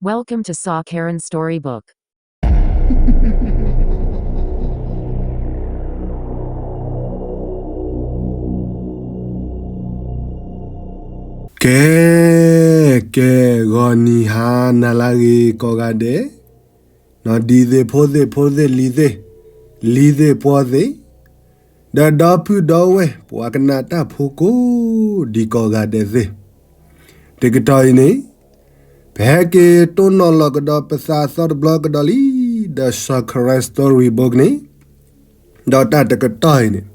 Welcome to Saw Karen Storybook. ကဲ, ကဲ, ဂီၤနံၤဟါနၤလၢအဂ့ၤကိးဂၤဒဲး, နီၢ်ဒံသ့ၣ်ဖိသ့ၣ်ဖိသ့ၣ်လံၤသ့ၣ်, လံၤသ့ၣ်ပှီၤသ့ၣ်, ဒီးဒီပုၢ်ဒီဝဲၢ် ပှၤကနၣ်တၢ်ဖိကိးဒံးကိးဂၤဒဲးသ့ၣ်, တကတီၢ်အံၤန့ၣ် ပဟဲက့ၤတိၢ်နီၣ်လီၤကဒီးပသးအသီတဘျီကဒီးလံ, ဒီး Saw Karen Storybook န့ၣ်, ဒီးတၢ်တကတီၢ်အံၤန့ၣ်,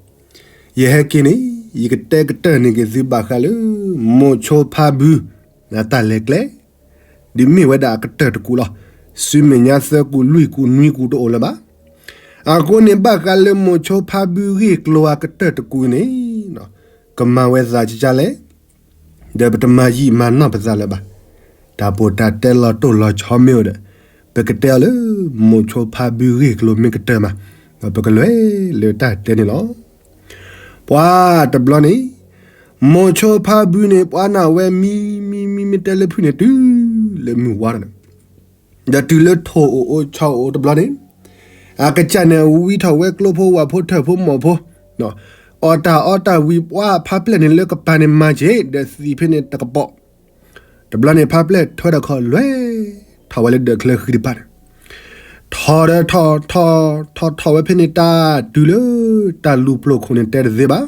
ယဟဲက့ၤန့ၣ် ယကတဲကတၢၢ်န့ၢ်က့ၤသုဘၣ်ဃးလၢ မိၤဆိဖါဘု အတၢ်လဲၤကျဲ, ဒ်မ့ၢ်ဝဲဒၣ်အကတၢၢ်တကူာ်လီၤ. ဆူမဲာ်ညါသၢကူာ်လွံၢ်ကူာ်နွံကူာ်တအိၣ်လၢၤဘၣ်. အဃိန့ၣ် ဘၣ်ဃးလၢမိၤဆိဖါဘုဂ့ၢ်ကျိၤအကတၢၢ်တကူာ်အံၤန့ၣ်, ကမၤဝဲသးကကလဲၣ်, ဒီးပတမၤယံာ်မၤနီၢ်ပသးလၢၤဘၣ်. တၢ်ပိာ်တၢ်တဲလီၤတိၢ်လီၤဆီမ့ၢ်အိၣ်ဒီး, ပကတဲအီၤလၢ မိၤဆိဖါဘုဂ့ၢ်ကျိၤမ့ၢ်ကတၢၢ်မး, ဒီးပကလဲၤလၢတၢ်တဲန့ၣ်လီၤ. ပှၤတဘျီန့ၣ်, မိၤဆိဖါဘုန့ၣ် ပှၤနာ်ဝဲမံမံမံမ့ၢ်တဲလၢဖုၣ်န့ၣ် တုၤလၢမုၢ်ဝါထီၣ်န့ၣ်, ဒီးတုၤလၢထိၣ်အိၣ်အိၣ်ဆီအိၣ်တဘျီန့ၣ်, အကစၢ်န့ၣ်ဝံထီၣ်ဝဲကျိဖိဝၣ်ဖိထၢၣ်ဖိမီၢ်ဖိ, အီၣ်တၢ်အီတၢ်ဝံၤ ပှၤဖါပျဲၢ်န့ၣ်လၢကပၤန့ၣ်မၤက့ၤ ဒီးသံးဖဲန့ၣ်တကပီၤ. တဘျီန့ၣ် ဖါပျဲၢ်ထွဲဒီးခီၣ်လွဲၢ်, ထီၣ်ဝဲလၢဒၢးချၢဃံတပၤန့ၣ်, ထီၣ်ဒီးထီၣ်ထီၣ်ထီၣ်ထီၣ်ဝဲဖဲန့ၣ် တၢ်တုၤလၢတၢ်လူၤပျိာ်ခိၣ်န့ၣ်တဲတသ့ဘၣ်.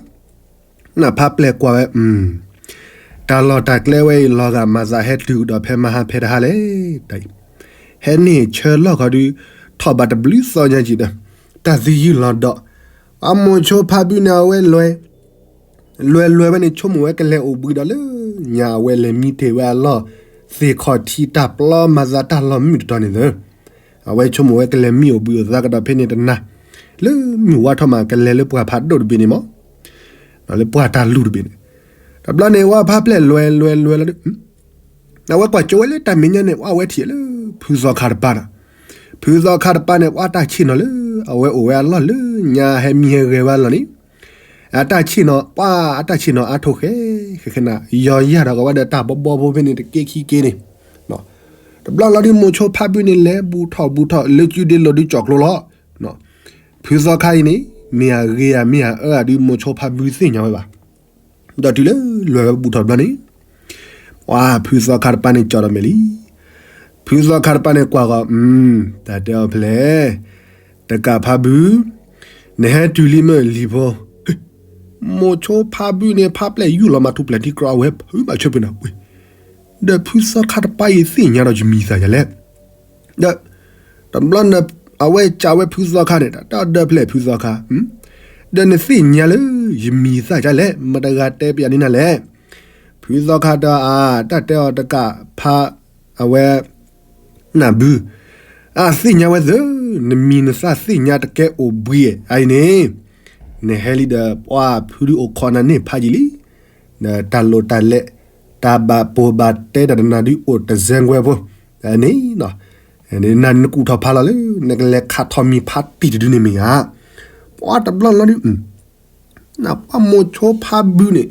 နဖါပျဲၢ်ကွၢ်ဝဲ, တၢ်လီၢ်တၢ်ကျဲဝဲအံၤ လီၤဂာ်မၤသးဟဲတုၤကဒီးဖဲမဟါဖဲတဟါလဲၣ်. ဟဲန့ၢ်ဆၢလီၢ်ခီဒုး ထီၣ်ဘးတဘျုးသီညါကံၤဒီး, တၢ်သယုၢ်လီၤဒီး, အမိၤဆိဖါဘုန့ၣ်အဝဲလွဲၢ် လွဲၢ်လွဲၢ်ဝဲန့ၣ် ဆိကမိၣ်ဝဲကလဲၤအိၣ်ဘှံးဒီးလၢညါ အဝဲလဲၤမံတ့ၢ်ဝဲအလီၢ်, သ့ၣ်ခီၣ်ထံးတၢ်ပျီမၤသးတၢ်လီၢ်မုၢ်တတီၤန့ၣ်သၢ, အဝဲဆိကမိၣ်ဝဲကလဲၤမံအိၣ်ဘှံးအိၣ်သါကဒီးဖဲန့ၣ်တနၤ, လၢမုၢ်ဝါထီၣ်မး ကလဲၤလၢပှၢ်ဖးဒိၣ်တဘ့ၣ်န့ၣ်မး, လၢပှၢ်တၢ်လူၢ်တဘ့ၣ်န့ၣ်, တဘျီန့ၣ် ဝဲဖါပျဲၢ်လွဲၢ်လွဲၢ်လွဲၢ်လီၤဒုး အဝဲကွၢ်ကၠိဝဲလၢတၢ်မဲာ်ညါန့ၣ် အဝဲထံၣ်လၢ ဖုသီခါတပၤနီၤ, ဖုသီခါတပၤန့ၣ် ပှၤတၢ်ဆ့ၣ်နီၤလၢ အဝဲအိၣ်ဝဲအလီၢ်လၢညါဟဲမံဟဲဂဲၤဝဲအလီၢ်န့ၣ်, အတၢ်ဆ့ၣ်နီၤ ပှၤအတၢ်ဆ့ၣ်နီၤအါထီၣ်ဃဲ ဃဲဃဲနၤ ယီၤယၤဒီးကဝဲဒီးတၢ်ဘီဘီဖိဖဲန့ၣ်တက့ခံက့န့ၣ်, တဘျီလီၤဒုး မိၤဆိဖါဘုန့ၣ် လဲၤဘူးထီၣ်ဘူးထီၣ်လၢကုဒ့လိာ်ဒုးကၠီၣ်ကျိလီၤ. ဖုသီခါအံၤန့ၣ် မ့ၢ်အဂ့ၤဧါ မ့ၢ်အအၢဧါဒုး မိၤဆိဖါဘုသ့ၣ်ညါဝဲဘၣ်. ဒီးတုၤလၢလွဲၢ်ဝဲဘူးထီၣ်တဘျီန့ၣ်, ပှၤဖုသီခါတပၤန့ၣ်ကၠီၣ်ဒီးမဲာ်လံ. ဖုသီခါတပၤန့ၣ်ကွၢ်ဃီ, တၢ်တဲအီၤဖဲလဲၣ်, တကးဖါဘု, နဟဲတုၤလံမ့ၢ်လံၤဖိ, မိၤဆိဖါဘုန့ၣ် ဖါပျဲၢ်ယူၢ်လီၤမၤထူၣ်ပျဲၢ်ထံကြၢးအဝဲဖုးဘၣ်ဆၢဖုးနၤဝဲ, ဒီးဖုသီခါတပၤအံၤသ့ၣ်ညါဒီးယမံၤသးယၤလဲၣ်. ဒီး တဘျီန့ၣ် အဝဲကးဝဲဖုသီခါန့ၣ် တၢ်ဒၢဖျဲၣ်ဖုသီခါ, ဒီးနသ့ၣ်ညါလၢယမံၤသးယၤလဲၣ် မတဂၤတဲပယၤန့ၣ်နၤလဲၣ်. ဖုသီခါဒီးအတၢ်တဲအီၤတကးဖါ အဝဲ နၢ်ဘု, အသ့ၣ်ညါဝဲသၢ, နမံၤနသးသ့ၣ်ညါတကဲအိၣ်ဘှံးအံၤန့ၣ်, နဟဲလံဒီးပှၤဖုဒုးအိၣ်ခိးနၤန့ၢ်ဖးယံာ်လံ, ဒီးတၢ်လိၣ်တၢ်လဲၤ တၢ်ဘၣ်ပိာ်ဘၣ်တဲတၢ်တနၤဒုးအိၣ်တစဲးကွဲဖိ, န့ၣ် နကူၣ်ထီၣ်ဖးလီၤလၢ နကလဲၤခးထီၣ်မံၤဖးတံၢ်တဒုန့ၣ်မ့ၢ်ဧါ. ပှၤတဘျီလီၤဒုး နပှၤမိၤဆိဖါဘုန့ၣ်,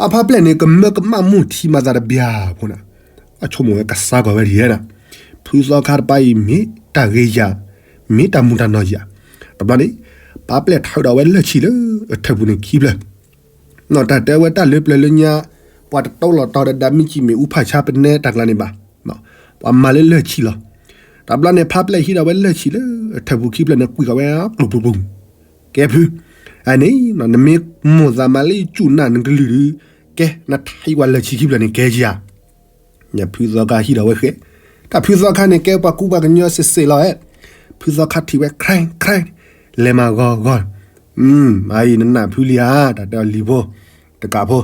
အဖါပျဲၢ်န့ၣ် ကမၢကမၣ်မိၢ်ထံမၤသးတဘျီဖိန့ၣ်, အဆိကမိၣ်ဝဲကစၢ်ကီးဝဲဒ်လဲၣ်, ဖုသီခါတပၤအံၤမ့ၢ်တၢ်ဂ့ၤယၤ, မ့ၢ်တၢ်မူတၢ်နီၢ်ယၤ, တဘျီန့ၣ် ဖါပျဲၢ်ထုးဒီးဝဲလၢၢ်ဆံၣ်လၢအထၢၣ်ပူၤန့ၣ်ခံဖျၢၣ် နီၢ်တၢ်တဲဝဲတၢ်လၢပျၢၤလၢညါ, ပှၤတတိလီၤတီၤဒီးဒၣ်မ့ၢ်ကံၣ်မ့ၣ်အူဖးဆါပနဲတၢ်ကျါန့ၣ်ဘၣ်. ပှၤမၤလၢလၢၢ်ဆံၣ်လီၤ. တဘျီန့ၣ် ဖါပျဲၢ်ဟံးဒီးဝဲလၢၢ်ဆံၣ်လၢအထၢၣ်ပူၤခံဖျၢၣ်န့ၣ် ကွံာ်ဃီၤဝဲကျိၤကျိၤကျိၤ, ကဲဖု, အန့ၣ် နမ့ၢ်မိၣ်သးမၤလၢယကူၣ်နၢ်နကလုၢ်ဒုး, ကဲ နထံၣ်ဝဲလၢၢ်ဆံၣ်ခံဖျၢၣ်န့ၣ်ကဲဧါ. ဖုသီခါဟံးဒီးဝဲဃဲ, တၢ်ဖုသီခါန့ၣ် ကဲပှၤကူပှၤကညီစ့ၢ်စ့ၢ်လီၤဧဲ, ဖုသီခါထံၣ်ဝဲ ခြံ, ခြံ, လဲၤမၤဂီၤဂီၤ, အံၤနနၢ်ဖုလံဧါ, တၢ်တဲအီၤလံၤဖိ, တကးဖိ,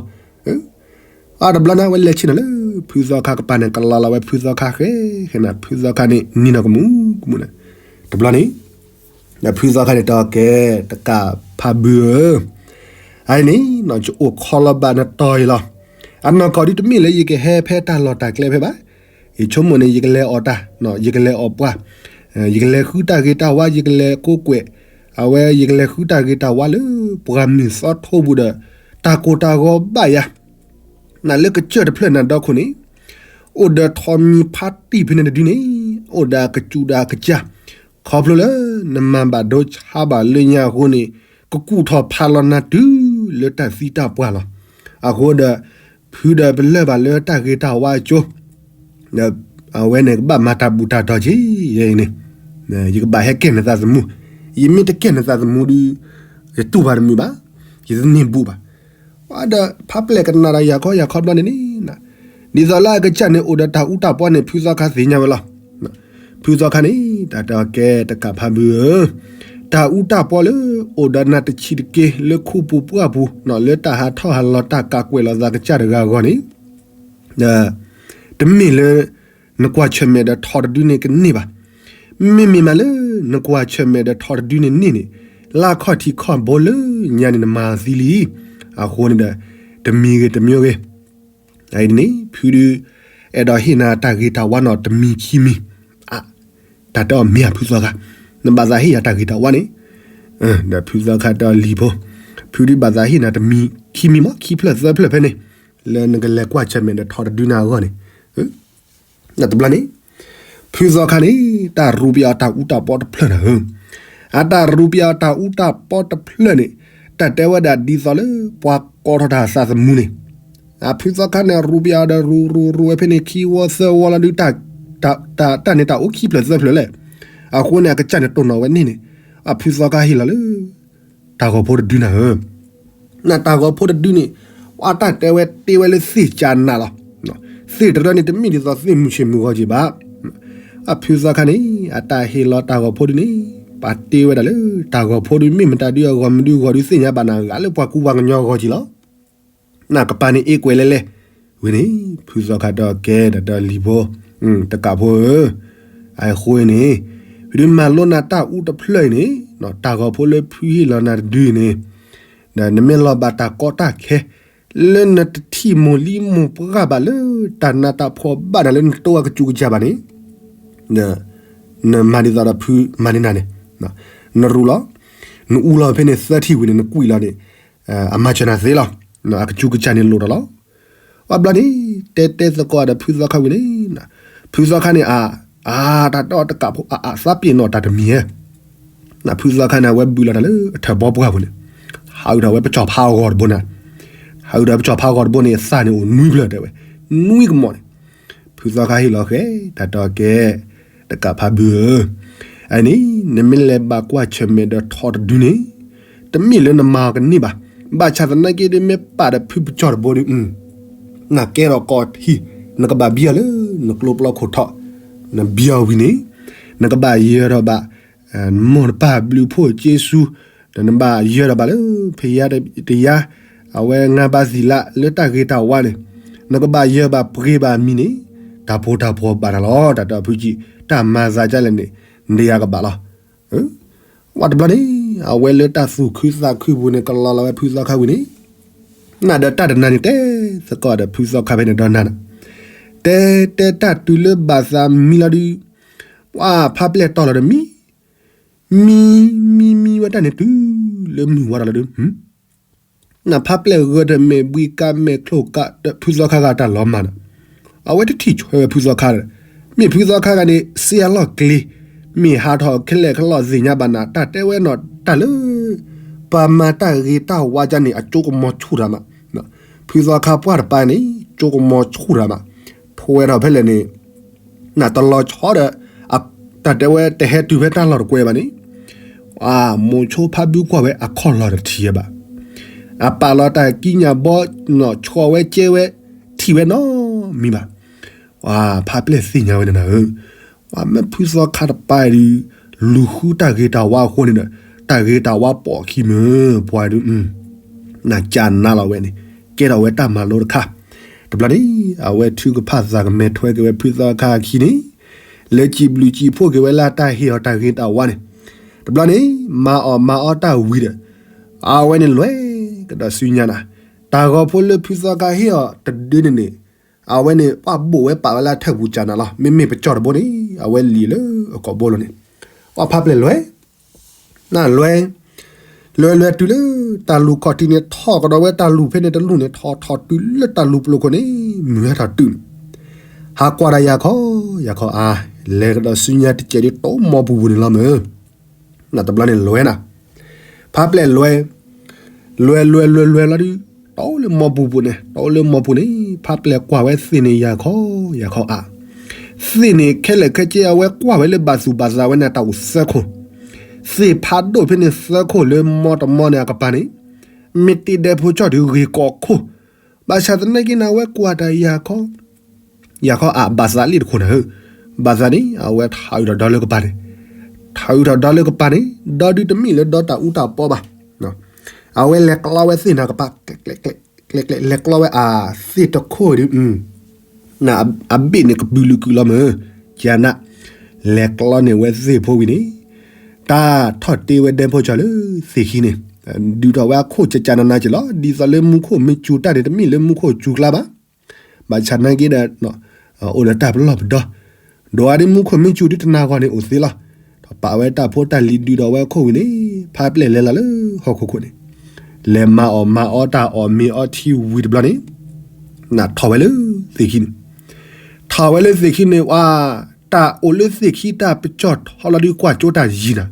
အတဘျီန့ၣ် အဝဲလဲၤဆ့ၣ်နီၤလၢ ဖုသီခါကပၤန့ၣ် ကလီလီၤဝဲဖုသီခါဃဲ, ဃဲနၤ ဖုသီခါန့ၣ် နံၤနီၤကမူးကမူးန့ၣ်, တဘျီန့ၣ် ဒီးဖုသီခါန့ၣ်တဲအီၤကဲ, တကးဖါဘုဧၢ, အအံၤန့ၣ် ယအိၣ်ခိးလီၤဘၣ်နတီၤအံၤလီၤ. အနီၢ်ကီၢ်ဒုးတမ့ၢ်လၢယကဟဲဖဲတၢ်လီၢ်တၢ်ကျဲဖဲဘၣ်. ယဆိကမိၣ်န့ၣ် ယကလဲၤအီၣ်တၢ်, ယကလဲၤအီၣ်ပှၤ, ယကလဲၤဃုတၢ်ဂ့ၤတၢ်ဝါ, ယကလဲၤကိးကွဲး, အဝဲယကလဲၤဃုတၢ်ဂ့ၤတၢ်ဝါလၢပှၢ်မုၢ်သီထိပူၤဒီး တၢ်ကိၢ်တၢ်ဂီၤဘၣ်ယၤ နလၢကစၢၢ်တဖျၢၣ်နၤဒီခိၣ်န့ၣ်, အိၣ်ဒီးထိးမံၤဖးတံၢ်ဖဲန့ၣ်တဒုန့ၣ် အိၣ်ဒီးအကစူးဒီးအကစၢ်, ခီဖျိလၢ နမၤဘၣ်ဒိဆါဘၣ်လၢညါအဃိန့ၣ် ကကူၣ်ထီၣ်ဖးလီၤနၤတုၤလၢတၢ်သံတၢ်ပှၢ်လီၤ. အဃိဒီး ဖုဒီးပလၢၢ်ဘၣ်လၢတၢ်ဂ့ၤတၢ်ဝါအကၠိ ဒီးအဝဲန့ၣ်ကဘၣ်မၤတၢ်ဘူၣ်တၢ်တီၤက့ၤ ယဲအံၤန့ၣ်, ယကဘၣ်ဟဲကဲၣ်နသးသမူ, ယမ့ၢ်တကဲၣ်နသးသမူဒီး ယတူၢ်ဘၣ်တမုာ်ဘၣ်, ယတန့ၢ်ဘူၣ်ဘၣ်. ဒီးဖးပျဲၢ်ကနၣ်ဒီးယၤခီယၤခီဘျီန့ၣ်န့ၣ်, ဒ်သိးလၢအကစၢ်န့ၣ်အိၣ်ဒီးတၢ်အူတၢ်ပီန့ၣ် ဖုသီခါသ့ၣ်ညါဝဲလီၤ. ဖုသီခါန့ၣ် တၢ်တဲအီၤကဲတကးဖးဘုဧၢ, တၢ်အူတၢ်ပီလၢ အိၣ်ဒီးနၤတဆံးတက့ၢ်လၢခူပူၤပှၢ်ပူၤ လၢတၢ်ဟးထီၣ်ဟးလီၤတၢ်ကးကွဲးလီၤသးကစၢ်တဂၤအဂီၢ်န့ၣ် တမ့ၢ်လၢ နကွၢ်ဆၢၣ်မဲာ်ဒီးထိးတဒုန့ၣ်ကန့ၢ်ဘၣ်. မ့မ့ၢ်မးလၢ နကွၢ်ဆၢၣ်မဲာ်ဒီးထိးတဒုန့ၣ်န့ၢ်န့ၣ် လၢခီၣ်ထံးခီၣ်ဘိလၢညါန့ၣ်နမၤသံလံ. အဃိန့ၣ်ဒီး တမံၤဂ့ၤတမံၤဂ့ၤ အံၤန့ၣ် ဖုဒု အဲၣ်ဒိးဟ့ၣ်နၤတၢ်ဂ့ၤတၢ်ဝါနီၢ်တမံၤခံမံၤ, တၢ်တဲအီၤမ့ၢ်ဧါဖုသီခါ, နဘၣ်သးဟ့ၣ်ယၤတၢ်ဂ့ၤတၢ်ဝါန့ၣ်, ဒီးဖုသီခါတဲအီၤလံၤဖိ, ဖုဒုဘၣ်သးဟ့ၣ်နၤတမံၤခံမံၤမး ခံဖျၢၣ်သၢဖျၢၣ်ဖဲန့ၣ်, လၢနကလဲၤကွၢ်ဆၢၣ်မဲာ်ဒီးထိးတဒုန့ၣ်အဂီၢ်န့ၣ် တဘျီန့ၣ် ဖုသီခါန့ၣ် တၢ်ရူးပယီၤတၢ်အူတၢ်ပီတဖျၢၣ်န့ၣ်ဧၢ, အတၢ်ရူးပယီၤတၢ်အူတၢ်ပီတဖျၢၣ်န့ၣ် တၢ်တဲဝဲဒၣ်ဒ်သိးလၢပှၤကိးထီၣ်တၢ်သးသမူန့ၣ်, အဖုသီခါန့ၣ် ရူးပယီၤဒီးရူးရူးရူးဝဲဖဲန့ၣ်ခံဝီသၢဝီလီၤဒုး တၢ် တၢ်န့ၣ်တၢ်အိၣ်ခံဖျၢၣ်သၢဖျၢၣ်လဲၣ်. အဃိန့ၣ် အကစၢ်န့ၣ်တိၢ်နီၣ်ဝဲန့ၣ်န့ၣ် အဖုသီခါဟ့ၣ်လီၤလၢ တၢ်ဂီၤဖိတဒုနၤဧၢ, နတၢ်ဂီၤဖိတဒုန့ၣ် ပှၤတၢ်တဲဝဲတ့ဝဲလၢသ့ၣ်ကၠးနးလီၤ. သ့ၣ်တရၢန့ၣ် တမ့ၢ်ဒ်သိးသ့ၣ်မုၢ်ဆ့ၣ်မုၢ်ဂီၤက့ၤဘၣ်. အဖုသီခါန့ၣ် အတၢ်ဟ့ၣ်လီၤတၢ်ဂီၤဖိဒုန့ၣ် ပှၤတ့ဝဲဒၣ်လၢတၢ်ဂီၤဖိဒု မ့ၢ်မတၤဒုအဂီၢ်မနုၤဂီၢ်ဒု သ့ၣ်ညါဘၣ်နၤဂၤလၢပှၤကူပှၤကညီအဂီၢ်က့ၤလီၤ. နကပၤန့ၣ်အ့ကွဲးလဲလဲ ဝံၤန့ၣ် ဖုသီခါတဲအီၤကဲ တၢ်တဲအီၤလံၤဖိ, တကးဖိဧၢ, အဃိန့ၣ် ဖုဒုမၤလိနၤတၢ်အူတဖျၢၣ်အံၤန့ၣ် တၢ်ဂီၤဖိလၢဖုဟ့ၣ်လီၤနၤတဒုအံၤန့ၣ် ဒီးနမ့ၢ်လီၤဘၣ်တၢ်ကီတၢ်ခဲ လၢနတထံၣ်မိၢ်လံမိၢ်ပှၢ်ဘၣ်လၢ တၢ်နးတၢ်ဖှီၣ်ဘၣ်နၤလၢနတိၢ်အကစူးကစၢ်ဘၣ်န့ၣ် နမၤဒ်သိးဒီးဖုမၤန့ၢ်နၤန့ၣ်, နရူးလီၤ, နအူလီၤဖဲန့ၣ်သၢထံၣ်ဝံၤန့ၣ် နကွံာ်လီၤန့ၣ် အမၤစၢၤနၤသ့လီၤ. အကစူးကစၢ်န့ၣ်လိၣ်ထီၣ်လီၤ. အဘျီန့ၣ် တဲတဲသကိးဒီးဖုသီခါဝံၤန့ၣ်, ဖုသီခါန့ၣ် အ အတၢ်တဲအီၤတကးဖိ အအသးပ့ၤနီၣ်တၢ်တမံၤဧါ. ဖုသီခါန့ၣ် အဝဲဘုးလီၤတၢ်လၢအထၢၣ်ဘီပှၢ်ပူၤန့ၣ်, ဟးအုးထီၣ်ဝဲပစီၤဖါအဂီၤတဘိနၤ, ဟးအုးထီၣ်ပစီၤဖါအဂီၤတဘိန့ၣ် အသၣ်န့ၣ်အိၣ်နွံဖျၢၣ်တဲဝဲ, နွံကမီၤန့ၣ် ဖုသီခါဟ့ၣ်လီၤဃဲ တၢ်တဲအီၤကဲ တကးဖးဘုဧၢ, အန့ၣ် နမ့ၢ်လဲၤဘၣ်ကွၢ်ဆၢၣ်မဲာ်ဒီးထိးတဒုန့ၣ် တမ့ၢ်လၢနမၤအီၤကန့ၢ်ဘၣ်. ဘၣ်ဆၣ်သနာ်က့ဒ်မ့ၢ်ပာ်ဒီးဖုပစီၤတဘိဒီး နကဲထီၣ်ကီၢ်ထံ, နကဘၣ်ဘံအီၤလၢနကျိပျီခိၣ်ထီၣ်, နဘံအီၤဝံၤန့ၣ် နကဘၣ်ယၢၤထီၣ်ဘၣ် နမိၢ်နပၢ်ဘျုးဖှိၣ်က့စူ, ဒီးနဘၣ်ယၢၤထီၣ်ဘၣ်လၢ ဖယါတယါ, အဝဲငါးပါးသီလ လၢတၢ်ဂ့ၤတၢ်ဝါန့ၣ်, နကဘၣ်ယၢၤဘၣ်ပှ့ၤဘၣ်မံၤန့ၣ်, တၢ်ဖိတၢ်ဖှီၣ်ဘၣ်တၢ်လီၤ. တၢ်တဲအီၤဖုကံ, တၢ်မၤသးဒ်လဲၣ်န့ၣ် နယၤကဘၣ်လီၤ. ဝံၤတဘျီန့ၣ် အဝဲလၢတၢ်သူၣ်ခုသးခုပူၤန့ၣ် ကလီၤလီၤဝဲဖုသီခါဝံၤန့ၣ်, နဒီးတၢ်တနၤန့ၣ် တဲသကိးဒီးဖုသီခါဖဲန့ၣ်ဒီးနၤ, တဲတဲတၢ်တုၤလၢဘၣ်သးမံလီၤဒုး, ဝါဖးပျဲၢ်တီၢ်လီၤဒီးမံ, မံ, မံမံဝဲတၢ်န့ၣ်တုၤလၢမုၢ်ဝါထီၣ်လီၤဒုး, နဖးပျဲၢ်ဂၢၢ်ဒီးမဲာ်ဘှံးကါမဲာ်ချိကါဒီးဖုသီခါဂၤတၢ်လီၤမၢ်ဒီး, အဝဲတထံၣ်ဆၢဝဲဖုသီခါဒီး, မ့ၢ်ဖုသီခါဂၤန့ၣ် စ့အလီၢ်ကျ့, မ့ၢ်ဟးထီၣ်ခဲလၢာ်ခဲလီၢ်သ့ၣ်ညါဘၣ်နၤ တၢ်တဲဝဲနီၢ်တၢ်လၢ ပှၤမၤတၢ်ဂ့ၤတၢ်ဝါကါန့ၣ် အကၠိကမီၤဆူၣ်တၢ်မး, ဖုသီခါပှၢ်တပၤန့ၣ် ကၠိကမီၤဆူၣ်တၢ်မး, ဖိဝဲထီၣ်ဖဲလဲၣ်န့ၣ် နတလီၤဆီဒီး တၢ်တဲဝဲတဟဲတုၤဖဲတၢ်လီၢ်တကွဲးဘၣ်န့ၣ်, မိၤဆိဖးဘုကွၢ်ဝဲအခီၣ်လီၢ်တထံၣ်ဝဲဘၣ်, အပာ်လီၤတၢ်ကံးညာ်ဘီနီၢ် ဆီၣ်ဝဲကဲဝဲ ထံၣ်ဝဲနီတမံၤဘၣ်. ဖးပျဲၢ်သ့ၣ်ညါဝဲန့ၣ်နၤဧၢ, မ့ၢ်ဖုသီခါတပၤဒုး လူၤဃုတၢ်ဂ့ၤတၢ်ဝါအဃိန့ၣ်ဒီး တၢ်ဂ့ၤတၢ်ဝါပိာ်ခံမုၢ်ပှၢ်ဒုး နကၢ်နါလီၤဝဲန့ၣ် ကဲထီၣ်ဝဲတၢ်မၤလိတခါ. တဘျီန့ၣ် အဝဲထုကဖၣ်သးကမဲာ်ထွဲက့ၤဝဲဖုသီခါအခံန့ၣ်, လဲၤစံးဘျုးစံးဖှိၣ်က့ၤဝဲလၢတၢ်ဟ့ၣ်အီၤတၢ်ဂ့ၤတၢ်ဝါန့ၣ်, တဘျီန့ၣ် မၤအီၣ်မၤအီတၢ်ဝံၤဒီး အဝဲန့ၣ်လဲၤကဒီးဆူညါနၤ, တၢ်ဂီၤဖိလၢဖုသီခါဟ့ၣ်အီၤတဒုန့ၣ်န့ၣ်, အဝဲန့ၣ် ပှၤဘိၣ်ဝဲပာ်ဝဲလၢထၢၣ်ပူၤကၢ်နၤလီၤ. မ့မ့ၢ်ပစီၤတဘိန့ၣ် အဝဲလံာ်လၢအကိာ်ဘိလီၤန့ၣ်, ပှၤဖးပျဲၢ်လဲၤ နလဲၤ, လဲၤလဲၤတုၤလၢတၢ်လူၤခီၣ်ထံးန့ၣ် ထီၣ်ကဒီးဝဲတၢ်လူၤဖဲန့ၣ်တလူၤန့ၣ် ထီၣ်ထီၣ်တုၤလၢတၢ်လူၤပျိၤခိၣ်န့ၣ် မုၢ်ဟဲထီၣ်တုၤန့ၣ်, ဟးကွၢ်ဒီးယၤခီ, ယၤခီအါ, လဲၤကဒီးဆူညါတစဲးဒ်တိၢ်မိၢ်ပူၤပူၤန့ၣ်လီၤမၢ်. နတဘျီန့ၣ်လွဲနၤ, ဖးပျဲၢ်လွဲ, လွဲလွဲလွဲလွဲလီၤဒုး, တအိၣ်လၢမိၢ်ပူၤပူၤန့ၣ်, တအိၣ်လၢမိၢ်ပူၤန့ၣ်, ဖးပျဲၢ်ကွၢ်ဝဲသ့ၣ်န့ၣ်ယၤခီ, ယၤခီအါ, သ့ၣ်န့ၣ်ခဲလၢာ်ခဲဆ့ အဝဲကွၢ်ဝဲလၢဘၣ်သူၣ်ဘၣ်သးဝဲန့ၣ်တၢ်အိၣ်သၢခိၣ်, သ့ၣ်ဖးဒိၣ်ဖဲန့ၣ်သၢခိၣ်လၢမိၢ်တမိၢ်န့ၣ်အကပၤန့ၣ်, မ့ၢ်တ့ဒဲဖိကၠီၣ်ဒုးဂ့ၤကိးခိၣ်, ဘၣ်ဆၣ်သနာ်က့န့ၣ် အဝဲကွၢ်တၢ်ယၤခီ ယၤခီအါဘၣ်သးလံတခိၣ်နၤဧၢ, ဘၣ်သးန့ၣ် အဝဲထးအုးထီၣ်ဒီလၢကပၤန့ၣ်, ထးအုးထီၣ်ဒီလၢကပၤန့ၣ်, ဒီဒုးတမ့ၢ်လၢဒီတၢ်အူတၢ်ပီဘၣ်, အဝဲလဲၤကျီဝဲသ့ၣ်နၤကပၤ, ကျဲကျဲကျဲကျဲ လဲၤကျီဝဲအသ့ၣ်တခိၣ်ဒုး, အဘ့ၣ်န့ၣ်ကပုာ်လုာ်ကုာ်လီၤမၢ်, ကနၣ်, လဲၤကျီန့ၢ်ဝဲသ့ၣ်ဖိဝံၤန့ၣ်, တၢ်ထီၣ်တ့ဝဲဒဲဖိကၠီၣ်လၢသ့ၣ်ခံန့ၣ်, ဒုးထီၣ်ဝဲအခိၣ်ကကနနၤက့ၤလီၤ, ဒ်သိးလၢမူခိၣ်မ့ၢ်စူၤတၢ်န့ၣ် တမ့ၢ်လၢမူခိၣ်စူၤကျါဘၣ်, ဘၣ်ဆၣ်နာ်က့ဒီး, အိၣ်ဒီးတၢ်ပလီၢ်ပဒီ, ဒီးအဒ်မူခိၣ်မ့ၢ်စူၤဒ်တနၤဂီၢ်န့ၣ်အိၣ်သ့လီၤ, ဒီးပာ်ဝဲတၢ်ဖိတၢ်လံၤဒုးဒီးဝဲအခိၣ်ဝံၤန့ၣ်, ဖးပျဲၢ်လဲၤလီၤလၢဟီၣ်ခိၣ်ခိၣ်န့ၣ်, လဲၤမၤအီၣ်မၤအီတၢ်အီၣ်မ့ၤအီထံဝံၤတဘျီန့ၣ်, နထီၣ်ဝဲလၢသ့ၣ်ခံန့ၣ်, ထီၣ်ဝဲလၢသ့ၣ်ခံန့ၣ် ဝါ, တၢ်အိၣ်လၢသ့ၣ်ခံတၢ်ပကၠီၣ်ထီလီၤဒုးကွၢ်ကၠိတၢ်ယံၤနၤ,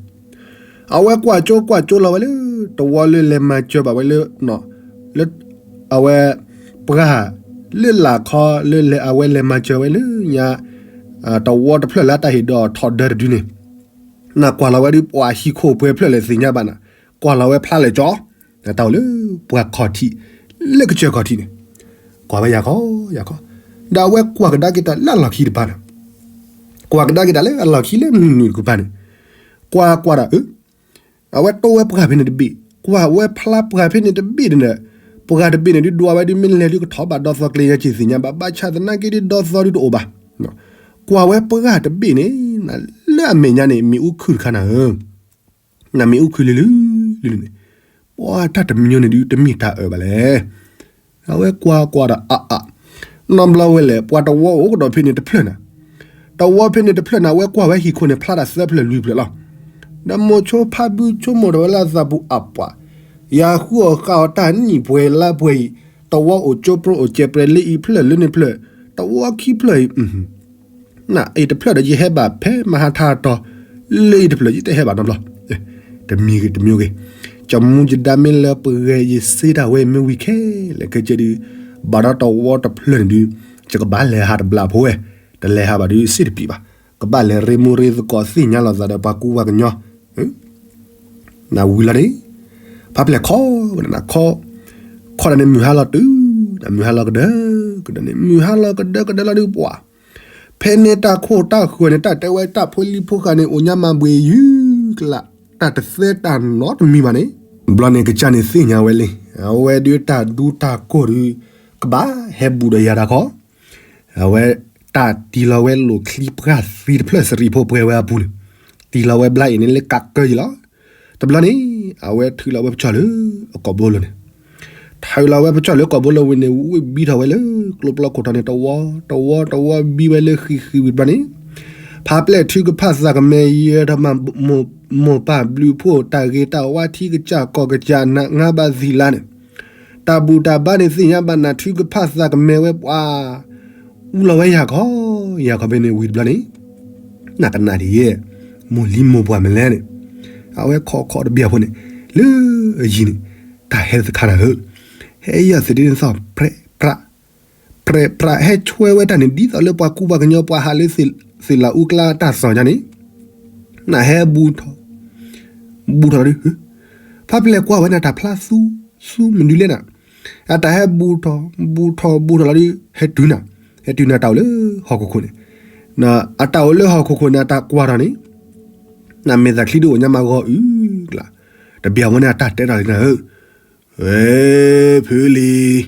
အဝဲကွၢ်ကၠိကွၢ်ကၠိလီၤဝဲလၢ, တဝီလၢလဲၤမၤစၢၤဘၣ်ဝဲလၢ, လၢ, အဝဲ, ပှၢ်, လၢလာ်ခီလၢလဲၤအဝဲလဲၤမၤစၢၤဝဲလၢညါ, တဝီတဖျၢၣ်လၢတၢ်ဟ့ၣ်ဒီးထီၣ်ဒၢတဒုန့ၣ်, နကွၢ်လီၤဝဲဒုးပှၤဟံၣ်ခိၣ်ပှဲၤဖျၢၣ်လဲၣ်သ့ၣ်ညါဘၣ်နၤ, ကွၢ်လီၤဝဲဖျါလဲၣ်ကၠီ, တၢ်အိၣ်လၢပှၤခီၣ်ထံး, လၢကစၢၢ်ခီၣ်ထံးန့ၣ်, ကွၢ်ဝဲယၤခီ, ယၤခီ, ဒီးအဝဲကွၢ်ကဒါက့ၤတၢ်လၢအလီၢ်ခံတပၤနၤ ကွၢ်ကဒါက့ၤတၢ်လၢအလီၢ်ခံလၢမုၢ်နုာ်တကပၤန့ၣ်, ကွၢ်ကွၢ်ဒီး, အဝဲတိဝဲပှၢ်ဖဲန့ၣ်တဘ့ၣ်, ကွၢ်ဝဲဖျါပှၢ်ဖဲန့ၣ်တဘ့ၣ်န့ၣ်, ပှၢ်တဘ့ၣ်န့ၣ်ဒုးဒွးဝဲဒုးမ့ၢ်လဲၤဒုးကထီၣ်ဘၣ်ဒီသီကျဲညါက့ၤသ့ၣ်ညါဘၣ်, ဘၣ်ဆၣ်သနာ်က့ဒ်ဒီသီဒုးတအိၣ်ဘၣ်, ကွၢ်ဝဲပှၢ်တဘ့ၣ်န့ၣ်, လၢအမဲာ်ညါန့ၣ် မ့ၣ်အူခုၣ်တခါနၤဧၢ နမ့ၣ်အူခုၣ်လၢလၢလၢလၢန့ၣ်, ပှၤတၢ်တမံၤန့ၣ်ဒုးတမ့ၢ်တၢ်အၢၣ်ဘၣ်လဲၣ်. အဝဲကွၢ်ကွၢ်ဒီးအါအါ, နီတဘျီဝဲလဲၣ် ပှၤတဝီအိၣ်ကဒီးဖဲန့ၣ်တဖျၢၣ်နၤ, တဝီဖဲန့ၣ်တဖျၢၣ်နၤ အဝဲကွၢ်ဝဲဟံၣ်ခိၣ်န့ၣ် ဖျါတၢ်သၢဖျၢၣ်လွံၢ်ဖျၢၣ်လီၤ. ဒီးမိၤဆိဖါဘုဆိကမိၣ်ထီၣ်ဝဲလၢအသးပူၤအပှၤ, ယဃုအီၣ်ဃုအီတၢ်နံၣ်ပှဲၤလါပှဲၤအံၤ, တဝီအိၣ်ကၠိပြိအိၣ်ကဲးပြဲၤလၢအံၤဖျၢၣ်လၢန့ၣ်ဖျၢၣ်, တဝီခံဖျၢၣ်အံၤ နအံၤတဖျၢၣ်ဒီးယဟဲဘၣ်ဖဲမဟါထါအတီၤ, လၢအံၤတဖျၢၣ်ယတဟဲဘၣ်နီတဘျီ, တမံၤဂ့ၤတမံၤဂ့ၤ, ကမူယဒါမ့ၢ်လၢပဂဲၤယစ့တၢ်ဝဲမ့ၢ်ဝံၤခဲလၢာ်ခဲဆ့ဒုး, ဘၣ်ဒီးတဝီတဖျၢၣ်န့ၣ်ဒုး, ယကဘၣ်လဲၤဟးတဘျီဖိဝဲ, တလဲၤဟးဘၣ်ဒုးစ့တပံၤဘၣ်, ကဘၣ်လဲၤရ့မူရ့သကိးသ့ၣ်ညါလိာ်သးဒီးပှၤကူပှၤကညီ, နဝံၤလီၤန့ၣ်, ဖးပျဲၢ်ခီ, နခီ, ခီဒၣ်န့ၣ်မုၢ်ဟါလီၤတုၤ, နမုၢ်ဟါလီၤကဒၢ, ကဒၢန့ၣ် မုၢ်ဟါလီၤကဒၢကဒၢလီၤဒုးပှၤ ဖဲန့ၣ်တၢ်ခိၣ်တၢ်ဃၢၤန့ၣ် တၢ်တဲဝဲတၢ်ဖိလံၤဖိဃာ်န့ၣ် အိၣ်ညါမၤဘှံးယုၢ်ကလာ်, တၢ်တသဲတၢ်နီတမံၤဘၣ်န့ၣ်, ဘျီန့ၣ်ကစၢ်န့ၣ်သ့ၣ်ညါဝဲလံ, အဝဲဒုးတၢ်ဒူတၢ်ကိၢ်ဒုး, ကဘၣ်ဟဲဘူးဒီးယၤတၢ်ခီ, အဝဲတၢ်တံၤလီၤဝဲလိာ်ချံပှၢ်သံတဖျၢၣ်စရံးဖိပှဲၤဝဲအပူၤန့ၣ်, တံၤလီၤဝဲဘျါအံၤန့ၣ်လၢကးကၢယံၤလီၤ. တဘျီန့ၣ်, အဝဲထုးလီၤဝဲပကၠီၣ်လၢအကိာ်ဘိလိၤန့ၣ် ထုးလီၤဝဲပကၠီၣ်လၢကိာ်ဘိလိၤဝံၤန့ၣ် ဝံၣ်ဘံထီၣ်ဝဲလၢကျိပျီခိၣ်ထီန့ၣ် တဝီ, တဝီ, တဝီဘံဝဲလၢဃံဃံဝံၤတဘျီန့ၣ်, ဖးပျဲၢ်ထုကဖၣ်သးကမဲာ်ယဲထီၣ်မး, မိၢ်ပၢ်ဘျုးဖှိၣ်တၢ်ဂ့ၤတၢ်ဝါထံကစၢ်ကီၢ်ကစၢ်နးငါဘၣ်သံလါန့ၣ်, တၢ်ဘူၣ်တၢ်ဘါန့ၣ်သ့ၣ်ညါဘၣ်နၤ ထုကဖၣ်သးကမဲာ်ဝဲပှၤ အူလီၤဝဲယၤခီ, ယၤခီဖဲန့ၣ်ဝံၤတဘျီန့ၣ်, နကနၣ်ဒ်ယဲ, မိၢ်လံမိၢ်ပှၢ်မလဲၣ်န့ၣ်, အဝဲခီခီတဘျီဖိန့ၣ်, လၢအယံၤန့ၣ်, တၢ်ဟဲသခါနၤဧၢ, ဟဲယီၤသဒ့န့ၣ်သီၣ်ပြဲးပြး, ပြဲးပြးဟဲဆွဲဝဲတၢ်န့ၣ် ဒ်သိးလၢပှၤကူပှၤကညီပှၤဟးလၢသ့ၣ်လးအူကျါတၢ်သီၣ်ညါန့ၣ်, နဟဲဘူးထီၣ်, ဘူးထီၣ်လီၤဒုး, ဖးပျဲၢ်ကွၢ်ဝဲန့ၣ် တၢ်ဖျါသူ, သူမနုၤလဲၣ်နၤ, အတၢ်ဟဲဘူးထီၣ်, ဘူးထီၣ်ဘူးထီၣ်လီၤဒုး, ဟဲတုၤနၤ, ဟဲတုၤနၤတၢ်အိၣ်လၢဟီၣ်ခိၣ်ခိၣ်န့ၣ်, အတၢ်အိၣ်လၢဟီၣ်ခိၣ်ခိၣ်န့ၣ် အတၢ်ကွၢ်ထီၣ်န့ၣ်, နမဲာ်သၣ်ချံဒုးအိၣ်ညါမးဂီၤအုၣ်ကျါ, တဘျီဝဲန့ၣ်အတၢ်တဲထီၣ်လံနၤဧၢ, ဝဲ, ဖုလံၤ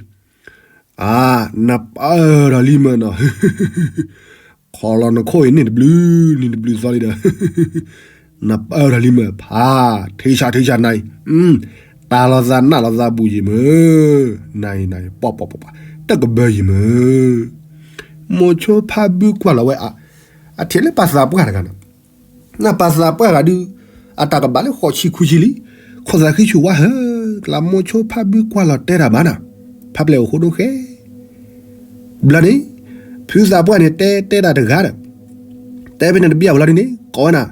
အါ, နပၢၢ်ထီၣ်လံမၢနီၤ, ခီလီၤနခိၣ်အံၤန့ၣ်တဘျုး, န့ၣ်တဘျုးသီလံဒီး, နပၢၢ်ထီၣ်လံမၢဖး, ထံဆးထံဆးနၤအံၤ, တၢ်လီၤသးနးလီၤသးဘူးယံၤမၢ, နၤအံၤနၤအံၤ ပီၣ်ပီၣ်ပီၣ်ပီၣ်, တကဘၢယံၤမၢ, မိၤဆိဖါဘုကွၢ်လီၤဝဲအါ, အထံၣ်လၢပှၤသးပှၢ်တဂၤနီၤ နပှၤသးပှၢ်ဂၤဒုး, အတၢ်ကဘၣ်လၢဃိးဆံခွံဆံလံ, ခိၣ်သးဃံဆူၣ်ဝါဟၢကျါ မိၤဆိဖါဘုကွၢ်လီၤတဲတၢ်ဘၣ်နၤ, ဖးပျဲၢ်အိၣ်ဃိဒိၣ်ဃဲ, ဘျီန့ၣ်, ဖုသးပှၢ်န့ၣ်တဲတဲတၢ်တဂၤဒီး, တဲဖဲန့ၣ်တဘျီဝဲလီၤဒ်န့ၣ် ကိးဝဲနၤ,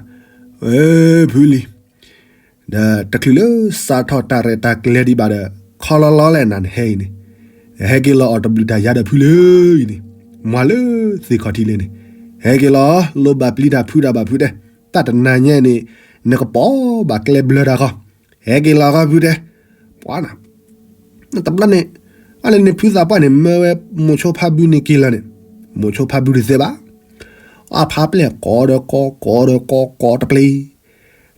ဝဲဖုလံၤ, ဒီးတချုးလၢစးထီၣ်တၢ်ရဲၣ်တၢ်ကျဲၤဒံးဘၣ်ဒီး ခီလီၤလီၤလဲၣ်နၤနဟဲအံၤန့ၣ်, ဟဲက့ၤလီၤအီၤတဘျုးတၢ်ယါဒီးဖုလံၤအံၤန့ၣ်, မၤလၢသ့ၣ်ခီၣ်ထံးလဲၣ်န့ၣ်, ဟဲက့ၤလီၤ လိၣ်ဘၣ်ပျံၤတၢ်ဖုးတၢ်ဘၣ်ဖုးတဲ, တၢ်တနၤညါအံၤန့ၣ် နကပိာ်ဘၣ်ကျဲဘျၢတၢ်ဃီ, ဟဲက့ၤလီၤဃီဖုတဲ, ပှၤနၤ တဘျီန့ၣ်, အလဲၤန့ၣ်ဖုသးပှၢ်န့ၣ် မၢဝဲမိၤဆိဖါဘုန့ၣ်က့ၤလီၤန့ၣ်, မိၤဆိဖါဘုတသ့ဘၣ်, အဖါပျဲၢ်ကိးဒီးကိး ကိးဒီးကိး ကိးတပျ့ၤ,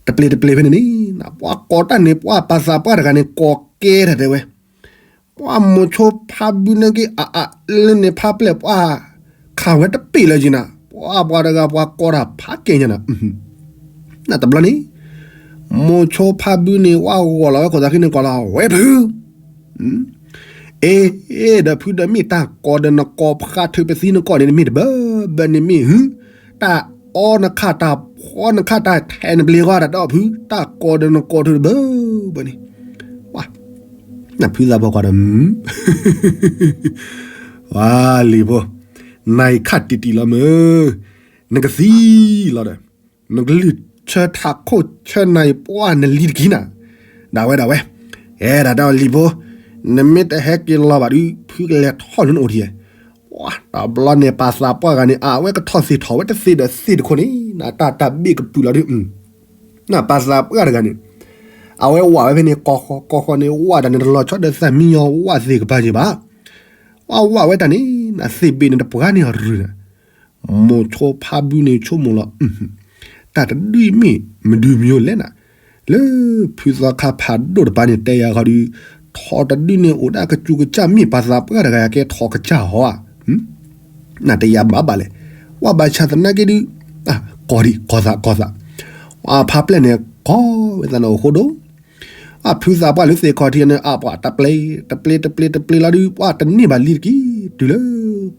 တပျ့ၤတပျ့ၤဖဲန့ၣ်န့ၣ်, ပှၤကိးတၢ်န့ၣ် ပှၤပာ်သးပှၢ်တဂၤန့ၣ် ကိးကဲတၢ်တဲဝဲ, ပှၤမိၤဆိဖါဘုန့ၣ်က့ၤအအါလၢန့ၣ် ဖါပျဲၢ်ပှၢ်ခးဝဲတပ့ၢ်လၢက့ၤနၤ, ပှၤပှၤတဂၤပှၤကိးတၢ်ဖးကဲညါနၤ နတဘျီန့ၣ်, မိၤဆိဖါဘုန့ၣ် ဝဲဂီၤလီၤဝဲခိၣ်သးခံန့ၣ် ကိးလီၤ ဝဲဖု, အ့ ဒီးဖုဒီးမ့ၢ်တၢ်ကိးဒီး နကိးဖျါထုးပသံနကိးန့ၣ် နမ့ၢ်တဘၢဘၢန့ၣ်မ့ၢ်ဟု, တၢ်အီနခး တၢ်ဖီနခး တၢ်ထဲးနပျ့ၤဂီၢ် တၢ်ဒီဖု တၢ်ကိးဒီးနကိးထုးတဘၢဘၢန့ၣ်, နဖုသးပှၢ်ကွၢ်ဒီး ဝဲလံၤဖိ, နအံၤခးတံၢ်တံၢ်လီၤမ့ၢ်, နကသံလီၤဒီး, နကလုၢ်ဆၢထးခိၣ်ဆၢနၤအံၤ ပှၢ်နလံၤတက့ၢ်နၤ, ဒၣ်ဝဲဒၣ်ဝဲ, အဲ ဒၣ်တၢ်လံၤဖိ, နမ့ၢ်တဟဲက့ၤလီၤဘၣ်ဒီး ဖုကလဲၤထီၣ်လၢနအိၣ်ထံၣ်, တဘျီန့ၣ် ပာ်သးပှၢ်ဂၤန့ၣ် အဝဲကထီၣ်သ့ၣ်ထီၣ်ဝဲတသ့ဒီးသ့ၣ်တခိၣ်န့ၣ် နတၢ်တၢ်ဘ့ၣ်ကပုာ်လီၤဒုး, နပာ်သးပှၢ်တဂၤန့ၣ်, အဝဲဝးဝဲဖဲန့ၣ် ကိးဃီကိးဃီန့ၣ် ဝးတၢ်န့ၣ် တလီၤဆီဒီးသးမံယီၤဝးသ့ၣ်ကပၤက့ၤဘၣ်, ဝးဝးဝဲတၢ်န့ၣ် နသ့ၣ်ဘ့ၣ်န့ၣ် တပှၢ်န့ၢ်အရုၢ်ဒီး မိၤဆိဖါဘုန့ၣ်ဆိကမိၣ်လီၤ, တၢ်တဒုမ့ၢ်မဒုမယိလဲၣ်နၤ, လၢဖုသီခါဖးဒိၣ်တပၤန့ၣ် တဲယၤဃီဒီး, ထီၣ်တဒုန့ၣ်အိၣ်ဒၣ်ကစူၤကစၢ် မ့ၢ်ပာ်သးပှၢ်တဂၤ ကဲထီၣ်ကစၢ်ဟီဧါ, နတယၤဘၣ်ဘၣ်လဲၣ်, ဝဲဘၣ်ဆၣ်သနာ်က့ဒုး, ကိးဒံးကိးသးကိးသး, အဖါပျဲၢ်န့ၣ် ကိးဝဲသးန့ၣ်အိၣ်ဃိဒိၣ် အဖုသးပှၢ်လၢသ့ၣ်ခီၣ်ထံးန့ၣ် အပှၤတပျ့ၤ တပျ့ၤ တပျ့ၤ တပျ့ၤလီၤဒုး ပှၤတန့ၢ်ဘၣ်လံတက့ၢ် တုၤလၢ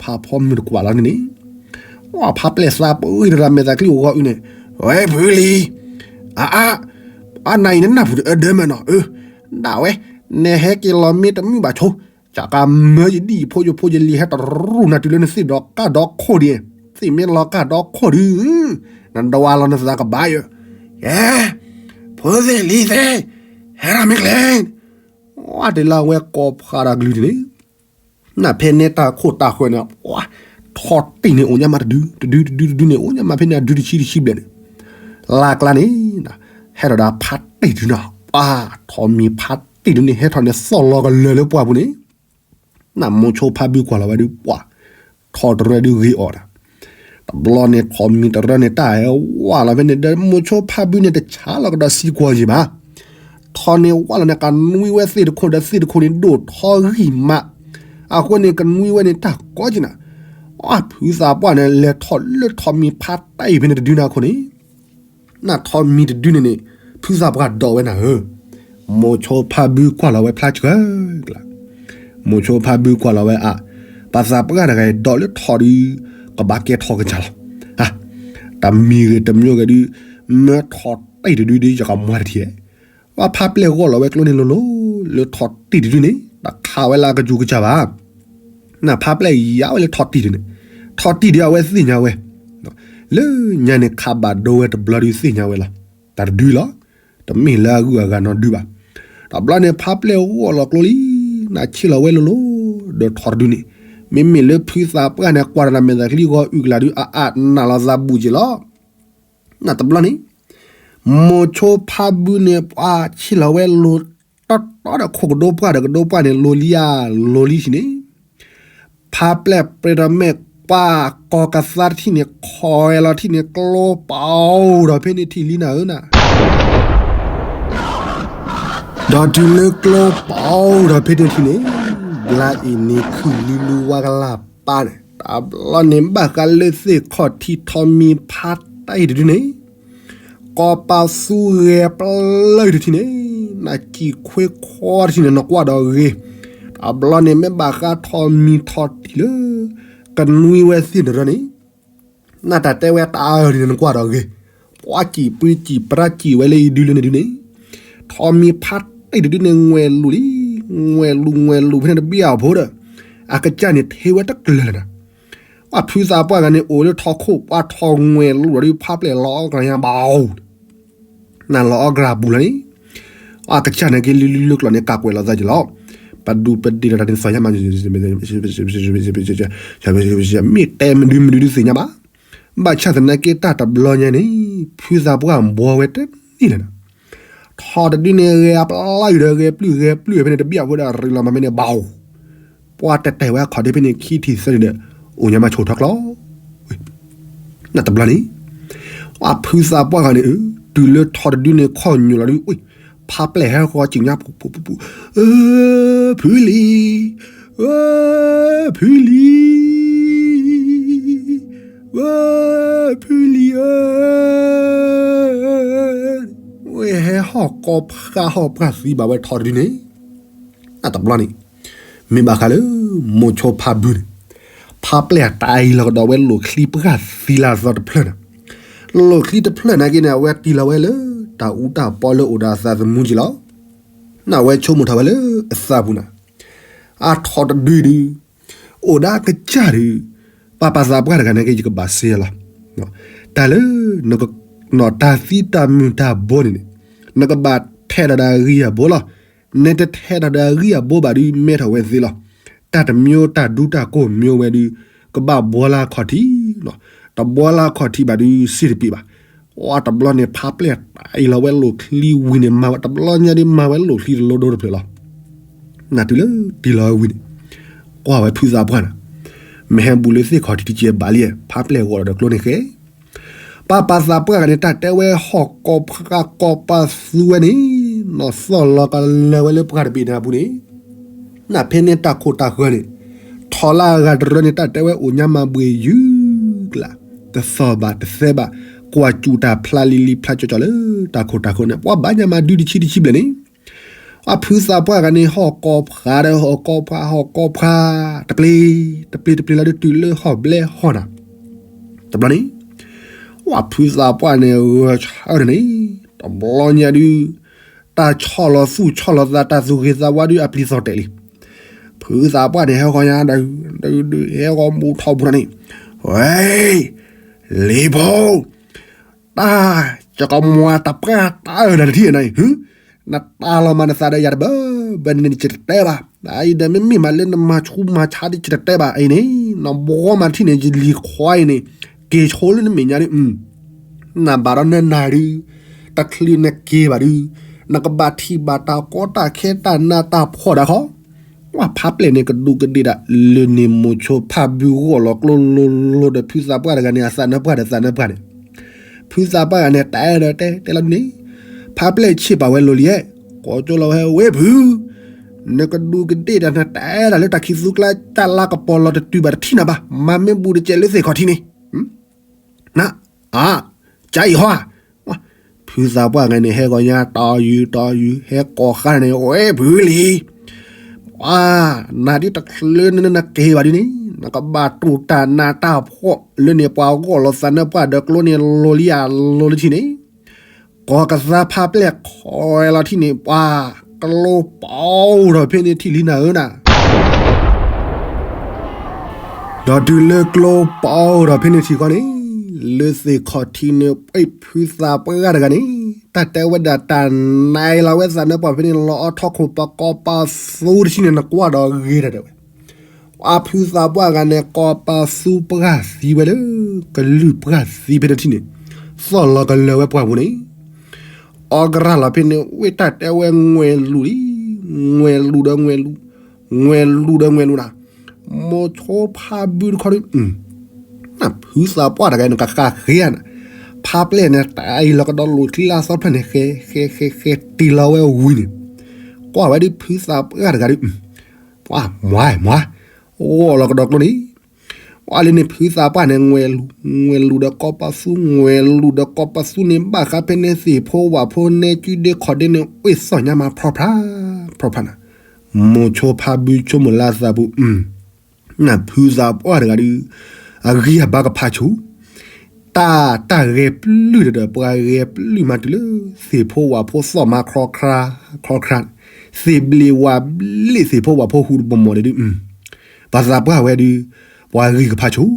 ဖးဖီမုၢ်တကွၢ်လီၤန့ၣ်န့ၣ်, အဖါပျဲၢ်သးပှၢ်တရၣ်မဲာ်သးချံအိၣ်ဂီၤအုးန့ၣ်, ဝဲဖုလံၤ, အါအါ, အနၤအံၤနနၢ်ပူၤတအၢဒၢမဲာ်နီၤ, အၢ, ဒၣ်ဝဲ, နဟဲက့ၤလီၤမ့ၢ်တမုာ်ဘၣ်ဆိ, ကကမၢယဒံၣ်ယဖိယဖိယလံၤ ဟဲတရူၢ်နၤတုၤလၢနသ့ၣ်ဒီးကၢ်ဒီခိၣ်ဒံး, သ့ၣ်မ့ၢ်လီၤကၢ်ဒီခိၣ်ဒုး, နဒွးလီၤနသးကဘၣ်ယၢ, ကဲ, ဖိသ့ၣ်လံၤသ့ၣ်, ဟဲထီၣ်မ့ၢ်ကျဲ, ဝဲတ့ၢ်လၢအဝဲကိးဖးဒီးကလုၢ်န့ၣ်, နဖဲန့ၣ်တၢ်ခိၣ်တၢ်ဃၢၤန့ၣ်, ထီၣ်တံၢ်န့ၣ်အိၣ်ညါမးတဒု, တဒုတဒုတဒုန့ၣ် အိၣ်ညါမးဖဲန့ၣ် အဒုတဆံတဆံဘျဲၣ်န့ၣ်, လၢ်ကျါန့ၣ်, ဟဲထီၣ်ဒီးဖါတံၢ်တဒုန့ၣ်, ပှၤ, ထီၣ်မံၤဖါတံၢ်တဒုန့ၣ် ဟဲထီၣ်န့ၣ် သီၣ်လီၤကလၢာ်လၢပှၢ်ပူၤန့ၣ်, နမိၤဆိဖါဘုကွၢ်လီၤဝဲဒုး ပှၤ, ထီၣ်တရၢဒုးဂ့ၤအီၣ်တၢ်, တဘျီန့ၣ်ထီၣ်မံၤတရၢန့ၣ် တၢ်ဟဲဝးလီၤဖဲန့ၣ်ဒီး မိၤဆိဖါဘုန့ၣ် တဆါလီၤကဒီးစံကွီၢ်ယံၤဘၣ်, ထီၣ်န့ၣ်ဝးလီၤန့ၣ် ကနွံဝဲသ့ၣ်တခိၣ်ဒီးသ့ၣ်တခိၣ်န့ၣ် ဒိၣ်ထီဂံၢ်မး, အဃိန့ၣ် ကနွံဝဲန့ၣ်တၢ်ကီက့ၤနၤ, အဖုသးပှၢ်န့ၣ် လဲၤထီၣ်လၢထီၣ်မံၤဖါတံၢ်ဖဲန့ၣ်တဒုန့ၣ်အခိၣ်န့ၣ် နထီၣ်မံၤတဒုန့ၣ်န့ၣ် ဖုသးပှၢ်ဒိးဝဲနၤဧၢ, မိၤဆိဖါဘုကွၢ်လီၤဝဲဖျါဆှၢကျါ, မိၤဆိဖါဘုကွၢ်လီၤဝဲအါ, ပှၤသးပှၢ်တဂၤအံၤဒိးလၢထီၣ်ဒုး, ကဘၣ်ကဲထီၣ်ကစၢ်လီၤ, တမံၤဂ့ၤတမံၤဂ့ၤဒုး, မၢထီၣ်တံၢ်တဒုဒုး ယကမၤတထံၣ်, ပှၤဖါပျဲၢ်ဂီၢ်လီၤဝဲကျိန့ၣ်လိၤလိၤ, လၢထီၣ်တံၢ်တဒုန့ၣ် တခးဝဲလၢအကစူၤကစၢ်ဘၣ် နဖါပျဲၢ်ယါဝဲလၢထီၣ်တံၢ်ဒုန့ၣ်, ထီၣ်တံၢ်ဒုအဝဲသ့ၣ်ညါဝဲ, လၢညါန့ၣ် ခးဘၣ်ဒိဝဲတဘျီဒုးသ့ၣ်ညါဝဲလီၤ, တၢ်တဒုလီၤ, တမ့ၢ်လၢအဂုၤအဂၤနီတဒုဘၣ်, တဘျီန့ၣ် ဖါပျဲၢ်ဂီၢ်လီၤကျိလံ, နဆ့ၣ်လီၤဝဲလိၤလိၤ, ဒီးထီၣ်တဒုန့ၣ်, မ့မ့ၢ်လၢဖုသးပှၢ်န့ၣ် ကွၢ်တၢ်မဲာ်သးချံဂီၤအုၣ်ကလာ်ဒုး အအါနးလီၤသးဘူးက့ၤလီၤ နတဘျီန့ၣ်, မိၤဆိဖါဘုန့ၣ် ပှၤဆ့ၣ်လီၤဝဲလိၤတီတီဒီး ခိၣ်ကဒိပှၢ်ဒီးကဒိပှၢ်န့ၣ် လိၤလံဧါ, လိၤလံဆံန့ၣ်, ဖါပျဲၢ်ပြ့တမဲာ် ပှၤကိးကသါတထံၣ်န့ၣ် ခီၣ်ဝဲလီၤထံၣ်န့ၣ် ကျိပအိၣ်ဒီးဖဲန့ၣ်ထံၣ်လံနၤဧၢနၤ ဒီးတုၤလၢကျိပအိၣ်ဒီးဖဲန့ၣ်ထံၣ်န့ၣ်, ဘျါအံၤန့ၣ်ခုၣ်လံလူဝါကလၢ်ပၢ်န့ၣ် တဘျီန့ၣ်ဘၣ်ဃးလၢသ့ၣ်ခီၣ်ထံးထီးမံၤဖါတံၢ်တဒုန့ၣ်, ကိးပသူဂဲၤပျၢၢ်တထံၣ်န့ၣ်, နစံၣ်ခွ့ခွီတထံၣ်န့ၣ် နကွၢ်ဒီးဂ့ၤ, တဘျီန့ၣ်မ့ၢ်ဘၣ်ဃးထီးမံၤထီးတံၢ်လၢ ကနွံဝဲသ့ၣ်တရၢန့ၣ် နတၢ်တဲဝဲတၢ်အၢၣ်န့ၣ် နကွၢ်ဒီးဂ့ၤ, ပှၤစံၣ်ပှ့ၤစံၣ်ပြၢစံၣ်ဝဲလၢအံၤဒုလၢန့ၣ်ဒုန့ၣ်, ထီးမံၤဖါတံၢ်တဒုန့ၣ် ငွဲၣ်လူၤလံ, ငွဲၣ်လူၤငွဲၣ်လူၤဖဲန့ၣ်တဘျီအဖိဒီး, အကစၢ်န့ၣ်ထံၣ်ဝဲတကျၢၤလၢၤနၤ, အဖုသးပှၢ်ဂၤန့ၣ် အိၣ်လၢထီခိၣ် ပှၤထီၣ်ငွဲၣ်လူၤဒီး ဖါပျဲၢ်လီၤအီၣ်ကရၢညါဘၣ် နလီၤအီၣ်ကရၢပူၤလီၤန့ၣ်, အကစၢ်န့ၣ်က့ၤလၢလၢလၢကျိာ်န့ၣ် ကးကွဲးလီၤသးက့ၤလီၤ. ပဒူပဒ့ဒီးတၢ်န့ၣ်သီၣ်ညါမး, မ့ၢ်တဲမနုၤမနုၤဒုးသ့ၣ်ညါဘၣ်. ဘၣ်ဆၣ်သနာ်က့တၢ်တဘျီညါန့ၣ် ဖုသးပှၢ်ဘှီဝဲတန့ၢ်လၢၤဒီး ထီၣ်တဒုန့ၣ် ဂဲၤအပျါယုာ်ဒီး ဂဲၤပျုၢ်ဂဲၤပျုၢ်ဖဲန့ၣ် တဘၣ်ဃိဒီးရ့လီၤမးဖဲန့ၣ် ဘၣ်အိၣ်, ပှၤတဲာ်တဲာ်ဝဲအခီၣ်ဒ့ဖဲန့ၣ် ခံထံၣ်သၢထံၣ်ဒီး အိၣ်ညါမးဆိၣ်ထီၣ်ကျီ နတဘျီန့ၣ် အဖုသးပှၢ်ဂၤန့ၣ် တုၤလၢထီၣ်တဒုန့ၣ် ခီၣ်ညိၣ်လီၤဒုး ဖါပျဲၢ်ဟဲဃီၤစံၣ်ညါပူၤပူၤပူၤပူၤ, ဖုလံၤ, ဖုလံၤ, ဖုလံၤဧၢ, ဝဲဟဲဟီၣ်ကီဖးဟီၣ်ပှၢ်သံဘၣ်ဝဲထီၣ်တဒုန့ၣ် အတဘျီန့ၣ် မ့ၢ်ဘၣ်ဃးလၢ မိၤဆိဖါဘုန့ၣ် ဖါပျဲၢ်တၢ်အံၤလီၤကဒီးဝဲလိၣ်ချံပှၢ်သံလၢအသီတဖျၢၣ်န့ၣ်, လိၣ်ချံတဖျၢၣ်နာ်က့န့ၣ် အဝဲတ့ၢ်လီၤဝဲလၢ တၢ်အူတၢ်ပီလၢအိၣ်ဒီးအသးသမူက့လီၤ. နဝဲဆိကမိၣ်ထီၣ်ဝဲလၢအသးပူၤန့ၣ် အထီၣ်တဒုဒုး အိၣ်ဒၣ်ကစၢ်ဒုး ပှၤပာ်သးပှၢ်တဂၤန့ၣ်က့ ယကဘၣ်စ့လီၤ. တၢ်လၢ တၢ်သံတၢ်မုာ်တၢ်ဘိန့ၣ်န့ၣ် နကဘၣ်ထဲးထီၣ်ဒီးအဂံၢ်အဘိလီၤ. နတထဲးထီၣ်ဒီးအဂံၢ်အဘိဘၣ်ဒုး မဲထီၣ်ဝဲသ့လီၤ. တၢ်တမံၤတၢ်ဒူတၢ်ကိၢ်မံၤဝဲဒုး ကဘၣ်ဘှီလၢအခီၣ်ထံး, တဘှီလၢအခီၣ်ထံးဘၣ်ဒုး စ့တပ့ၤဘၣ်. အတဘျီန့ၣ် ဖါပျဲၢ်တၢ်အံၤလီၤဝဲလိၣ်ချံဝံၤန့ၣ် မၤဝဲတဘျီညါဒုး မၤဝဲလိၣ်ချံတလိဒိတဖျၢၣ်လီၤ. နတုၤလၢတ့ၢ်လီၤဝဲဝံၤန့ၣ် ကွၢ်ဝဲဖုသးပှၢ်န့ၣ် မ့ၢ်ဟဲဘူးလၢသ့ၣ်ခီၣ်ထံးတကဲဘၣ်လံ, ဖါပျဲၢ်ဂီၤဒီးကျိန့ၣ်ဃဲ ပှၤပာ်သးပှၢ်ဂၤန့ၣ် တၢ်တဲဝဲဟီၣ်ကီၢ်ဖးကီၢ်ပာ်သူဝဲန့ၣ် နီၢ်သီၣ်လီၤကလၢၤဝဲလၢပှၢ်တဘ့ၣ်န့ၣ်အပူၤန့ၣ်, နဖဲန့ၣ်တၢ်ခိၣ်တၢ်ဃၢၤန့ၣ် ထီၣ်လၢအဂၤတရၢန့ၣ် တၢ်တဲဝဲအိၣ်ညါမၤဘှ့ၣ်ယုၢ်ကျါ, တသီၣ်ဘၣ်တသဲဘၣ်, ကွၢ်စူၣ်တၢ်ဖျါလံလံဖျါကၠီကၠီလၢတၢ်ခိၣ်တၢ်ဃၢၤန့ၣ် ပှၤဘၣ်ညါမၤဒုတဆံတဆံဘျဲၣ်န့ၣ် အဖုသးပှၢ်ဂၤန့ၣ် ဟီၣ်ကီၢ်ဖးဒီးဟီၣ်ကီၢ်ဖး ဟီၣ်ကီၢ်ဖး တပျ့ၤ တပျ့ၤတပျ့ၤလီၤဒုး တုၤလၢဟီၣ်ဘျဲၣ်ဟီၣ်နၤ, တဘျီန့ၣ် အဖုသးပှၢ်န့ၣ် ဂဲၤဆၢန့ၣ် တဘျီညါဒုး တၢ်ဆီၣ်လီၤသူၣ်ဆီၣ်လီၤသး တၢ်သူၣ်ဂ့ၤသးဝါဒုး အပျံၤသီၣ်တဲာ်လံ. ဖုသးပှၢ်န့ၣ် ဟဲဃီညါဒီး ဒုးဒုးဟဲဃီမူထီၣ်ပူၤန့ၣ်, ဝဲ လံၤဖိ တၢ် ယကမၤတၢ်ပှၢ်တၢ်အၢနၤတထံၣ်နၤအံၤ, နတၢ်လီၤမၤနသးဒီးယၤတဘၣ်ဘၣ်န့ၣ်န့ၣ် ယတတဲဘၣ်. အံၤဒီးမ့မ့ၢ်မးလၢနမၤဆူးမၤဆါဒ်ယတတဲဘၣ်အံၤန့ၣ် နဘှီမၤထံၣ်န့ၣ် ယလံၤခွါအံၤန့ၣ် က့ၤဆိလၢနမဲာ်ညါဒ် နဘၣ်ဒီးနနၤဒုး တချုးနက့ၤဘၣ်ဒုး နကဘၣ်ထံၣ်ဘၣ်တၢ်ကီတၢ်ခဲတၢ်နးတၢ်ဖှီၣ်ဒၣ်ခီ ပှၤဖးပျဲၢ်န့ၣ် ကဒူးကဒ့ၣ်ဒၣ် လၢန့ၣ်မိၤဆိဖးဘုဂီၢ်လီၤကျိလိၤလိၤဒီး ဖုသးပှၢ်တဂၤန့ၣ် အသးနၢပှၢ်ဒီးသးနၢပှၢ်န့ၣ်, ဖုသးပှၢ်တဂၤန့ၣ် တဲဒီးတဲတဲလီၤဒ်န့ၣ်, ဖးပျဲၢ်ဆ့ၣ်ပာ်ဝဲလိၤလံ, ကိးကၠိလီၤဝဲ ဝ့ၢ်ဖု, နကဒူးကဒ့ၣ်ဒၣ် နတဲဒၣ်လၢတၢ်ခံးသူကျါ တၢ်လၤကပီၤလီၤတတုၤဘၣ်တထံၣ်နၤဘၣ်, မၤမ့ၢ်ဘူးတကဲးလၢသ့ၣ်ခီၣ်ထံးန့ၣ် န အါ ကါအံၤဟီဧါ, ဖုသးပှၢ်ဂၤန့ၣ် ဟဲဂီၤညါတီယုာ်တီယုာ် ဟဲကိးဃါန့ၣ် ဝဲဖုလံၤ, ပှၤ နၤဒ်တချုးလၢနက့ၤဘၣ်ဒ်န့ၣ် နကဘၣ်တူၢ်တၢ်နးတၢ်ဖှီၣ်လၢန့ၣ် ပှၤဂီၢ်လီၤသးနၢပှၢ်ဒီးကျိန့ၣ် လိၤလံယၤလိၤလၢထံၣ်န့ၣ် ကိးကသါဖးပျဲၢ်ခီလီၤထံၣ်န့ၣ် ပှၤကျိပီအိၣ်ဒီးဖဲန့ၣ်ထံၣ်လံနၤဧၢနၤ ဒီးတုၤလၢကျိပီအိၣ်ဒီးဖဲန့ၣ်ထံၣ်ဃီန့ၣ် လၢသ့ၣ်ခီၣ်ထံးန့ၣ် ပှၤဖုသးပှၢ်တဂၤန့ၣ် တၢ်တဲဝဲဒၣ်တၢ်နးလီၤဝဲသးနၢပှၢ်ဖဲန့ၣ် လီၤအီထီခိၣ်ပကိးပသူတထံၣ်န့ၣ် နကွၢ်ဒီးဂ့ၤတၢ်တဲဝဲ ပှၤဖုသးပှၢ်ဂၤန့ၣ် ကိးပသူပှၢ်သံဝဲလၢ ကလုၢ်ပှၢ်သံဖဲန့ၣ်ထံၣ်န့ၣ် သီၣ်လီၤကလၢၤဝဲပှၢ်ပူၤန့ၣ် အီကရၢ်လီၤဖဲန့ၣ် ဝ့ၢ်တၢ်တဲဝဲငွဲလူၤလံ, ငွဲလူၤဒီးငွဲလူၤ, ငွဲလူၤဒီးငွဲလူၤနၤ, မိၤဆိဖးဘုတခီဒုး, ဖုသးပှၢ်တဂၤန့ၣ် ကဃၣ်ဃ့ဧါနၤ, ဖးပျဲၢ်န့ၣ် တၢ်အံၤလီၤကဒီးလိၣ်ချံလၢအသီတဖျၢၣ်န့ၣ် ဃဲ ဃဲ ဃဲ ဃဲ တ့ၢ်လီၤဝဲဝံၤန့ၣ်, ကွၢ်ဝဲဒုးဖုသးပှၢ်တဂၤဒုး, ပှၤ မွၤ မွၤ, ဂီၢ်လီၤကဒီးကျိန့ၣ် ပှၤလၢန့ၣ်ဖုသးပှၢ်န့ၣ် ငွဲလူၤ, ငွဲလူၤဒီးကိးပသူ, ငွဲလူၤဒီးကိးပသူန့ၣ် ဘၣ်ဃးဖဲန့ၣ်သ့ၣ်ဖိဝၣ်ဖိနဲကုဒ့ခီၣ်ဒ့န့ၣ် ဝ့ၢ်သီၣ်ညါမးဖျီဖျါ, ဖျီဖျါနၤ, မိၤဆိဖးဘုဆိကမိၣ်လၢအသးပူၤ, နဖုသးပှၢ်တဂၤဒုး, အဂံၢ်အဘါကဖးဆူၣ် တၢ် တၢ်ဂဲၤပျုၢ်ဒီး ပှၤဂဲၤပျုၢ်မးတုၤလၢ သ့ၣ်ဖိဝၣ်ဖိသီၣ်မးခီခရါ, ခီခရါ, သ့ၣ်ဘျ့ဝၣ်ဘျ့သ့ၣ်ဖိဝၣ်ဖိဟူးတဘီမီၢ်ဒဲးဒုး, ပှၤသးပှၢ်ဝဲဒုး, ပှၤဂံၢ်ကဖးဆူၣ်,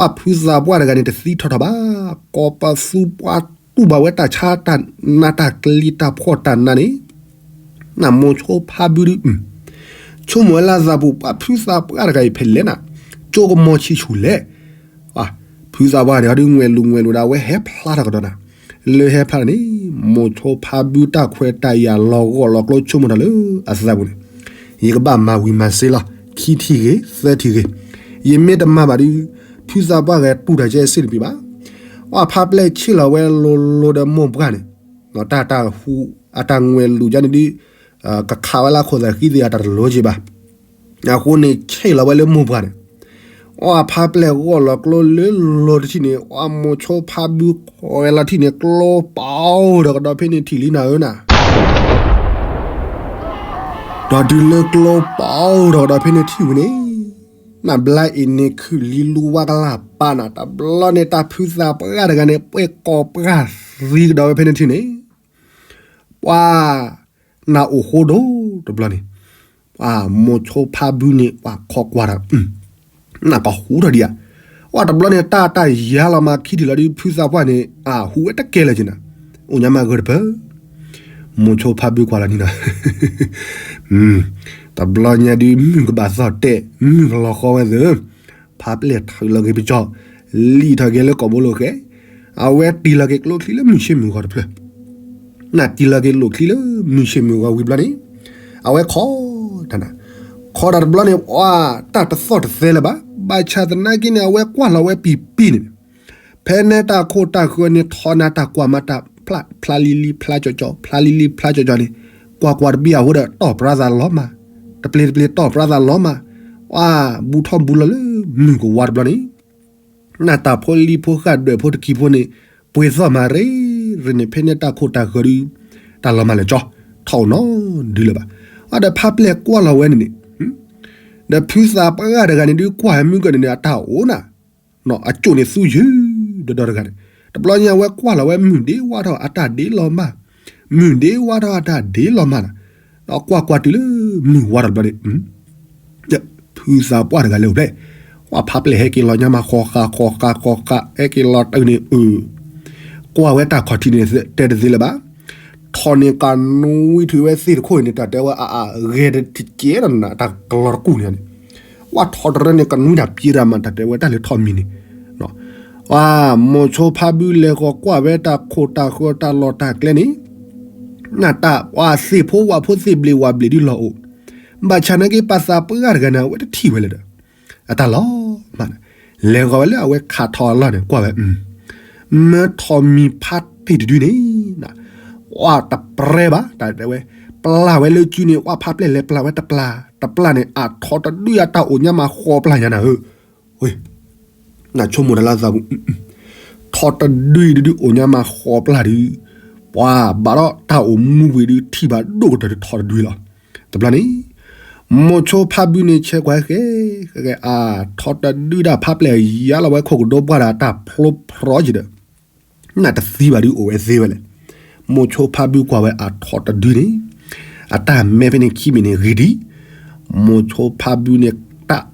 ပှၤဖုသးပှၢ်တဂၤန့ၣ် တသံထီၣ်ထီၣ်ဘၣ်, ကိးပသူပှၤတူၢ်ဘၣ်ဝဲတၢ်ဆါတၢ်နးတၢ်ကျံၤတၢ်ဖှီၣ်တၢ်နးန့ၣ်, နမိၢ်ဆိဖါဘုဒုး, ဆိကမိၣ်ဝဲလၢသးပူၤ ပှၤဖုသးပှၢ်တဂၤအံၤဖဲလဲၣ်နၤ, ကၠိကမီၤဆံးဆူၣ်လဲၣ်. ဖုသးပှၢ်န့ၣ် ဟီဒုးငွဲၣ်လူၤငွဲၣ်လူၤဒီး အဝဲဟဲဖျါထီၣ်ကဒီးနၤ, လၢဟဲဖျါထီၣ်န့ၣ်, မိၢ်ဆိဖါဘုတၢ်ခွဲးတၢ်ယာ်လီၤဂီၢ်လီၤကျိဆိကမိၣ်ထီၣ်လၢအသးပူၤန့ၣ်, ယကဘၣ်မၤဝံၤမၤစ့လီၤ, ခံထံၣ်ဂ့ၤ သၢထံၣ်ဂ့ၤ, ယမ့ၢ်တမၤဘၣ်ဒီး ဖုသးပှၢ်ဂဲၤတူၢ်တၢ်ကဲစ့ၢ်တပံၤဘၣ်. ပှၤဖါပျဲၢ်ဆ့ၣ်လီၤဝဲလိၤလိၤဒီးမိၢ်ပှၢ်န့ၣ်, တၢ်တၢ်ဟူအတၢ်ငွဲၣ်လူၤကန့ၣ်ဒုး, ကခးဝဲလၢခိၣ်သးဃံသ့ၣ်အတၢ်တလိက့ၤဘၣ်. အဃိန့ၣ်ဆ့ၣ်လီၤဝဲလၢမိၢ်ပှၢ်န့ၣ်, ပှၤဖါပျဲၢ်ဂီၢ်လီၤကျိလၢလိၤတထံၣ်န့ၣ်, ပှၤမိၢ်ဆိဖါဘုခွဲးလီၤထံၣ်န့ၣ် ကျိပအိၣ်ထီၣ်ကဒီးဖဲန့ၣ်ထံၣ်လံနၤဧၢနၤ ဒီးတုၤလၢကျိပအိၣ်ထီၣ်ကဒီးဖဲန့ၣ်ထံၣ်ဝံၤန့ၣ်, နဘျါအံၤန့ၣ်ခုၣ်လံလူဝါကလၢ်ပာ်နၤ, တဘျီန့ၣ်တၢ်ဖုသးပှၢ်တဂၤန့ၣ် ပှဲၤကိးပှၢ်သံကဒီးဝဲဖဲန့ၣ်ထံၣ်န့ၣ်, ပှၤနၢ်အိၣ်ဃိဒိၣ်တဘျီန့ၣ်, ပှၤမိၢ်ဆိဖါဘုန့ၣ် ပှၤခိးကွၢ်ဒီး နၢ်ကဟူထီၣ်ဒံးဧါ. ပှၤတဘျီန့ၣ် တၢ်တၢ်ယါလီၤမးခံထံၣ်လီၤဒုး ဖုသးပှၢ်န့ၣ် အဟူဝဲတကဲလၢာ်က့နၤ, အိၣ်ညါမးဂၢၢ်တပၢၢ်, မိၢ်ဆိဖါဘုကွၢ်လီၤန့ၣ်ဒီး တဘျီညါဒုး မုၢ်ကဘၣ်သီၣ်တဲာ် မုၢ်ကလီၤဃီဝဲသ့ၣ်, ဖါပျဲၢ်ထုးလီၤက့ၤပကၠီ, လံၣ်ထီၣ်က့ၤလၢကိာ်ဘိလိာ်ဃဲ, အဝဲတံၢ်လီၤက့ၤကျိချံလၢမုၢ်ဆ့ၣ်မုၢ်ဂီၤတဖျၢၣ်, နတံၢ်လီၤက့ၤလိာ်ချံလၢမုၢ်ဆ့ၣ်မုၢ်ဂီၤဝံၤဘျီန့ၣ်, အဝဲခိးတၢ်နၤ, ခိးတၢ်တဘျီန့ၣ် ပှၤတၢ်တသီၣ်တသဲလၢၤဘၣ်, ဘၣ်ဆၣ်သနာ်က့န့ၣ် အဝဲကွၢ်လီၤဝဲပံာ်ပံာ်န့ၣ် ဖဲန့ၣ်တၢ်ခိၣ်တၢ်ဃၢၤန့ၣ် ထီနၤတၢ်ကွၢ်မးတၢ်ဖျါ ဖျါလံလံဖျါကၠီကၠီ ဖျါလံလံဖျါကၠီကၠီန့ၣ်, ကွၢ်ကွၢ်တဘံၣ်အဃိဒီး တီၢ်ပြါသးလီၤမး, တပျ့ၤတပျ့ၤတီၢ်ပြါသးလီၤမး, ပှၤဘူးထီၣ်ဘူးလီၤလၢမုၢ်ကဝါတဘျီန့ၣ်, နတၢ်ဖိလံၤဖိဃၣ်ဒွဲၣ်ဖိတကံၤဖိန့ၣ်, ပှ့ၤသီၣ်မးရ့ရ့န့ၣ် ဖဲန့ၣ်တၢ်ခိၣ်တၢ်ဃၢၤဒုး, တၢ်လီၤမၢ်လၢာ်ကၠီ, ထီၣ်အိၣ်နီဒုလၢၤဘၣ်. အဒီးဖါပျဲၢ်ကွၢ်လီၤဝဲန့ၣ်န့ၣ်, ဒီးဖုသးပှၢ်တဂၤန့ၣ်ဒုးကွၢ်ဟဲမုၢ်ကၢၢ်န့ၣ်န့ၣ် အတၢ်အိၣ်နၤ, အကိၣ်န့ၣ်သူယုၢ်ဒီးဒီတဂၤန့ၣ်, တဘျီညါဝဲကွၢ်လီၤဝဲမုၢ်ဒ့ဝါထီၣ်အတၢ်ဒ့လီၤမၢ်, မုၢ်ဒ့ဝါထီၣ်အတၢ်ဒ့လီၤမၢ်နၤ, ဒီးကွၢ်ကွၢ်တုၤလၢမုၢ်ဝါထီၣ်တဘျီန့ၣ် ဖုသးပှၢ်တဂၤလၢအိၣ်ဖျဲၣ်, ပှၤဖါပျဲၢ်ဟဲက့ၤလီၤညါမးဃီဃာ်ဃီဃာ်ဃီဃာ် ဟဲက့ၤလီၤတုၤန့ၣ်အု, ကွၢ်ဝဲတၢ်ခီၣ်ထံးန့ၣ် တဲတသ့လၢၤဘၣ်, ထီၣ်န့ၣ်ကနွံထုးဝဲသ့ၣ်တခိၣ်အံၤန့ၣ် တၢ်တဲဝဲအအါ ဂဲၤတကဲဒီးနၤ တၢ်ကလီၤတကူၣ်န့ၣ်န့ၣ်, ပှၤထီၣ်တရၢန့ၣ် ကနွံတၢ်ပျံၤတၢ်မး တၢ်တဲဝဲတၢ်လၢထီၣ်မံၤန့ၣ် မိၢ်ဆိဖါဘုလဲၤဃီၤကွၢ်ဝဲတၢ်ခိၣ်တၢ်ဃၢၤတၢ်လီၢ်တၢ်ကျဲန့ၣ်, နတၢ်ပှၤသ့ၣ်ဖိဝၣ်ဖိသ့ၣ်ဘျ့းဝၣ်ဘျ့းဒုးလီၤအိၣ်, ဘၣ်ဆၣ်နာ်က့ ပှၤသးပှၢ်တဂၤန့ၣ် အဝဲတထံၣ်ဝဲလၢၤဒီး, အတၢ်လီၤမၢ်န့ၣ်, လဲၤဃီၤဝဲလၢအဝဲခးထီၣ်အလီၢ်န့ၣ် ကွၢ်ဝဲ, မ့ၢ်ထီၣ်မံၤဖးတ့ၢ်တဒုန့ၣ် ပှၤတပြဲဘၣ် တၢ်တဲဝဲ, ပျၢ်ဝဲလၢစုန့ၣ် ပှၤဖါပျဲၢ်လဲၤပျၢ်ဝဲတပျၢ်, တပျၢ်န့ၣ် အထီၣ်တဒုအတၢ်အိၣ်ညါမးဃီပျၢ်ညါနၤဧၢ, နဆိကမိၣ်တၢ်လၢသးပူၤ, ထီၣ်တဒုအံၤဒုးအိၣ်ညါမးဃီပျၢ်ဒုး, ပှၤဘၣ်ဒီးတၢ်အိၣ်မူဝံၤဒုး ထံၣ်ဘၣ်ဒိၣ်ကတၢၢ်ဒုးထီၣ်တဒုလီၤ. တဘျီန့ၣ် မိၢ်ဆိဖါဘုန့ၣ် ဆဲးကွၢ်ဃဲဃဲဃဲ အါ ထီၣ်တဒုဒၣ် ဖါပျဲၢ်ယါလီၤဝဲခိၣ်ကဒိပှၢ်ဒီး တၢ်ဖျိဖျိက့ၤဒီး နတသံဘၣ်ဒုးအိၣ်ဝဲသ့ဝဲလဲၣ်. မိၢ်ဆိဖါဘုကွၢ်ဝဲအထီၣ်တဒုန့ၣ် အတၢ်မဲဖဲန့ၣ်ခံဘ့ၣ်န့ၣ်ဂ့ၤဒံး, မိၢ်ဆိဖါဘုန့ၣ် တၢ်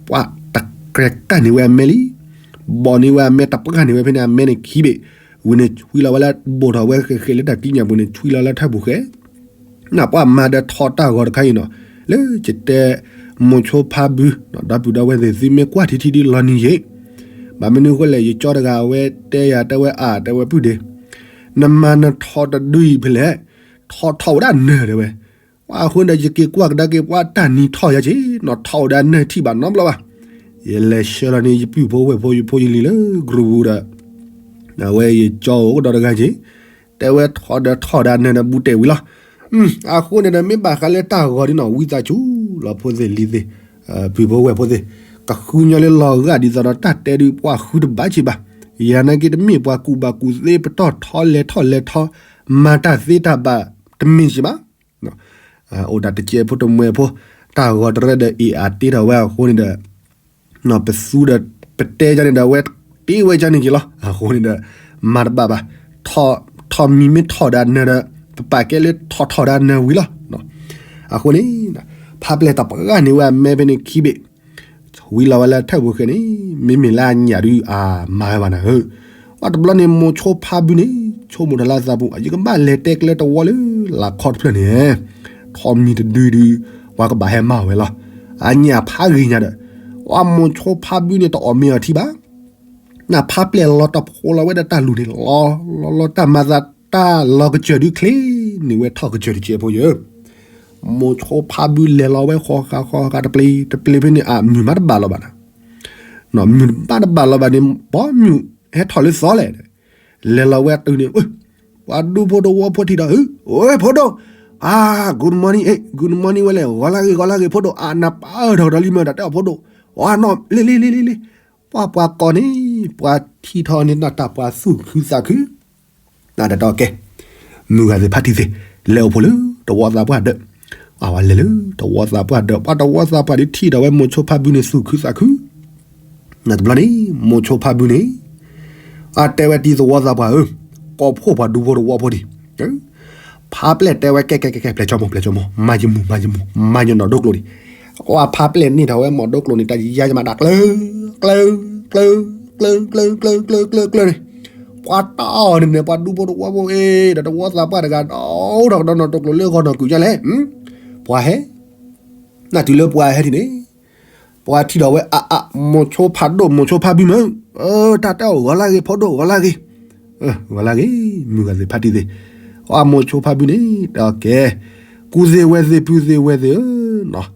ပှၢ်တကြဲးကၣ်န့ၢ်ဝဲအမဲလံ, ဘီၣ်န့ၢ်ဝဲအမဲ တပှၢ်န့ၢ်ဝဲဖဲန့ၣ်အမဲန့ၣ်ခံဘ့ၣ်, ဝံၤန့ၣ်ဆွံလီၤဝဲလၢ ဘိၣ်ထီၣ်ဝဲဃဲဃဲလၢတၢ်ကံးညာ်ပူၤန့ၣ် ဆွံလီၤလၢထၢၣ်ပူၤဃဲ နပှၤမၤဒီးထီၣ်တၢ်ဂီၤတခါအံၤနီၤ, လၢယတဲ မိၢ်ဆိဖါဘု ဒီပုၢ်ဒီဝဲၢ်သ့ၣ်သုမ့ၢ်ကွၢ်ထံထံဒုးလီၤနံၤယ့ၣ်, ဘၣ်မနုၤအဃိလဲၣ် ယကၠီတဂၤအဝဲတဲယၤတဲဝဲအါတဲဝဲပုၢ်ဒ့, နမၤနထီၣ်တဒုအံၤဖဲလဲၣ်, ထီၣ်ထီၣ်ဝဲဒၣ်နၢၤတဲဝဲ, ပှၤအဃိန့ၣ်ယက့ၤကွၢ်ကဒါက့ၤပှၤတၢ်နံၤထီၣ်ယၤက့ၤ နီၤထီၣ်ဝဲဒၣ်နၢၤထံၣ်ဘၣ်နီတဘျီဘၣ်, ယလဲၤဆှၢလီၤန့ၣ် ယပုၢ်ဖိဝဲၢ်ဖိယဖိယလံၤလၢ group ပူၤဒီး အဝဲယကၠီအိၣ်ကဒီးတဂၤက့ၤ, တဲဝဲထီၣ်ဒီးထီၣ်ဒၣ်နၢၤဒီးဘူးတဲာ်ဝံၤလီၤ. အဃိန့ၣ်ဒီး မ့ၢ်ဘၣ်ဃးလၢတၢ်ဂီၤဒ်နီၤ ဝံသးစူၤလီၤဖိသ့ၣ်လံၤသ့ၣ်, ပုၢ်ဖိဝဲၢ်ဖိသ့ၣ်, ကဃုညီလၢလီၤဂာ်ဒ်သိးဒီးတၢ်တဲဒုးပှၤဃုတဘၣ်က့ၤဘၣ်, ယၤနာ်က့တမ့ၢ်ပှၤကူၣ်ဘၣ်ကူၣ်သ့ပတီၢ်ထီလဲၤထီၣ်လဲၤထီ, မၤတၢ်သ့တၢ်ဘၣ်တမ့ၢ်က့ၤဘၣ် အိၣ်ဒၣ်တကဲဖိတမှဲဖိ, တၢ်ဂီၤတရၢဒီးအ့ၣ်အါတ့ထီၣ်ဝဲအဃိန့ၣ်ဒီး, ပသူဒီးပတဲကန့ၣ်ဒီး အဝဲတ့ဝဲကန့ၣ်က့ၤလီၤ. အဃိန့ၣ်ဒီး မၤတဘၣ်ဘၣ်, ထီၣ်မံၤမ့ၢ်ထီၣ်ဒၣ်နၢၤဒီး ပပာ်ကဲလၢထီၣ်ထီၣ်ဒၣ်နၢၤဝံၤလီၤ. အဃိန့ၣ် ဖါပျဲၢ်တပှၢ်န့ၢ်ဝဲအမဲဖဲန့ၣ်ခံဘ့ၣ်, ဆိ ဝံၤလီၤဝဲလၢထၢၣ်ပူၤဃဲန့ၣ် မ့မ့ၢ်လၢအညၣ်ဒုးအမၤဝဲဘၣ်နၤဧၢ, ပှၤတဘျီန့ၣ် မိၤဆိဖါဘုန့ၣ် ဆိကမိၣ်ထီၣ်လၢအသးပူၤ ယကဘၣ်လဲၤတဲကျဲတဝီလၢလၢခီတဖျၢၣ်န့ၣ်, ထီးမံၤတဒုဒုး ပှၤကဘၣ်ဟဲမၤအီၤဝဲလီၤ. အညၣ်ဖးဂ့ၤညါဒီး ပှၤမိၤဆိဖါဘုန့ၣ်တအီၣ်မ့ၤအီထံဘၣ် နဖးပျဲၢ်လီၤတဖိလီၤဝဲဒၣ်တၢ်လူၤန့ၣ် လီၤလီၤတၢ်မၤသးတၢ်လီၤကစၢၢ်ဒုးချ့န့ၣ်ဝဲထီၣ်ကစၢၢ်တကဲးဖိယၢ, မိၤဆိဖါဘုလဲၤလီၤဝဲဃီဃာ်ဃီဃာ်တပျ့ၤတပျ့ၤဖဲန့ၣ် အမုၢ်မးတဘၣ်လီၤဘၣ်နၤ, မုၢ်ဘၣ်တဘၣ်လီၤဘၣ်န့ၣ် ပှၤမုၢ်ဟဲထီၣ်လၢသီလဲၣ်, လဲၤလီၤဝဲတုၤန့ၣ် ပှၤဒူဖိတဝီဖိထံၣ်ဒီး ဧၢ ဖိဒိၣ်, အါ good morning အ့ good morning ဝဲလဲၣ် ဂီၤလၢဂ့ၤ ဂီၤလၢဂ့ၤ ဖိဒိၣ် အနပၢၢ်ထီၣ်ကဒီးလံမၢ် တၢ်တဲအီၤဖိဒိၣ်, အနီၢ် လ့လ့လ့လ့လ့ ပှၤပှၤကိးန့ၣ် ပှၤထံၣ်ထီၣ်န့ၣ် တၢ်ပှၤသူၣ်ခုသးခု, တၢ်တဲအီၤကဲ, မုၢ်ဂၤသ့ၣ်ဖးထံသ့ၣ် လဲၤအိၣ်ဖှိၣ်လၢတဝီသးပှၢ်ဒၢး, အဝဲလဲၤလၢတဝီသးပှၢ်ဒၢး ပှၤတဝီသးပှၢ်ဒုးထံၣ်ဒီးဝဲမိၤဆိဖါဘုန့ၣ်သူၣ်ခုသးခု တဘျီန့ၣ် မိၤဆိဖါဘုန့ၣ် အတဲဝဲတံၤသဝီသးပှၢ်ဧၢ, ကိးဖှိၣ်ပှၤဒူဖိတဝီဖိဒံး, ဖးပျဲၢ်တဲဝဲကဲကဲကဲကဲ ပျဲၢ်ဆိကမိၣ် မၤယမူၢ်မၤယမူၢ် မၤယနီၢ်ဒိကျိၤန့ၣ်, ကွၢ်ဖးပျဲၢ်န့ၢ်ထီၣ်ဝဲမီၢ်ဒိကျိၤန့ၣ် တၢ်ယယါယမၤဒၣ်ကျၢၤ ကျၢၤ ကျၢၤ ကျၢၤ ကျၢၤ ကျၢၤ ကျၢၤ ကျၢၤန့ၣ်, ပှၤတၢ်အီၣ်န့ၣ်န့ၣ် ပှၤဒူဖိတဝီဖိအ့ၣ် ဒီးတဝီသးပှၢ်တဂၤဒီး အိၣ်ထီၣ်ကဒီးနီၢ်ဒိကျိၤလၢဂီၤနီၢ်ကုာ်ညါလဲၣ်, ပှၤဟဲ နၢ်တုၤလၢပှၤဟဲဒ်န့ၣ် ပှၤထံၣ်ဒီးဝဲအါအါ မိၤဆိဖးဒိၣ် မိၤဆိဖးဘုမၢ်, တၢ်တဲအီၤဂီၤလၢဂ့ၤ ဖိဒိၣ် ဂီၤလၢဂ့ၤ, ဂီၤလၢဂ့ၤ မုၢ်ဂၤသ့ၣ်ဖးထံသ့ၣ်, အမိၤဆိဖးဘုန့ၣ် တဲအီၤကဲ, ကူသ့ၣ်ဝဲသ့ၣ် ပုၢ်သ့ၣ်ဝဲၢ်သ့ၣ်ဧၢ,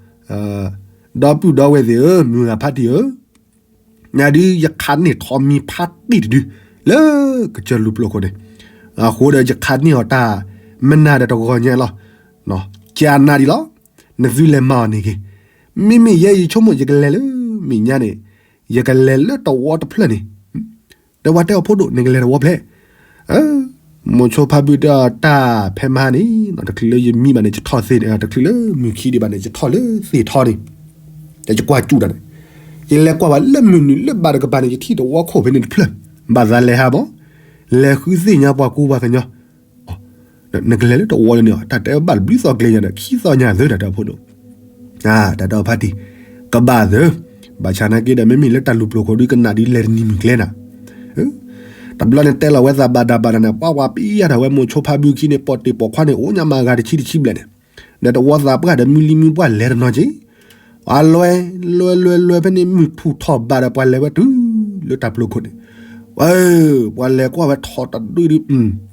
ဒီပုၢ်ဒီဝဲၢ်သ့ၣ်ဧၢ မုၢ်ဂၤဖးထံဧၢ နဒုးယခးန့ၢ်ထီးမံၤဖးတ့ၢ်တဒု လၢကစၢၢ်လူၤပျိၢ်ခိၣ်န့ၣ်, အဃိဒီးယခးန့ၢ်အီၤတၢ်မနၤဒီးတဂီၤညါလီၤ, ကနၤဒံးလီၤ, နသုလဲၤမၤအီၤန့ၣ်ဂ့ၤ, မ့မ့ၢ်ယဲယဆိကမိၣ်ယကလဲၤလၢမဲာ်ညါန့ၣ်, ယကလဲၤလၢတဝီတဖျၢၣ်န့ၣ်, ဒီးပှၤတဲအီၤဖိဒိၣ် နကလဲၤတဝီဖျဲၣ် မိၤဆိဖးဘုတဲအီၤတၢ်ဖဲမဟါန့ၣ် တချုးလၢယမံဘၣ်န့ၣ် ယထီၣ်သ့ၣ်န့ၣ် တချုးလၢမုၢ်ခံဒံးဘၣ်န့ၣ် ယထီၣ်လၢသ့ၣ်ထီန့ၣ်, ယကွၢ်စူၣ်တၢ်န့ၣ်, ယလဲၤကွၢ်ဘၣ်လၢမုၢ်နုာ်လၢဘၣ်တကပၤန့ၣ် ယထံၣ်တဝီခိၣ်ဖဲန့ၣ်တဖျၢၣ်, ဘၣ်သးလဲၤဟးဘၣ်, လဲၤဃုသ့ၣ်ညါပှၤကူပှၤကညီ, နကလဲၤလၢတဝီလၢန့ၣ် တၢ်တဲဘၣ်တဘျုးသီကျဲညါဒီး ခံသီညါသၢတၢ်တဲအီၤဖိဒိၣ် တၢ်တဲအီၤဖးတံၢ်, ကဘၣ်သၢ, ဘၣ်ဆၣ်နာ်က့ဒီး မ့မ့ၢ်လၢတၢ်လူၤပျိၢ်ခိၣ်ဒုးကနၣ်ဒုးလဲၤတနံၤမုၢ်ကျဲနၤ, တဘျီန့ၣ်တဲလီၤဝဲသးဘၣ်ဒၣ်ဘၣ်ဒၣ်န့ၣ် ပှၤပှၤပံယါထီၣ်ဝဲမိၤဆိဖးဘုခံန့ၣ် ပိာ်တ့ၢ်ပိာ်ခွါန့ၣ် အိၣ်ညါမၤဂၤတဆံတဆံဘျဲၣ်န့ၣ်, ဒီးတဝီသးပှၢ်ဒီးမုၢ်လံမုၢ်ပှၢ်လဲၤတနီၤက့ၤ, ပှၤလဲၤ လဲၤလဲၤလဲၤဖဲန့ၣ် မုၢ်ထူၣ်ထီၣ်ဘးဒီး ပှၤလဲၤဝဲတုၤလၢတၢ်ပျိၢ်ခိၣ်န့ၣ်, ဝဲ ပှၤလဲၤကွၢ်ဝဲထီးတဒုဒု နၢ်ထီး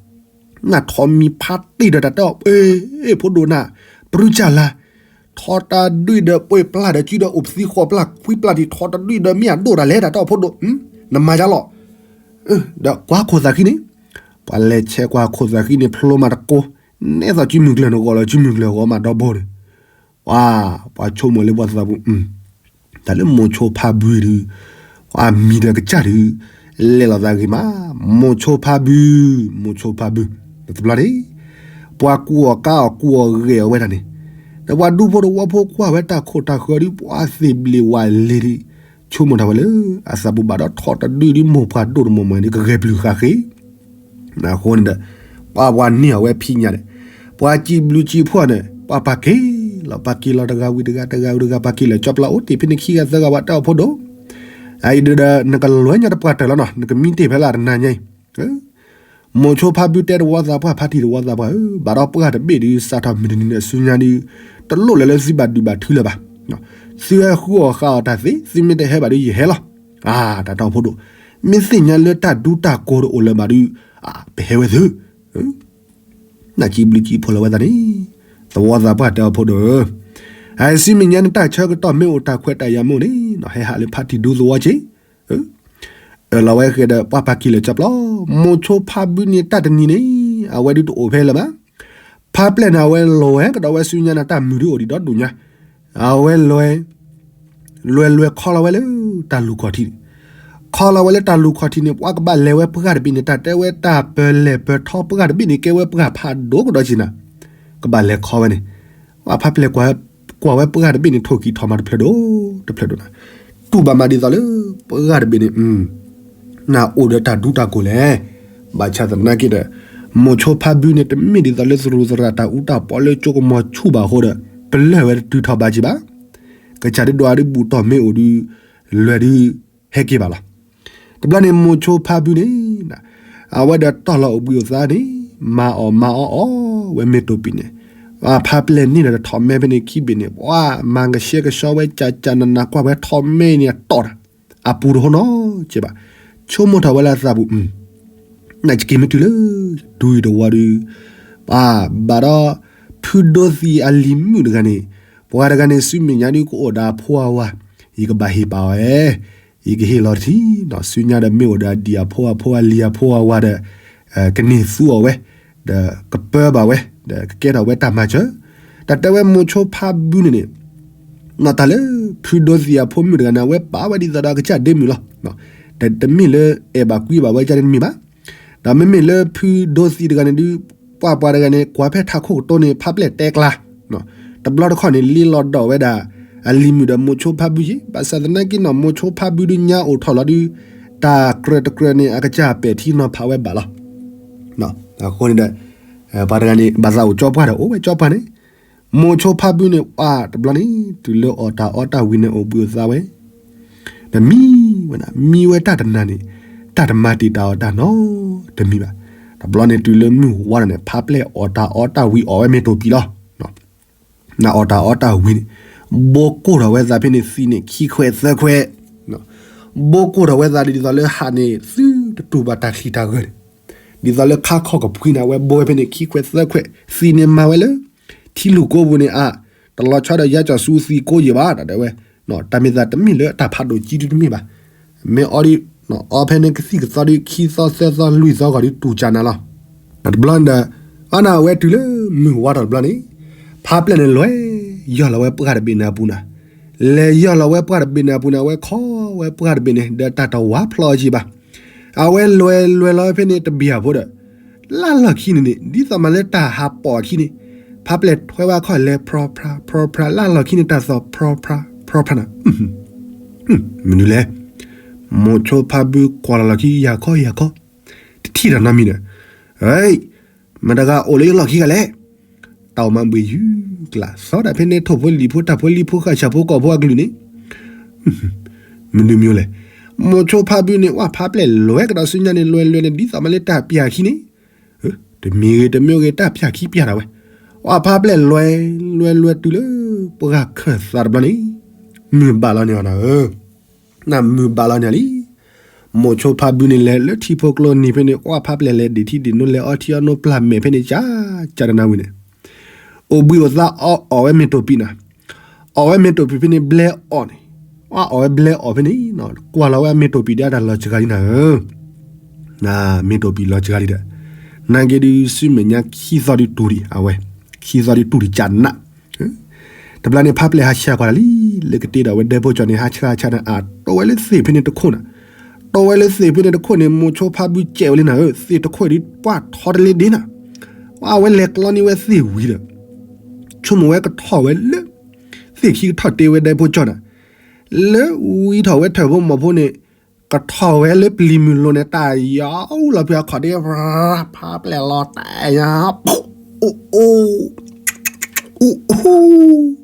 မံၤဖးတ့ၢ်ဒီးတၢ်တဲအီၤ အ့ ဖိဒိၣ်နၤ ပရူၢ်ကၢ်လါ, ထီးတၢ်ဒုးဒီးပှဲၤပျၢ်ဒီး စုဒီးအိၣ်ပသံဃိးပျၢ် ခွံပျၢ်ဒံး ထီးတၢ်ဒုးဒီးမ့ၢ်အဒိၣ်တၢ်လဲၣ် တၢ်တဲအီၤဖိဒိၣ်, နမၤယါလီၤ, ဒီးကွၢ်ခိၣ်သးဃံန့ၣ်, ပှၤလဲၤဆဲးကွၢ်ခိၣ်သးဃံန့ၣ် ဖျိမးတကိး, နဲသိးစုမုၢ်ကျၢၢ်နဂီၢ်လီၤ စုမုၢ်ကျၢၢ်ဂီၤမးဒီဘိန့ၣ်, ပှၤ ပှၤဆိကမိၣ်လၢပှၤသးပူၤ တၢ်လၢမိၤဆိဖးဘုဒုး, ပှၤမံၤဒီးကစၢ်ဒုး, လဲၤလိာ်သးဂ့ၤမး, မိၤဆိဖးဘု, မိၤဆိဖးဘု, တဘျီန့ၣ်, ပှၤကူအီၤကါအီၤကူအီၤဂဲၤအီၤဝဲဒၣ်န့ၣ်, ဒီးပှၤဒူဖိတဝီဖိကွၢ်ဝဲတၢ်ခိၣ်တၢ်ဃၢၤဒုး ပှၤသ့ၣ်ဘျ့ၣ်ဝါလဲၤဒုး, ဆိကမိၣ်ထီၣ်ဝဲလၢ အသးပူၤဘၣ်ဒီးထီးတဒုဒုး မိၢ်ပှၢ်ဒိၣ်တမီၢ်မီၢ်န့ၣ် ကဂဲၤပျုၢ်ဃာ်ဃ့ အဃိန့ၣ်ဒီး ပှၤပှၤန့ၢ်အီၤဝဲဖံးညါန့ၣ်, ပှၤစံးဘျုးစံးဖှိၣ်န့ၣ် ပှၤပာ်က့ၤလီၤ ပာ်က့ၤလီၤတဂၤဝံၤတဂၤ တဂၤဝံၤတဂၤ ပာ်က့ၤလီၤ ကၠီပျီအိၣ်တ့ၢ်ဖဲန့ၣ်ခံဂၤသၢဂၤ ပှၤတဲအီၤဖိဒိၣ်, အံၤဒီး နကလဲၤညါတပှၢ်တၢၢ်လီၤနီၤ နကမံတ့ၢ်ဖဲလၢတနၤညါအံၤ, မိၤဆိဖါဘုတဲတဝီသးပှၢ် ဖါတံၢ်တဝီသးပှၢ်ဧၢ, ဘၣ်ဒီးပှၢ်တဘ့ၣ်ဒုး စးထီၣ်မုၢ်တနံၤန့ၣ် ဆူညါဒုး တလိၣ်လၢၤလၢသုဘၣ်ဒုးဘၣ်ထုလၢၤဘၣ်, သုဟဲဃုအီၣ်ဃုအီၣ်တၢ်သ့, သုမ့ၢ်တဟဲဘၣ်ဒုးယဟဲလီၤ, တၢ်တဲအီၤဖိဒိၣ်, မ့ၢ်သ့ၣ်ညါလၢတၢ်ဒူတၢ်ကိးတအိၣ်လၢၤဘၣ်ဒုး, ပဟဲဝဲသု, နစံးဘျုးစံးဖှိၣ်လီၤဝဲသးန့ၣ်, သဝီသးပှၢ်တဲအီၤဖိဒိၣ်ဧၢ, အစံးမ့ၢ်ညါန့ၣ် တၢ်ဆၢကတီၢ်မ့ၢ်အိၣ်တၢ်ခွဲးတၢ်ယာ်မ့ၢ်အိၣ်န့ၣ် ဟဲဟးလၢဖါတံၢ်ဒူသဝီက့ၤ, အၢၣ်လီၤဝဲဃဲဒီး ပှၤပာ်က့ၤလၢာ်ကၠီပျီ, မိၤဆိဖါဘုန့ၣ်တၢ်တနံၤန့ၣ် အဝဲဒုးတအိၣ်ဖဲလၢၤဘၣ်, ဖါပျဲၢ်န့ၣ် အဝဲလဲၤဝဲကဒီးဝဲဆူညါန့ၣ် တၢ်မုာ်ဒုးအိၣ်ဒံးဒီဒူၣ်ညါ, အဝဲလဲၤ လဲၤလဲၤခီလီၤဝဲလၢတၢ်လူၢ်ခီၣ်ထံးန့ၣ်, ခီလီၤဝဲလၢတၢ်လူၢ်ခီၣ်ထံးန့ၣ် ပှၤကဘၣ်လဲၤဝဲပှၢ်တဘ့ၣ်န့ၣ် တၢ်တဲဝဲတၢ်ပၢၤလဲၢ်ပၢၤထီပှၢ်တဘ့ၣ်န့ၣ် ကဲဝဲပှၢ်ဖးဒိၣ်ကဒီးက့ၤနၤ, ကဘၣ်လဲၤခီဝဲန့ၣ်, ပှၤဖါပျဲၢ်ကွၢ်ဝဲပှၢ်တဘ့ၣ်န့ၣ် ထိၣ်ကံၢ်ထီၣ်မးတဖျၢၣ်ဒိၣ် တဖျၢၣ်ဒိၣ်နၤ, တူၢ်ဘၣ်မးဒ်သိးလၢပှၢ်တဘ့ၣ်န့ၣ် နအိၣ်ဒီးတၢ်ဒူတၢ်ကိးလဲၣ်, ဘၣ်ဆၣ်သနာ်က့ဒီး မိၤဆိဖါဘုန့ၣ် တမ့ၢ်ဒ်သိးလၢသရူးသရၣ်တၢ်အူတၢ်ပီလၢကၠိကမီၤဆူၣ်ဘၣ်အဃိဒီး ပလၢၢ်ဝဲတတုၤထီၣ်ဘၣ်က့ၤဘၣ်, ကစၢ်ဒုးဒွးဒုးဘူၣ်တီၢ်မ့ၢ်အိၣ်ဒုး လွဲၤဒုးဟဲက့ၤဘၣ်လီၤ. တဘျီန့ၣ် မိၤဆိဖါဘုန့ၣ် အဝဲဒီးတီၢ်လီၤအိၣ်ဘှံးအိၣ်သါန့ၣ် မၤအီၣ်မၤအီအီၣ်ဝဲမ့ၢ်တိာ်ပံၤန့ၣ်, ဖါပျဲၢ်န့ၣ်ဒီးထီၣ်မဲဖဲန့ၣ်ခံဘ့ၣ်န့ၣ် ပှၤမၤကဆှဲကဆှီဝဲ ကၠးကၠးနးနးကွၢ်ဝဲထီၣ်မဲန့ၣ်တီၢ်တၢ် အပူၤတဟိနီတဘၣ်, ဆိကမိၣ်ထီၣ်ဝဲလၢအသးပူၤ နကက့ၤမ့ၢ်တုၤလၢ ဒူအံၤတဝီဒုး, ပဘၣ်ဒီး ဖုဒိသံအလံၤမုၣ်တဂၤန့ၣ်, ပှၤတဂၤန့ၣ် ဆူမဲာ်ညါဒုးကအိၣ်ဒီးအဖိအဝၤ, ယကဘၣ်ဟ့ၣ်ပာ်အီၤဧါ, ယကဟ့ၣ်လီၤတထံၣ်, ဆူညါဒီးမ့ၢ်အိၣ်ဒီးအဒံၣ်အဖိအဖိအလံၤအဖိအဝၤဒီး ကန့ၢ်သူအီၤဝဲ, ဒီးကပၢဘၣ်ဝဲ, ဒီးကကဲထီၣ်ဝဲတၢ်မၤစၢၤ, တၢ်တဲဝဲမိၤဆိဖါဘုန့ၣ်န့ၣ် နီၢ်တၢ်လၢ ဖုဒိသံအဖိမုၣ်တဂၤန့ၣ် အဝဲပာ်ဝဲဒ်သိးဒီးအကစၢ်ဒ့မုၣ်လီၤ. တမ့ၢ်လၢအဲၣ်ဘၣ်ကွံဘၣ်ဝဲဒ်န့ၣ်တမ့ၢ်ဘၣ်. ဒီးမ့မ့ၢ်လၢဖုဒိသံတဂၤန့ၣ်ဒုး ပှၤပှၤတဂၤန့ၣ် ကွၢ်ဖဲထးခိၣ်ကတိၤန့ၣ် ဖါပျဲၢ်တဲကျါ, တဘျီတခီၣ်န့ၣ် လ့လီၤဒီးဝဲဒၣ် အလံၤမုၣ်ဒီးမိၤဆိဖါဘုယ့ၣ်, ဘၣ်ဆၣ်သနာ်က့နီၢ်မိၤဆိဖါဘုဒုးညါအိၣ်ထီၣ်လီၤဒုး တၢ်ကြၢးတကြၢးန့ၣ် အကစၢ်ပဲာ်ထံနီၤဖးဝဲဘၣ်လီၤ. အဃိန့ၣ်ဒီး ပှၤတဂၤန့ၣ် ဘၣ်သးအိၣ်ကၠီပှၢ်ဒီး အိၣ်ဝဲကၠီပှၢ်န့ၣ် မိၤဆိဖါဘုန့ၣ် ပှၤတဘျီန့ၣ် တုၤလၢအီၣ်တၢ်အီတၢ်ဝံၤန့ၣ် အိၣ်ဘှံးအိၣ်သါဝဲ, ဒီးမံဝဲဒၣ် မံဝဲတၢ်တနၤန့ၣ် တၢ်တမၤတံာ်တာ်အီၤတၢ်နီတမံၤဘၣ်. တဘျီန့ၣ်တုၤလၢမုၢ်ဝါထီၣ်န့ၣ် ဖါပျဲၢ်အီၣ်တၢ်အီတၢ်ဝံၤအီၣ်ဝဲမ့ၢ်တိာ်ပံၤလီၤ. နအီၣ်တၢ်အီတၢ်ဝံၤန့ၣ် ဘိကိၢ်ထီၣ်ဝဲသးဖဲန့ၣ် သံးန့ၣ်ခံခွဲးသၢခွဲး, ဘိကိၢ်ထီၣ်ဝဲသးဒ်သိးလၢဟးန့ၣ် သုတတူၢ်ဘၣ်တၢ်ချံတၢ်ဂၢၢ်န့ၣ်, ဒ်သိးလၢခါခီၣ်ကဖှံန့ၣ် အဝဲဘိဝဲဖဲန့ၣ်ခံခွဲးသၢခွဲး, သံးန့ၣ်မၤဝဲလၢ ထံလူၢ်ကိပူၤန့ၣ်အါ, တလီၤဆီဒီးယါကၠီၤဆူသံးကိယံာ်ဘၣ် တၢ်တဲဝဲ, တၢ်မ့ၢ်သးတမ့ၢ်လၢတၢ်ဖးဒိၣ်ကံဒုတမ့ၢ်ဘၣ်. မ့ၢ်အီဒ် အီဖဲန့ၣ်ကသံၣ်ကသီဒ် ခံသီသၢသီလွံၢ်သီဂီၤဒုးတူၢ်ကၢ်နၤလီၤ. တဘျီန့ၣ်ဒီး အါန့ၣ်အဝဲတုၤလၢမုၢ်ဝါထီၣ်တဘျီန့ၣ် ဖါပျဲၢ်န့ၣ်လဲၤယီၢ်လီၤဝဲပှၢ်တဘ့ၣ်န့ၣ်အပူၤနၤ, လဲၤယီၢ်လီၤဝဲပှၢ်တဘ့ၣ်န့ၣ်အပူၤန့ၣ် အဝဲခီဝဲပှၢ်တဘ့ၣ်န့ၣ် ဒီးတၢ်တဝါဖျီအီၤကံဘၣ်. အဝဲလဲၤလဲၤလီၤဝဲဖဲန့ၣ်တဘ့ၣ်အဖိဒီး လၢလီၢ်ခံန့ၣ်န့ၣ် ဒ်သိးမးလၢတၢ်ဟးပိာ်အခံန့ၣ်, ဖါပျဲၢ်ထွဲဝဲခီၣ်လဲၤဖြီဖြါ ဖြီဖြါ လၢလီၢ်ခံန့ၣ် တၢ်သီၣ်ဖြီဖြါ ဖြီဖြါနၤ, မနုၤလဲၣ်, မိၤဆိဖါဘုကွၢ်လီၤလီၢ်ခံ ယၤခီယၤခီ, တထံၣ်တၢ်နီတမံၤဒီး, မတဂၤအိၣ်လၢယလီၢ်ခံဂၤလဲၣ်, တၢ်အိၣ်မးဘှံးယုၢ်ကျါ သီဒၣ်ဖဲန့ၣ် ထိၣ်ဖိလံၤဖိ တၢ်ဖိလံၤဖိ ဃာ်ဆၣ်ဖိကီၢ်ဖိအကလုၢ်န့ၣ် မနုၤမနုၤလဲၣ်, မိၤဆိဖါဘုန့ၣ် ဝဲဖါပျဲၢ်လဲၤကဒီးဆူညါန့ၣ် လဲၤလဲၤန့ၣ် ဒ်သိးမးလၢတၢ်ပျၢ်ခံန့ၣ်, တမံၤဂ့ၤတမံၤဂ့ၤ တၢ်ပျၢ်ခံပျၢ်ဒၣ်ဝဲ, ဝဲဖါပျဲၢ်လဲၤ လဲၤလဲၤတုၤလၢ ပှၢ်ခၢၣ်သးတဘျီန့ၣ်, မုၢ်ဘၣ်လီၤန့ၢ်အီၤနၤဧၢ, နမုၢ်ဘၣ်လီၤန့ၢ်လံ မိၤဆိဖါဘုန့ၣ်လဲၤလၢထံဖိကျိနံၤဖဲန့ၣ် ကွၢ်ဖါပျဲၢ်လဲၤဒ့ၣ်ထံဒ့ၣ်နိ လဲၤအီထံအီနိပျၢ်မဲာ်ဖဲန့ၣ် ကၠါကၠါတနၤဝံၤန့ၣ်, အိၣ်ဘှံးအိၣ်သါအီၣ်အီၣ်ဝဲမ့ၢ်တိာ်ပံၤနၤ, အီၣ်ဝဲမ့ၢ်တိာ်ပံၤဖဲန့ၣ် ဘျဲအီၣ်န့ၣ်, အီၣ်ဝဲဘျဲအီၣ်ဖဲန့ၣ်, ကွၢ်လီၤဝဲမ့ၢ်တိာ်ပံၤဒီးတၢ်လီၤစှၤလံနၤဧၢ, မ့ၢ်တိာ်ပံၤလီၤစှၤလံဒီး, နာ်က့ဒုးဆူမဲာ်ညါခံသီဒုးတူၢ်ဒံးအဝဲ, ခံသီဒုးတူၢ်ဒံးကၠါနး တဘျီန့ၣ် ဖါပျဲၢ်ဟးဆှဲးကွၢ်တၢ်လံ, လၢကတ့ဒီးဝဲဒဲဖိကၠီန့ၣ် ဟးဆှဲးဟးဆှဲးန့ၣ် အတိဝဲလၢသ့ၣ်ဖဲန့ၣ်တခိၣ်နၤ, တိဝဲလၢသ့ၣ်ဖဲန့ၣ်တခိၣ်န့ၣ် မိၤဆိဖါဘုကဲးဝဲလံနၤဧၢ, သ့ၣ်တခိၣ်ဒုးပှၢ်ထီတလ့ဒ့နၤ, အဝဲလဲၤကျီန့ၢ်ဝဲသ့ၣ်ဝံၤဒီး, ဆိကမိၣ်ဝဲကထီၣ်ဝဲလၢ သ့ၣ်ခံကထီၣ်တ့ဝဲဒဲဖိကၠီနၤ, လၢဝံထီၣ်ဝဲထၢၣ်ဖိမီၤဖိန့ၣ်, ကထီၣ်ဝဲလၢပျံၤမုၢ်လိၤန့ၣ် တၢ်ယီလီၤဖုအခီၣ်ဒ့ ဖါပျဲၢ်လီၤတဲာ်ညါ, အိၣ်အိၣ်, အိၣ်အိၣ်,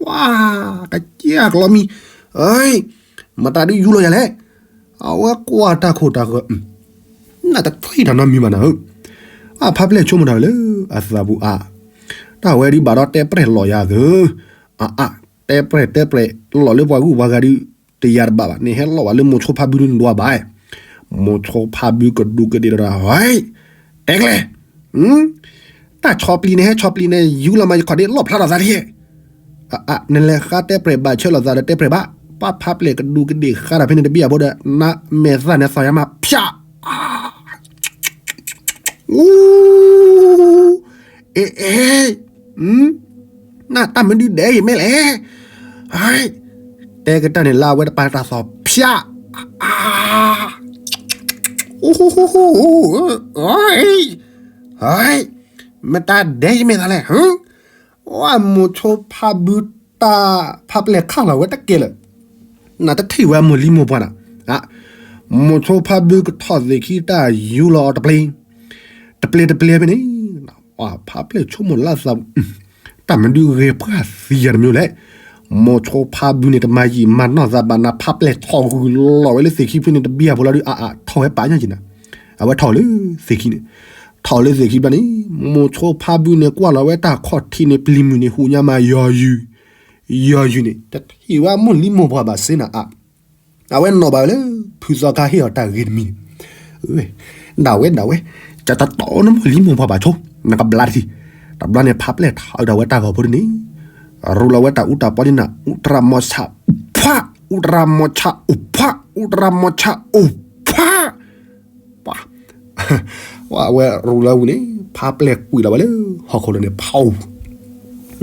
ဝါ, ကစၢ်ကလီမံၤ, မတၤဒုးယူလီၤယၤလဲၣ်, အဝဲကွၢ်တၢ်ခိၣ်တၢ်ဃၢၤ, နတထံၣ်တၢ်နီတမံၤဘၣ်နၤဧၢ, အဖါပျဲၢ်ဆိကမိၣ်တၢ်လၢအသးပူၤအါ, တၢ်ဝဲဒုးဘၣ်ဒီးတဲပြဲၢ်လီၤယၤသၢ, အအါ, တဲပြဲၢ်တဲပြဲၢ် လီၤလၢပှၤဂုၢ်ပှၤဂၤဒုး တယၤတဘၣ်ဘၣ်, န့ၣ်ဟဲလီၤဘၣ်လၢမိၤဆိဖါဘုဒုးနဒွးဘၣ်, မိၤဆိဖါဘုကဒူးကဒ့ၣ်ဒီး, တဲကလဲၣ်, တၢ်ဆီပျံၤန့ၣ် ဟဲဆီပျံၤန့ၣ် ယူလီၤမးယခီၣ်ဒ့လီၣ်ဖျါထီၣ်သးတက့ၢ်, နလဲၤဃါတဲပြဲၢ်ဘၣ်ဆၢလီၤသးဒီးတဲပြဲၢ်ဘၣ်, ပၢ်ဖါပျဲၢ်ကဒူးကဒ့ၣ်ဃါဒီးဖဲန့ၣ်တဘ့ၣ်အဖိဒီး နမဲာ်သၣ်န့ၣ်သီၣ်ယါမး ဖၠး အူ, အ့ အ့, နတၢ်မနုၤဒဲးယမ့ၢ်လဲၣ်, တဲကတၢၢ်န့ၣ်လၢအဝဲတပၤတၢ်သီၣ်ဖၠး, အူ, မတၤဒဲးယမ့ၢ်သးလဲၣ်, ဝဲမိၤဆိဖါဘုတၢ်ဖါပျဲၢ်ခးလီၤဝဲတကဲလၢာ်, နတထံၣ်ဝဲမိၢ်လံမိၢ်ပှၢ်နၤ, မိၤဆိဖါဘုကထီၣ်သ့ၣ်ခံတၢ်ယူလီၤအီၤတပျ့ၤ, တပျ့ၤတပျ့ၤဖဲန့ၣ်, ဖါပျဲၢ်ဆိကမိၣ်လၢသး, တၢ်မနုၤဂဲၤပှၢ်သံယၤတမံၤလဲၣ်, မိၤဆိဖါဘုန့ၣ် တမၤယံာ်မၤနီၢ်သးဘၣ်နၤ ဖါပျဲၢ်ထီၣ်ဂုာ်လီၤဝဲလၢသ့ၣ်ခံဖုန့ၣ် တဘံၣ်အဖိလီၤဒုး အအါ ထီၣ်ဝဲပာ်ညါက့ၤနၤ, အဝဲထီၣ်လၢသ့ၣ်ခံန့ၣ်, ထီၣ်လၢသ့ၣ်ခံဘျီန့ၣ် မိၤဆိဖါဘုန့ၣ် ကွၢ်လီၤဝဲတၢ်ခီၣ်ထံးန့ၣ် ပျံၤမုၢ်န့ၣ် ဟူးညါမးယီၤယုာ်, ယီၤယုာ်န့ၣ် တထံၣ်ဝဲမိၢ်လံမိၢ်ပှၢ်ဘၣ်စ့နၤအါ အဝဲနီၣ်ဘၣ်ဝဲလၢ ဖုသီခါဟ့ၣ်အီၤတၢ်ဂ့ၤတမံၤန့ၣ်, ဒၣ်ဝဲဒၣ်ဝဲ, ကတတီနမိၢ်လံမိၢ်ပှၢ်ဘၣ်ဆိ, နကဘျါတထံၣ်, တဘျီန့ၣ် ဖါပျဲၢ်ထီၣ်ဒီးဝဲတၢ်ဂီၤဖိဒ်န့ၣ်, ရူလီၤဝဲတၢ်အူတၢ်ပီန့ၣ်နၤ အူတရၣ်မီၤဆၣ်, ဖး, အူတရၣ်မီၤဆၣ်အိၣ်ဖး, အူတရၣ်မီၤဆၣ်အိၣ်ဖး, ပှၤ ဝဲရူလီၤဝံၤန့ၣ် ဖါပျဲၢ်ကွံာ်လီၤဝဲလၢ ဟီၣ်ခိၣ်လိၤန့ၣ် ဖီ,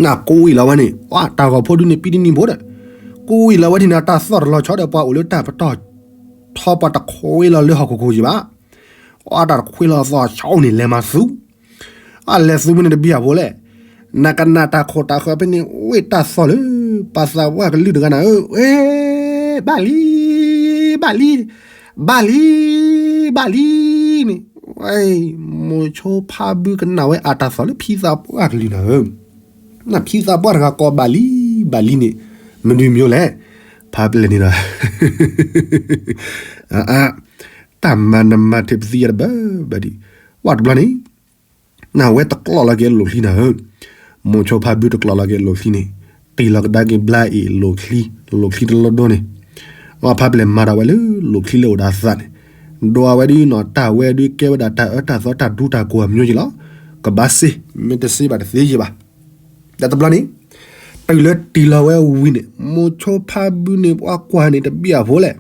နကွံာ်လီၤဝဲန့ၣ် ပှၤတၢ်ဂီၤဖိဒုန့ၣ် ပံတနံၤဖိဒီး, ကွံာ်လီၤဝဲဒ်န့ၣ် တၢ်သီၣ်တလီၤဆီဒီး ပှၤအိၣ်လၢတၢ်ပတီၢ် ထီပှၤတခွ့လီၤလၢဟီၣ်ခိၣ်ခိၣ်ယံၤဘၣ်, အတၢ်တခွ့လီၤသီၣ်ဆီန့ၣ် လဲၤမၤသူ အလဲၤသူမုၢ်န့ၣ်တဘံၣ်အဖိလဲၣ်, နကနၣ်တၢ်ခိၣ်တၢ်ဃၢၤဖဲန့ၣ် ဝ့ၢ်တၢ်သီၣ်လၢ ပှၤသးပှၢ်ကလုၢ်တဂၤနၤဧၢ, ဝဲ, ဘၣ်လံ, ဘၣ်လံ, ဘၣ်လံ, ဘၣ်လံန့ၣ်, မိၤဆိဖါဘုကနၣ်ဝဲအတၢ်သီၣ်လၢဖံသးပှၢ်ကလုၢ်နၤဧၢ, နဖံသးပှၢ်တဂၤကိးဘၣ်လံ, ဘၣ်လံန့ၣ်, မနုၤမ့ၢ်လဲၣ်, ဖါပျဲၢ်န့ၣ်ဒီး အါ, တၢ်မၤနမၤထံးပသံယါတဘၣ်ဘၣ်ဒံး, ဝဲတဘျီန့ၣ်, နဝဲတကျီၢ်လီၤက့ၤလိာ်ချံနၤဧၢ, မိၤဆိဖါဘုတကျီၢ်လီၤက့ၤလိာ်ချံန့ၣ်, တ့ၢ်လီၤကဒါက့ၤဘျါအံၤလိာ်ချံ, လိာ်ချံတလိၣ်ဒိန့ၣ်, အဖါပျဲၢ်မၤဒီးဝဲလၢလိာ်ချံလၢအိၣ်ဒီးအသးန့ၣ်, ဒိးဝဲဒုးနီၢ်တၢ်ဝဲဒုးကဲဝဲဒၣ်တၢ်အၢတၢ်သီတၢ်ဒူတၢ်ကိၢ်အမျိုးက့ၤလီၤ, ကဘၣ်စ့, မ့ၢ်တစ့ဘၣ်တသ့ယံၤဘၣ် ဒီးတဘျီန့ၣ်, တုၤလၢတ့ၢ်လီၤဝဲဝံၤန့ၣ် မိၤဆိဖါဘုန့ၣ် ပှၤကွၢ်န့ၣ်တဘံၣ်အဖိလဲၣ်,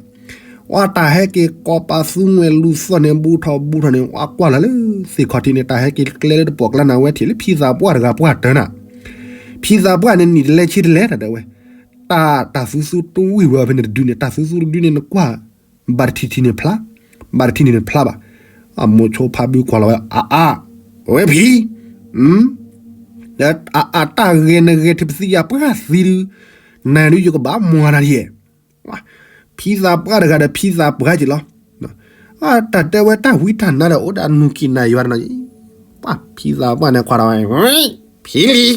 ပှၤတၢ်ဟဲက့ၤကိးပာ်သူမှဲလူၤသီၣ်န့ၣ် ဘူးထီၣ်ဘူးထီၣ်န့ၣ် ပှၤကွၢ်လီၤလၢသ့ၣ်ခီၣ်ထံးန့ၣ် တၢ်ဟဲက့ၤကျဲလၢတပိာ်ကျါနၤဝဲထံၣ်လၢဖံသးပှၢ်တဂၤပှၢ်တၢၤနၤ, ဖံသးပှၢ်န့ၣ် နံၣ်တလဲဆံတလဲတၢ်ဒၣ်ဝဲ, တၢ်, တၢ်သူသူတဝံၣ်ဝဲအီၤဖဲန့ၣ်တဒုန့ၣ် တၢ်သူသူတဒုန့ၣ် နကွၢ် ဘၣ်တထံၣ်ထံၣ်န့ၣ်ဖျါ, ဘၣ်တထံၣ်န့ၣ်ဖျါဘၣ်, အမိၤဆိဖါဘုကွၢ်လီၤဝဲ အအါ, ဝဲဖံ, ဒီးအအါတၢ်ဂဲၤနဂဲၤထံးပသံယါပှၢ်သံဒု, နၤဒုယကဘၣ်မွၤနၤဒ်ယဲၢ်, ဖံသးပှၢ်တဂၤဒီးဖံသးပှၢ်က့ၤလီၤ, တၢ်တဲဝဲတၢ်ဝံတၢ်နါဒီးအိၣ်ဒီးနူၤကံၣ်နၤယွၤတနီၤ, ဖံသးပှၢ်န့ၣ်ခွါဒီးဝဲ, ဖံလံ,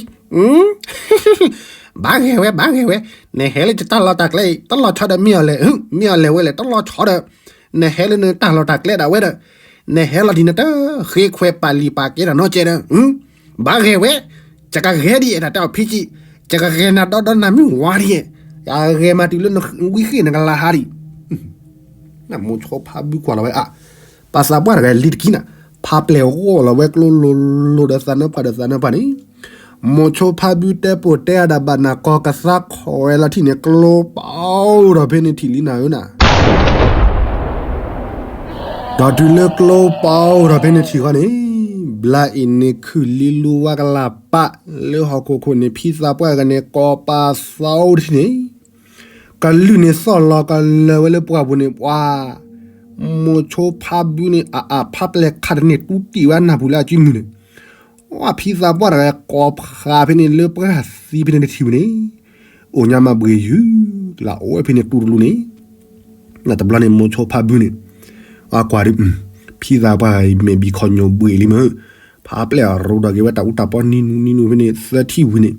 ဘၣ်ဂဲၤဝဲ ဘၣ်ဂဲၤဝဲ, နဟဲလၢယတၢ်လီၢ်တၢ်ကျဲအံၤ တလီၤဆီဒီးမ့ၢ်အီၤလဲၣ်, မ့ၢ်အီၤလဲၣ်ဝဲလဲၣ် တလီၤဆီဒီး, နဟဲလၢနတၢ်လီၢ်တၢ်ကျဲဒၣ်ဝဲဒီး, နဟဲလီၤဒ်နတၢ် ဃ့ခွဲးပာ်လံာ်ပာ်ကဲတၢ်နီတစဲးဒီး, ဘၣ်ဂဲၤဝဲ, ယကဂဲၤဒ်ယဲၢ်တၢ်တဲအီၤဖံကံ, ယကဂဲၤနၤဒီဒီနၤမ့ၢ်ဝါဒ်ယဲၢ်, ယဂဲၤမၤတုၤလၢနဝံဃ့ၢ်နကလၤဟါဒံး မိၤဆိဖါဘုကွၢ်လီၤဝဲအါ, ပှၤသးပှၢ်တဂၤလံတကံနၤ, ဖါပျဲၢ်ဂီၢ်လီၤဝဲကျိလိၤလိၤဒီးသးနၢပှၢ်ဒီးသးနၢပှၢ်န့ၣ်, မိၤဆိဖါဘုတဲပိာ်တဲအါဒၣ်ဘၣ်နၤကီၢ်ကသါခီၣ်ဝဲလီၤထံၣ်န့ၣ် ကျိပာ်အိၣ်ထီၣ်ဖဲန့ၣ်ထံၣ်လံနၤဧၢနၤ ဒီးတုၤလၢကျိပာ်အိၣ်ထီၣ်ဖဲန့ၣ်ထံၣ်ဃီန့ၣ်, ဘျါအံၤန့ၣ်ခုၣ်လံလူဝါကလၤပာ်လၢဟီၣ်ခိၣ်ခိၣ်န့ၣ် ဖံသးပှၢ်တဂၤန့ၣ် ကိးပာ်သီအိၣ်ထံၣ်န့ၣ် ကလုၢ်န့ၣ်သီၣ်လီၤကလၢၤဝဲလၢပှၢ်ပူၤန့ၣ် ပှၤ, မိၤဆိဖါဘုန့ၣ် အအါဖါပျဲၢ်ခးတန့ၢ်တူတံၢ်ဝဲနၢ်ပူၤလၢအစုမုၢ်န့ၣ်, ဝဲဖံသးပှၢ်တဂၤကိးဖးဖဲန့ၣ်လၢပှၢ်သံဖဲန့ၣ်တထံၣ်ဝဲန့ၣ်, အိၣ်ညါမးဘှ့ၣ်ယုၢ်, လၢအိၣ်ဝဲဖဲန့ၣ်တူတလူန့ၣ် တဘျီန့ၣ်မိၤဆိဖါဘုန့ၣ်, အကွၢ်ဒုး, ဖံသးပှၢ်အံၤမဲာ်ဘံၣ်ခီၣ်ညိၣ်ဘှ့ၣ်လံမ့ၢ်, ဖါပျဲၢ်အရူဒီးက့ၤဝဲတၢ်အူတၢ်ပီနံၤနူနံၤနူဖဲန့ၣ် သၢထံၣ်ဝံၤန့ၣ်,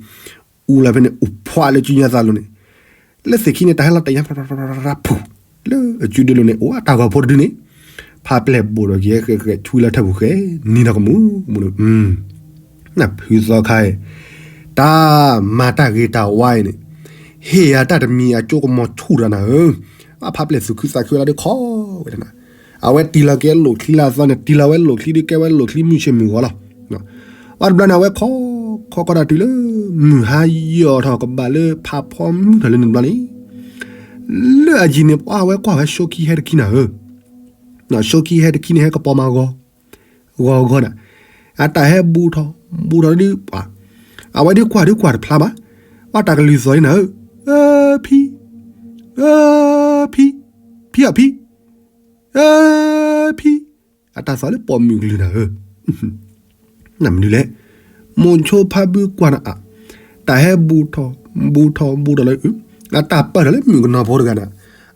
အူလၢဖဲန့ၣ် အိၣ်ဖှၣ်လၢစုညါသးလိၤန့ၣ်, လၢသ့ၣ်ခံန့ၣ် တၢ်ဟဲလီၤတ့ၢ်ညါ ဖူ, လၢအစုဒုလိၤန့ၣ် အိၣ်တၢ်ဂီၤဖိတဒုန့ၣ်, ဖါပျဲၢ်ဘိၣ်ဒီးက့ၤဃဲးဃဲးဆူလၢထၢၣ်ပူၤဃဲးနံၤဒီးကမူးကမူးန့ၣ် ဖုသီခါအံၤ, တၢ်မၤတၢ်ဂ့ၤတၢ်ဝါအံၤန့ၣ်, ဟ့ၣ်ယၤတၢ်တမံၤအကၠိကမီၤဆူၣ်တဂၤနၤဧၢ, အဖါပျဲၢ်သူၣ်ခုသးခုလၢဒုးခီဝဲတနၤ, အဝဲတံၢ်လီၤက့ၤလိာ်ချံလၢအသီန့ၣ် တံၢ်လီၤဝဲလိာ်ချံဒုးကဲဝဲလိာ်ချံမုၢ်ဆ့ၣ်မုၢ်ဂီၤလီၤ, အတဘျီန့ၣ် အဝဲခီ, ခီခီဒီးတုၤလၢ, မုၢ်ဟါယီၤထီၣ်ကဘၣ်လၢဖးဖီမုၢ်ထီၣ်လၢန့ၣ်တဘျီန့ၣ်, လၢအယံၤန့ၣ် ပှၤဝဲကွၢ်ဝဲဆိခံဟဲတခံနၤဧၢ, ဆိခံဟဲတခံန့ၣ် ဟဲကပီၤမၤဂီၤ, ဂီၤဂီၤနၤ, အတၢ်ဟဲဘူးထီၣ်, ဘူးထီၣ်ဒုး, အဝဲဒုးကွၢ်ဒုးကွၢ်တဖျါဘၣ်, အတၢ်ကလုၢ်သီၣ်န့ၣ်နၤဧၢ, ဖံ, ဖံ, ဖံအီၤဖံ, ဖံ, အတၢ်သီၣ်လၢပိာ်မုၣ်ကလုၢ်နၤဧၢ နမနုၤလဲၣ်, မိၤဆိဖါဘုကွၢ်နၤအါ, တၢ်ဟဲဘူးထီၣ်, ဘူးထီၣ်ဘူးထီၣ်လၢ, အတၢ်ပာ်ထီၣ်လၢမုၣ်ကနီၤဖိတဂၤန့ၣ်,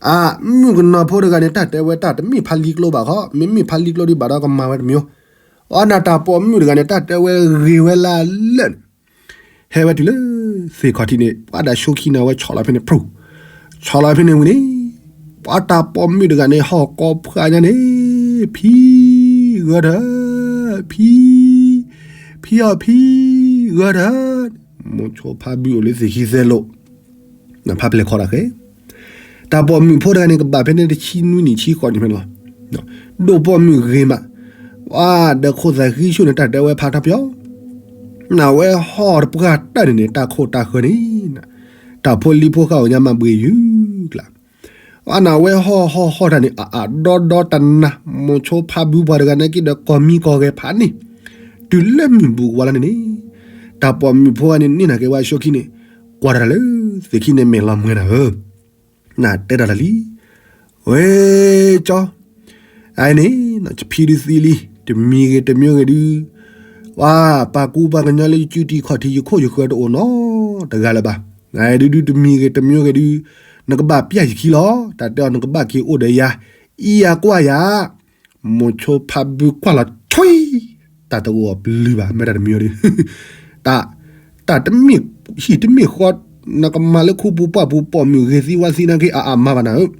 အမုၣ်ကနီၤဖိတဂၤန့ၣ် တၢ်တဲဝဲတၢ်တမ့ၢ်ဖးလံကျိဘၣ်ခီ, မ့မ့ၢ်ဖးလံကျိဒံးဘၣ်ဒီးကမၤဝဲတမံၤ, အီနၤတၢ်ပိာ်မုၣ်တဂၤန့ၣ် တၢ်တဲဝဲဂ့ၤဝဲလၢလၢာ်န့ၣ်, ဟဲဝဲတုၤလၢ သ့ၣ်ခီၣ်ထံးန့ၣ် ပှၤဒၣ်ဆိခံနၤဝဲဆီၣ်လီၤဖဲန့ၣ် ဖရူၣ်, ဆီၣ်လီၤဖဲန့ၣ်ဝံၤန့ၣ် ပှၤတၢ်ပိာ်မုၣ်တဂၤန့ၣ် ဟီၣ်ကိးဖှၢ်ညါန့ၣ် ဖံဂၢၢ်တၢၢ်, ဖံ, ဖံအီၤဖံဂၢၢ်တၢၢ်, မိၤဆိဖါဘုအိၣ်လၢသ့ၣ်ခံသဲလိာ် ဖးပျဲၢ်ခီတၢ်ဃဲ တၢ်ပိာ်မုၣ်ဖိတဂၤန့ၣ် ကဘၣ်ဖဲန့ၣ်တဆံနွံနံၣ်ဆံဃိးနံၣ်ဖဲန့ၣ်လီၤ. ဒိၣ်ပိာ်မုၣ်ဂ့ၤမး, ဝဲဒီးခိၣ်သးဃံဆူၣ်န့ၣ် တၢ်တဲဝဲဖးထီပယီၤ, နဝဲဟီၣ်တပှၢ်တၢၢ်န့ၣ်န့ၣ် တၢ်ခိၣ်တၢ်ဃၢၤန့ၣ်, တၢ်ဖိလံၤဖိဃၢ်အိၣ်ညါမးဘှ့ၣ်ယုၢ်ကျါ အနဝဲဟီၣ်ဟီၣ်ဟီၣ်တၢ်န့ၣ် အအၣ်ဒီဒီတနၤ, မိၤဆိဖါဘုပှၤတဂၤန့ၣ်က့ဒီးကိးမံကိးဂဲၤဖးန့ၣ်, တုၤလၢမုၢ်ဘူးကဝါလီၤန့ၣ်န့ၣ်, တၢ်ပိာ်မုၣ်ဖိဂၤန့ၣ်န့ၢ်နာ်က့ၤဝဲအဆိခံန့ၣ်, ကွၢ်တၢ်လၢသ့ၣ်ခံန့ၣ်မဲာ်လီၤမှဲတၢ်ဧၢ, နတဲတၢ်လၢလံ, ဝဲကၠီ အန့ၣ် ယဖံဒုးသံလံ, တမံၤဂ့ၤတမံၤဂ့ၤဒုး, ပှၤပာ်ကူပှၤကညီလၢယစုတံၢ်ခီၣ်ထံးယခိၣ်ယဃၢၤတအိၣ်နီတဂၤလၢၤဘၣ်. ဒုးဒုးတမံၤဂ့ၤတမံၤဂ့ၤဒုး, နကဘၣ်ပျၢ်ယခံလီၤ, တၢ်တဲအီၤနကဘၣ်က့ၤအိၣ်ဒီးယၤ, အံၤယၤကွၢ်ယၤ, မိၤဆိဖါဘုကွၢ်လီၤဆွံ, တၢ်တဂီၤပျုၤဘၣ် မ့ၢ်တၢ်တမံၤအီၤဒုး တၢ် တၢ်တမ့ၢ်ဟံၣ်တမ့ၢ်ဃီ, နကမၤလၢခူပူၤပှၢ်ပူၤပိာ်မုၣ်ဂ့ၤသံဝါသံနာ်က့အအါမးဘၣ်နၤဧၢ,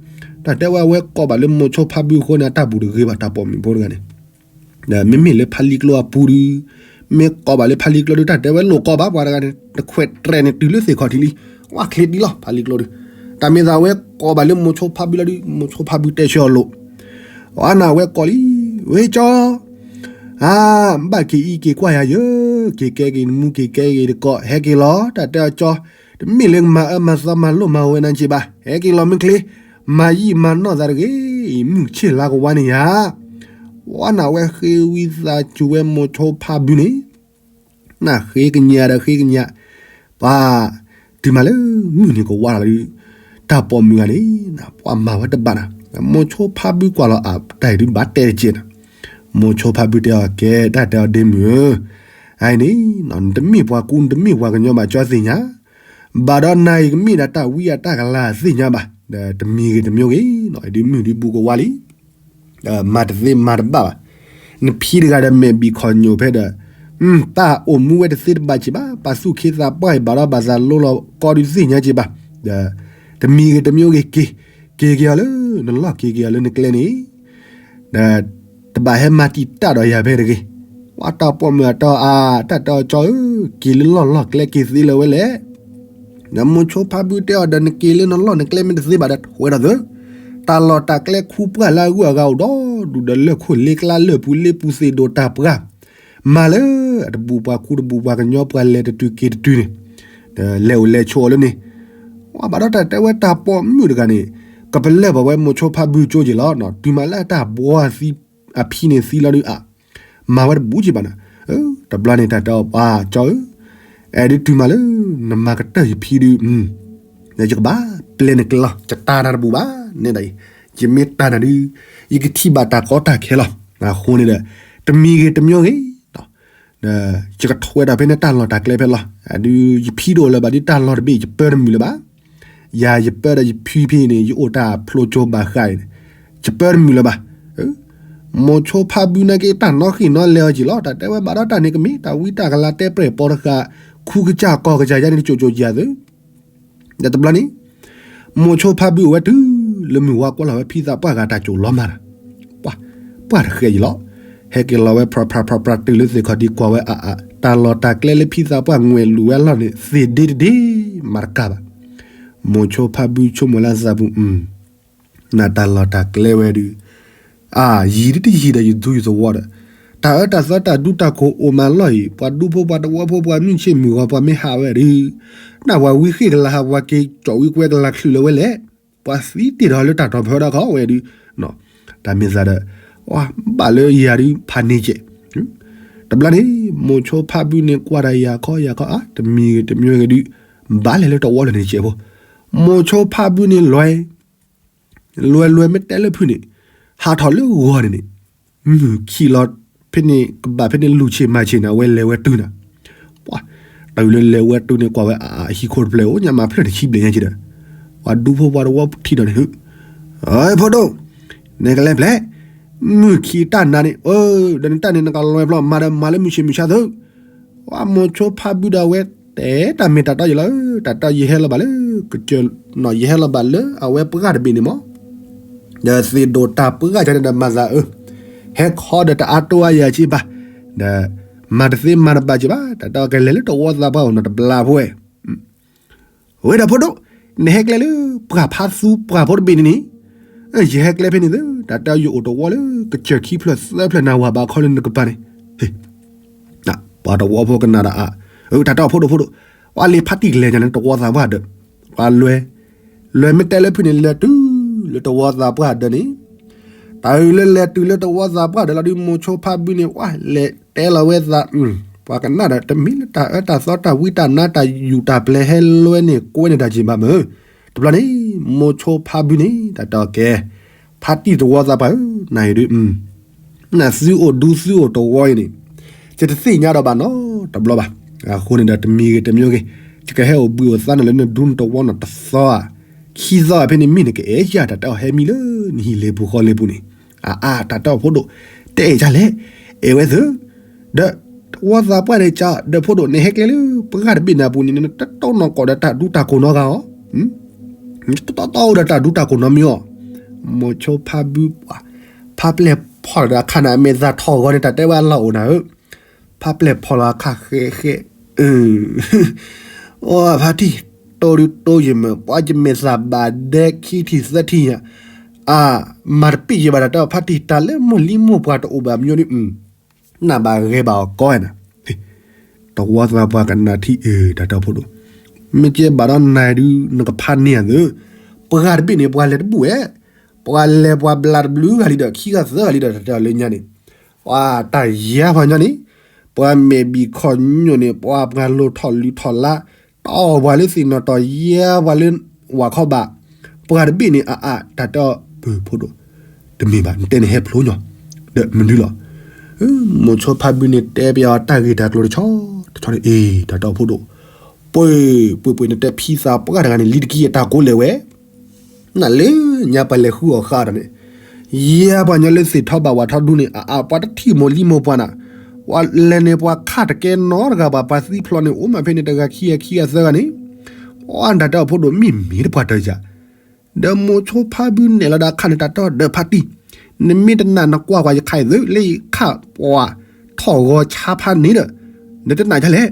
တၢ်တဲဝဲအဝဲကိးဘၣ်လၢမိၤဆိဖါဘုအဃိန့ၣ် အတၢ်ဘူၣ်တဂ့ၤဘၣ်တၢ်ပိာ်မုၣ်ဖိတဂၤန့ၣ်, မ့မ့ၢ်လၢဖါလံကျိအပူၤဒုး, မ့ၢ်ကိးဘၣ်လၢဖါလံကျိဒုး တၢ်တဲဝဲလိာ်ကိးဘၣ်ပှၤတဂၤန့ၣ် တခွဲးတြဲၤန့ၣ်တုၤလၢသ့ၣ်ခီၣ်ထံးလံ, ဝဲချ့ဒံလီၤ ဖါလံကျိဒုး, တၢ်မ့ၢ်သးဝဲကိးဘၣ်လၢမိၤဆိဖါဘုလီၤဒုး မိၤဆိဖါဘုတဲဆၢအီၤလိာ် အနဝဲကိးလံ, ဝဲကၠီ အါ, ဘၣ်က့ၤအံၤက့ၤကွၢ်ယၤယၢ, က့ၤကဲက့ၤနမူက့ၤကဲက့ၤတကိး ဟဲက့ၤလီၤ တၢ်တဲအီၤကၠီ, တမ့ၢ်လၢမၤအၢမၤသီမၤလိၣ်မၤဝဲနၤက့ၤဘၣ်, ဟဲက့ၤလီၤမ့ၢ်ချ့, မၤယံာ်မၤနီၢ်သးတဂ့ၤ, မုၢ်ဆ့ၣ်လါကဝါန့ၣ်ယၤ, ဝဲနဝဲဃ့ဝံသးစူၤဝဲမိၤဆိဖါဘုန့ၣ် နဃ့ကညးဒီးဃ့ကညး, ပှၤ, တုၤမးလၢမုၢ်နံၤကဝါလီၤဒုး, တၢ်ပိာ်မုၣ်ဂၤန့ၣ်, ပှၤမၤဝဲတဘၣ်နၤ, မိၤဆိဖါဘုကွၢ်လီၤအတၢ်အံၤဒုးဘၣ်တဲတကဲးနၤ, မိၤဆိဖါဘုတဲအီၤကဲတၢ်တဲအီၤဒ့မုၣ်ဧၢ, အအံၤန့ၣ်, နတမ့ၢ်ပှၤကူနတမ့ၢ်ပှၤကညီဘၣ်ကၠီသ့ၣ်ညါ, ဘၣ်ဒီးနၤအံၤကမ့ၢ်ဒၣ်တၢ်ဝံအတၢ်ကလၤသ့ၣ်ညါဘၣ်, ဒီးတမံၤဂ့ၤတမံၤဂ့ၤ, ဒုးမုၢ်ဒုးဘူးကဝါလံ မၤတသ့မၤတဘၣ်ဘၣ်, နဖံတဂၤဒီးမဲာ်ဘံၣ်ခီၣ်ညိၣ်ဖဲဒီး, ပၢ်အိၣ်မူဝဲတသ့တဘၣ်က့ၤဘၣ်, ပှၤသူၣ်ခ့သးပှၢ်အံၤဘၣ်ဒီးဘၣ်သးလိလီၤကီဒုးသ့ၣ်ညါက့ၤဘၣ်, ဒီးတမံၤဂ့ၤတမံၤဂ့ၤက့ၤ, က့ၤက့ၤအီၤလၢနလီၢ်က့ၤက့ၤအီၤလၢနကျဲန့ၣ်, ဒီး, တဘၣ်ဟဲမၤတံာ်တာ်ဒီးယၤဖဲတဂ့ၤ, ပှၤတၢ်ပိာ်မုၣ်အတီအါ, တၢ်တဲအီၤကၠီဧၢ, က့ၤလၢလီၢ်လီၢ်ကျဲက့ၤသ့လၢၤဝဲလဲၣ် ဒီးမိၤဆိဖါဘုတဲအီၤဒီးနက့ၤလၢနလီၢ်နကျဲမ့ၢ်တသ့ဘၣ်ဒီးထွဲဒီးသု, တၢ်လီၢ်တၢ်ကျဲခူပှၢ်လၢအဂုၤအဂၤအိၣ်ဒီဒူၣ်ဒီးလၢၢ်ခိၣ်လ့ကျါလၢၢ်ပူၤလ့ပူၤသ့ၣ်ဒိၣ်တၢ်ပှၢ်, မၤလၢအတဘူၣ်ပှၤခူတဘူၣ်ပှၤကညီပှၤလဲၤတတုၤက့ၤတတုၤန့ၣ်, ဒီးလဲၤအိၣ်လဲၤဆိးအီၤလၢန့ၣ်, ဝဲဘၣ်ဒီးတၢ်တဲဝဲတၢ်ပိာ်မုၣ်တဂၤန့ၣ်, ကပလၢၢ်ဘၣ်ဝဲမိၤဆိဖါဘုကၠိက့ၤလီၤ, တုၤမးလၢအတၢ်ဘှီသံ, အဖံန့ၣ်သံလီၤဒုးအါ မၤဝဲတဘူၣ်က့ၤဘၣ်နၤ, တဘျီန့ၣ်တၢ်တဲအီၤပှၤကၠီဧၢ, အဲၣ်ဒုးတုၤမးလၢ, နမၤကတၢၢ်ယဖံဒုး, ယကဘၣ်ပျဲနကျဲလီၤ, ယတၢ်နၤတဘူၣ်ဘၣ်, နဲဒၣ်အံၤ, ယမ့ၢ်တၢ်နၤဒုး, ယကထံၣ်ဘၣ်တၢ်ကီတၢ်ခဲလီၤ, အဃိန့ၣ်ဒီး, တမံၤဂ့ၤတမံၤဂ့ၤ ယကထွဲဒီးဖဲန့ၣ်တၢ်လီၢ်တၢ်ကျဲဖဲလီၤ, ဒုးယဖံတအိၣ်လၢၤဘၣ်ဒ်တၢ်လီၢ်တဘ့ၣ် ယပၢတမုာ်လၢၤဘၣ်, ယၤယပၢဒီးယဖံဖဲန့ၣ် ယအိၣ်တၢ်ဖျိကၠိဘၣ်ဃးအံၤ, ယပၢတမုာ်လၢၤဘၣ်, မိၤဆိဖါဘုနာ်က့တၢ်နီၣ်ဃံၣ်နီၣ်လဲအီၤက့ၤလီၤ, တၢ်တဲဝဲဘၣ်ဒီးတၢ်န့ၣ်ကမ့ၢ် တၢ်ဝံတၢ်ကလၤတဲပြဲၢ်ပိာ်တဃာ်, ခူကစၢ်ကီၢ်ကစၢ်ယါန့ၣ်တကၠိကၠိယၤသု ဒီးတဘျီန့ၣ်, မိၤဆိဖါဘုအိၣ်ဝဲတုၤ, လၢမုၢ်ဝါကွၢ်လီၤဝဲဖံသးပှၢ်ဂၤတၢ်ကၠိလီၤမၢ်ဒီး, ပှၢ်, ပှၢ်တဃဲးယံၤလီၤ, ဟဲက့ၤလီၤဝဲဖြးဖြးဖြးဖြးတုၤလၢသ့ၣ်ခီၣ်ထံးကွၢ်ဝဲအါအါ, တၢ်လီၢ်တၢ်ကျဲလၢဖံသးပှၢ်ငွဲၣ်လူၤဝဲအလီၢ်န့ၣ် သ့ၣ်ဒ့တဒ့, မၤတကၢ်ဘၣ်, မိၤဆိဖါဘုဆိကမိၣ်လၢအသးပူၤ နတၢ်လီၢ်တၢ်ကျဲဝဲဒုး, အါ, ယံာ်ဒ်တယံာ်ဒီးယသူယသဝီဒီး, တၢ်အၢတၢ်သီတၢ်ဒူတၢ်ခိၣ်အိၣ်မးလီၢ်အံၤ, ပှၤဒူဖိပှၤတဝီဖိပှၤမုၢ်ဆ့ၣ်မုၢ်ဂီၤပှၤမ့ၢ်ဟးဝဲဒုး, နၢ်ပှၤဝံဃ့ၢ်ကလၤဟးပှၤက့ၤကၠီၣ်ဝံကွဲကလၤချုးလၢၤဝဲလဲၣ်, ပှၤသံတ့ၢ်ဒီးလၢတၢ်တီၤဖၢဒီးခီဝဲဒုး, တၢ်မ့ၢ်သးဒီး, ဘၣ်လၢယၤဒုးဖးန့ၢ်ကဲး, တဘျီန့ၣ်, မိၤဆိဖါဘုန့ၣ်ကွၢ်တၢ်ယၤခီယၤခီအါ, တမံၤဂ့ၤတမံၤဂ့ၤဒုး, ဘၣ်လဲၤလၢတဝီလၢန့ၣ်ကဲးဖိ, မိၤဆိဖါဘုန့ၣ်လွဲ လွဲလွဲမ့ၢ်တဲလၢဖုန့ၣ်, ဟးထီၣ်လၢဂီၤန့ၣ်န့ၣ်, မုၢ်ခံးလီၤဖဲန့ၣ်ကဘၣ်ဖဲန့ၣ်လူၤဆ့ၣ်မၤဆ့ၣ်န့ၣ် အဝဲလဲၤဝဲတုၤနၤ, ပှၤ, တုၤလၢလဲၤဝဲတုၤန့ၣ်ကွၢ်ဝဲအဟံၣ်ခိၣ်တဖျၢၣ်အိၣ်ညါမးဖျၢၣ်တဆံဘျဲၣ်ညါက့ၤဒီး, ပှၤဒူဖိပှၤတဝီထံၣ်ဒီးန့ၣ်, ဖိဒိၣ်, နကလဲၤဖျဲး, မုၢ်ခံးတၢ်နၤန့ၣ်, ဒီးနတၢ်န့ၣ်နကလွဲဖျီမၤဒီးမၤလၢမုၢ်ဆ့ၣ်မုၢ်ဆါသု, ပှၤမိၤဆိဖါဘုဒီးဝဲ တဲတၢ်မ့ၢ်တၢ်တီယလီၤ, တၢ်တီယဟဲလီၤဘၣ်လၢ ကစၢၢ်နီၤ ယဟဲလီၤဘၣ်လၢအဝဲပှၢ်တဘ့ၣ်န့ၣ်မး, ဒီးသ့ၣ်ဒိၣ်တၢ်ပှၢ်ကန့ၣ်ဒီးမၤသးအၢ, ဟဲခီဒီးတအါတိအါယၤက့ဘၣ်, ဒီးမၤတသ့မၤတဘၣ်က့ဘၣ်, တၢ်တီကလဲၤလၢတဝီသးပှၢ်အိၣ်နီၤတဘျီဖိဝဲ ဝဲဒီးဖိဒိၣ်, နဟဲကျဲလၢပှၢ်ဖးသူပှၢ်ဖိတဘ့ၣ်န့ၣ်န့ၣ်, ယဟဲကျဲဖဲန့ၣ်သၢ, တၢ်တဲယအိၣ်တဝီလၢကစၢၢ်ခံဖျၢၣ်သၢဖျၢၣ်နၤဝၤဘၣ်ခီလၢနကပၤန့ၣ်, ပှၤတဝီဖိကနၣ်ဒီးအါ, တၢ်တဲအီၤဖိဒိၣ်ဖိဒိၣ်, ပှၤလ့ၤဖါတံၢ်ကလဲၤညါန့ၣ်တဝီသးပှၢ်ဒၢး, ပှၤလွဲ, လွဲမ့ၢ်တဲလၢဖုၣ်န့ၣ် လဲၤတုၤလၢတဝီသးပှၢ်ဒၢးန့ၣ်, တၢ်အုးလၢလဲၤတုၤလၢတဝီသးပှၢ်ဒၢးလီၤဒုး မိၤဆိဖါဘုန့ၣ် ဝဲလဲၤတဲလီၤဝဲသး ပှၤကနၣ်ဒီး တမ့ၢ်လၢတၢ်အၢတၢ်သီတၢ်ဝံတၢ်နါတၢ်ယူးတၢ်ပျဲဟဲလွဲန့ၣ် ကွဲန့ၢ်တၢ်က့ၤဘၣ်မၢ်, တဘျီန့ၣ် မိၤဆိဖါဘုန့ၣ် တၢ်တဲအီၤကဲ, ဖါတံၢ်တဝီသးပှၢ်ဧၢ, နၤအံၤဒုး, နသုအိၣ်ဒူသုအိၣ်တဝီအံၤန့ၣ်, ယတသ့ၣ်ညါဒီးဘၣ်နီတဘျီဘၣ်, အဃိန့ၣ်ဒီးတမံၤဂ့ၤတမံၤဂ့ၤ, ယကဟဲအိၣ်ဘှံးအိၣ်သါနၤလၢနဒူနတဝီနီၤတသီဧါ, ခံသီဧါဖဲန့ၣ်မ့ၢ်နကအဲၣ်ယၤ တၢ်တဲအီၤဟဲမံလၢနဟံၣ်လ့ၤပူၤဃီလ့ၤပူၤန့ၣ်, အါအါ တၢ်တဲအီၤဖိဒိၣ်, တဲအဲၣ်ယၤလဲၣ်, အဲၣ်ဝဲသၢ, ဒီးတဝီသးပှၢ်န့ၣ်ကဒီးဖိဒိၣ် နဟဲကျဲလၢပှၢ်တဘ့ၣ်န့ၣ်အပူၤန့ၣ် နတတီနီၢ်ကီၢ်ဒီးတၢ်ဒူတၢ်ကိးနီတဂၤဧါ, နတတီတီအိၣ်ဒီးတၢ်ဒူတၢ်ကိးနီတမံၤဧါ, မိၤဆိဖါဘု, ဖါပျဲၢ်ဖီၣ်လီၤဒီးအခါန့ၣ် အမဲာ်သၣ်ထီၣ်ဂီၤန့ၣ် တၢ်တဲဝဲအလီၢ်အိၣ်နၤဧၢ, ဖါပျဲၢ်ဖီၣ်လီၤအခါဃဲဃဲ, အိ ဖါတံၢ်, တိၢ်ဒုးတိၢ်ယံာ်မး ပှၤယမဲာ်သၣ်ဘၣ်ဒဲခံထံၣ်သၢထံၣ်ညါ, အါ, မၤတပ့ၢ်ယံာ်ဘၣ်တၢ်တဲအီၤဖါတံၢ် တၢ်လၢမိၢ်လံမိၢ်ပှၢ်တအိၣ်ဘၣ်မညီဒုး, နဘၣ်ဂဲၤဘၣ်အီၤကီဝဲနၤ, တဝီသးပှၢ်ကနၣ်ထံၣ်အၢ တၢ်တဲအီၤဖိဒိၣ်, မ့ၢ်ကဲဘၣ်ဒီးနၤဒုး နကဖးန့ၢ်အသး, ပှၢ်တဘ့ၣ်န့ၣ် ပှၤလဲၤတဘူၣ်ဝဲ, ပှၤလဲၤပှၤဘျးတဘျုးဂၤလံဒီး ခံဂၤသၢဂၤလံဒီး တၢ်တဲအီၤလၢညါန့ၣ်, ပှၤတၢ်ယါပှၤညီန့ၣ်, ပှၤမဲာ်ဘံၣ်ခီၣ်ညိၣ်န့ၣ် ပှၤပှၤလိၤထီၣ်လုၢ်ထီၣ်လါ, တီၢ်ပှၤလၢသ့ၣ်နီၣ်တီၢ်ယါပှၤလၢဝၤခီဘၣ်, ပှၢ်တဘ့ၣ်န့ၣ် အါအါ တၢ်တဲအီၤပၢၢ်ဖိဒိၣ်, တမ့ၢ်ဘၣ် နတဲန့ၣ်ဟဲဖျိညီ, ဒီးမနုၤလီၤ, မိၤဆိဖါဘုန့ၣ်တဲပယီၤတၢ်ဂ့ၢ်တၢ်ကျိၤတဆီ, တဆီန့ၣ် အ့ တၢ်တဲအီၤဖိဒိၣ်, ပှ့ၤပှ့ၤပှ့ၤ နတဲဖံသးပှၢ်တဂၤန့ၣ် လံတကံအတၢ်ကိးလဲၣ်ဝဲ နလၢညါပှၤလဲၤဃုအီၣ်ဃုအီတၢ်န့ၣ်, ယါပှၤညီလၢသ့ၣ်ထီဘၣ်ဝၣ်ထီဒူန့ၣ် အါအါ ပှၤတထံၣ်မိၢ်လံမိၢ်ပှၢ်နၤ, ပှၤလဲၤန့ၣ်ပှၤခးတကဲနီတဂၤဘၣ် ပှၤသံဖျိးန့ၣ် အိၣ်မးဖဲန့ၣ် တဂၤခံဂၤခံဂၤသၢဂၤန့ၣ်, ပှၤတၢ်တဲအီၤဖိဒိၣ် မ့ၢ်မ့ၢ်တပှၤတၢ်ယၤ, ဒီးမိၤဆိဖါဘုနဲၣ်လီၤဒီးအခါန့ၣ် တၢ်တဲအီၤဒီးဖါတံၢ်, နမ့ၢ်တနာ်နကွၢ်ကွၢ်ယခါအံၤသ့ လၢယခးပှၤထီၣ်ဂီၤဆါဖးန့ၣ်ဒီး, နတနာ်ယလဲၣ်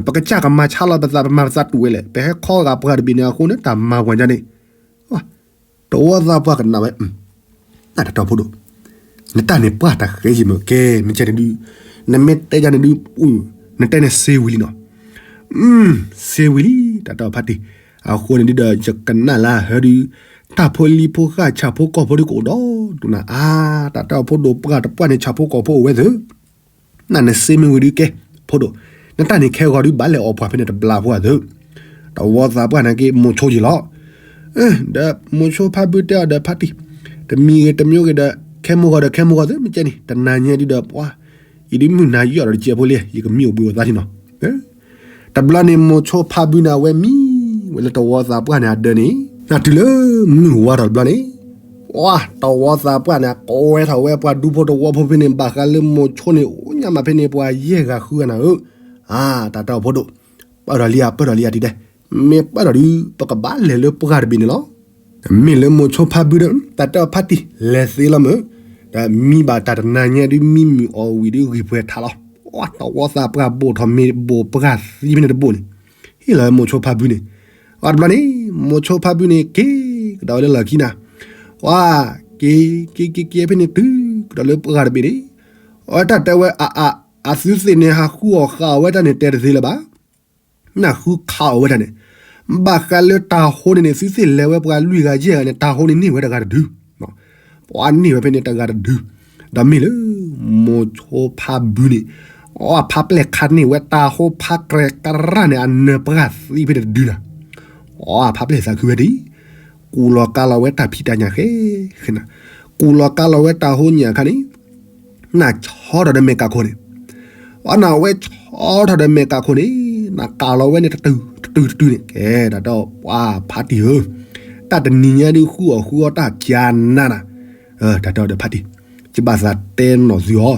ပကစၢ်ကမၤဆါလီၤပသး ပမၤပသးတူၢ်ဝဲလဲၣ် ပဟဲခီဂာ်ပှၤတဘ့ၣ်န့ၣ်အဃိန့ၣ် တၢ်မၤပှၤညါန့ၣ်, တဝီသးပှၢ်ကနၣ်ဝဲ, တၢ်တဲအီၤဖိဒိၣ်, နတၢ်န့ၣ်ပှၢ်တၢ်ဃဲယံာ်မး ကဲမ့ၢ်ကဲန့ၣ်ဒုး, နမ့ၢ်တဲယၤန့ၣ်ဒုး, နတဲန့ၣ်စ့ဝံၤလံနီၤ, စ့ဝံၤလံ တၢ်တဲအီၤဖါတံၢ်, အဃိန့ၣ်ဒုးဒီး ယကနၣ်လၢဟဲဒုး, တၢ်ဖိလံၤဖိဃၢ်ဆၣ်ဖိကီၢ်ဖိဒုးကအိၣ်ဒီးဒိၣ်နၤအါ, တၢ်တဲအီၤဖိဒိၣ်ပှၢ်တပှၢ်န့ၣ်ဆၣ်ဖိကီၢ်ဖိအိၣ်ဝဲသ့ နနစ့မ့ၢ်ဝံၤဒုးကဲ, ဖိဒိၣ်, နတၢ်န့ၣ်ခဲဂီၤဒုးဘၣ်လဲၤအီၣ်ပှၤဖဲန့ၣ်တဘျီဖိအသ့, တဝီသးပှၢ်န့ၣ်က့ မိၤဆိယံာ်လီၤ, ဒီးမိၤဆိဖါဘုတဲအီၤဒီးဖါတံၢ်, တမံၤဂ့ၤတမံၤဂ့ၤဒီး ခဲမိၢ်ဂီၤဒီးခဲမိၢ်ဂီၤသ့ မ့ၢ်ကဲန့ၣ် တနာ်ညါဒုးဒီးပှၤ, ယဒုးမုၢ်နၤယီၣ်ဒီးတစဲးဖိလံ ယကမံအိၣ်ဘှံးအိၣ်သါထံနီၤ တဘျီန့ၣ် မိၤဆိဖါဘုန့ၣ် အဝဲမံဝဲလၢတဝီသးပှၢ်န့ၣ်အဒၢးန့ၣ် နတုၤလၢမုၢ်ဝါထီၣ်တဘျီန့ၣ်, ပှၤတဝီသးပှၢ်န့ၣ် ကိးဝဲထီၣ်ဝဲပှၤဒူဖိတဝီဖိဖဲန့ၣ် ဘၣ်ဃးလၢမိၤဆိန့ၣ် အိၣ်ညါမးဖဲန့ၣ် ပှၤယဲၢ်ဂၤဃုဂၤနၤဧၢ, အါ တၢ်တဲအီၤဖိဒိၣ်, ပၢၢ်ထီၣ်လံဧါ ပၢၢ်ထီၣ်လံဧါတံၤတဲ, မ့ၢ်ပၢၢ်ထီၣ်ဒုး ပကဘၣ်လဲၤလၢပှၢ်တဘ့ၣ်န့ၣ်လီၤ. မ့ၢ်လၢမိၤဆိဖါဘုဒီး တၢ်တဲအီၤဖါတံၢ် လဲၤသ့လီၤမုၢ်, ဒီးမံဘၣ်တၢ်တနာ်ညါဒုး မံမုာ်အီၣ်ဝံၤဒုးဂံၢ်ပှဲၤထးလီၤ. တဝီသးပှၢ်ဘိၣ်ထီၣ်မ့ၢ်ဘိၣ်ပှၢ်သံဖဲန့ၣ်တဘိၣ်န့ၣ်, ဟ့ၣ်လီၤမိၤဆိဖါဘုန့ၣ်, အတဘျီန့ၣ် မိၤဆိဖါဘုန့ၣ် က့ၤကဒီးဝဲလၢလီၢ်ခံနၤ, ပှၤ က့ၤက့ၤက့ၤက့ၤဖဲန့ၣ် တုၤကဒီးလၢပှၢ်တဘ့ၣ်န့ၣ်, အတၢ်တဲဝဲအါအါ အသုသ့ၣ်န့ၣ် ဟးဃုအီၣ်ဃာ်အီၣ်ဝဲတၢ်န့ၣ် တဲတသ့လၢၤဘၣ် နဃုခးအီၣ်ဝဲတၢ်န့ၣ်, ဘၣ်ဃးလၢတၢ်ဟိန့ၣ်န့ၣ် သုသ့ၣ်လဲၤဝဲပှၤလွံၢ်ဂၤယဲၢ်ဂၤန့ၣ် တၢ်ဟိန့ၣ်န့ၢ်ဝဲတဂၤတဒု, ပှၤန့ၢ်ဝဲဖဲန့ၣ်တဂၤတဒု, ဒီးမ့ၢ်လၢ မိၤဆိဖါဘုန့ၣ်, အဖါပျဲၢ်ခးန့ၢ်ဝဲတၢ်ဟိဖါကြဲးကရၢ်န့ၣ် အနၢၤပှၢ်သံဖဲန့ၣ်တဒုနၤ, အဖါပျဲၢ်သးခုဝဲဒၣ်, ကူၣ်လီၤကါလီၤဝဲတၢ်ဖံးတၢ်ညၣ်ဃဲ, ဃဲနၤ, ကူၣ်လီၤကါလီၤဝဲတၢ်ဟိညၣ်အခါန့ၣ် နဆီထီၣ်ဒီးမဲာ်ကးခိၣ်န့ၣ်, အနဝဲဆီထီၣ်ဒီးမဲာ်ကးခိၣ်န့ၣ်, နကးလီၤဝဲန့ၣ်တတုၤတတုၤတတုၤန့ၣ် ကဲဒၣ်ဒီးပှၤဖါတံၢ်ဧၢ, တၢ်တနံၤညါဒုးဃုအီၣ်ဃုအီတၢ်ကနၤနၤ, တၢ်တဲအီၤဒီးဖါတံၢ်, ယဘၣ်သးတဲနီၢ်သုအီၤ,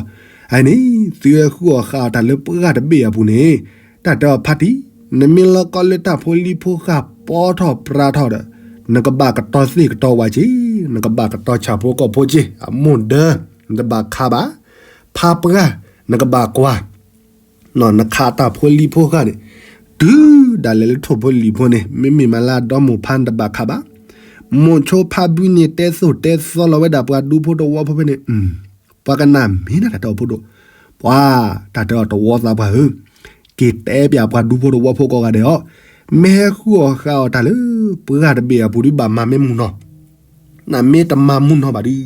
အန့ၣ် သုဝဲဃုအီၣ်ဃာ်အီၣ်တၢ်လၢပှၢ်တဘ့ၣ်အပူၤန့ၣ်, တၢ်တဲအီၤဖါတံၢ် နမ့ၢ်လီၤကီလၢတၢ်ဖိလံၤဖိဃၢ်ပီထီၣ်ပြါထီၣ်ဒီး နကဘၣ်ကတီၤသ့ၣ်ကတီၤဝးက့ၤ, နကဘၣ်ကတီၤဆၣ်ဖိကီၢ်ဖိက့ၤ, အမိၢ်ဒၢ, နတဘၣ်ခးဘၣ်, ဖးပှၢ်, နကဘၣ်ကွၢ်, နခးတၢ်ဖိလံၤဖိဃၢ်န့ၣ်, တုၤဒၣ်လဲာ်လၢထိၣ်ဖိလံၤဖိန့ၣ် မ့မ့ၢ်မးလၢအဒီမိၢ်ဖးနတဘၣ်ခးဘၣ်, မိၤဆိဖါဘုန့ၣ်တဲသိၣ်တဲသီလီၤဝဲဒၣ်ပှၤဒူဖိတဝီဖိဖဲန့ၣ် ပှၤကနၣ်မ့ၢ်နၤတၢ်တဲအီၤဖိဒိၣ်, ပှၤတၢ်တဲအီၤတဝီသးပှၢ်ဧၢ, က့ၤတဲပၠးပှၤဒူဖိတဝီဖိကိးဂၤဒဲးအီၤ, မ့ၢ်ဟဲဃုအီၣ်ဃုအီၣ်တၢ်လၢ ပှၢ်တဘ့ၣ်အပူၤဒုးဘၣ်မၤမ့ၢ်မုၢ်နီၤ, နမ့ၢ်တမၤမုၢ်နီၤဘၣ်ဒုး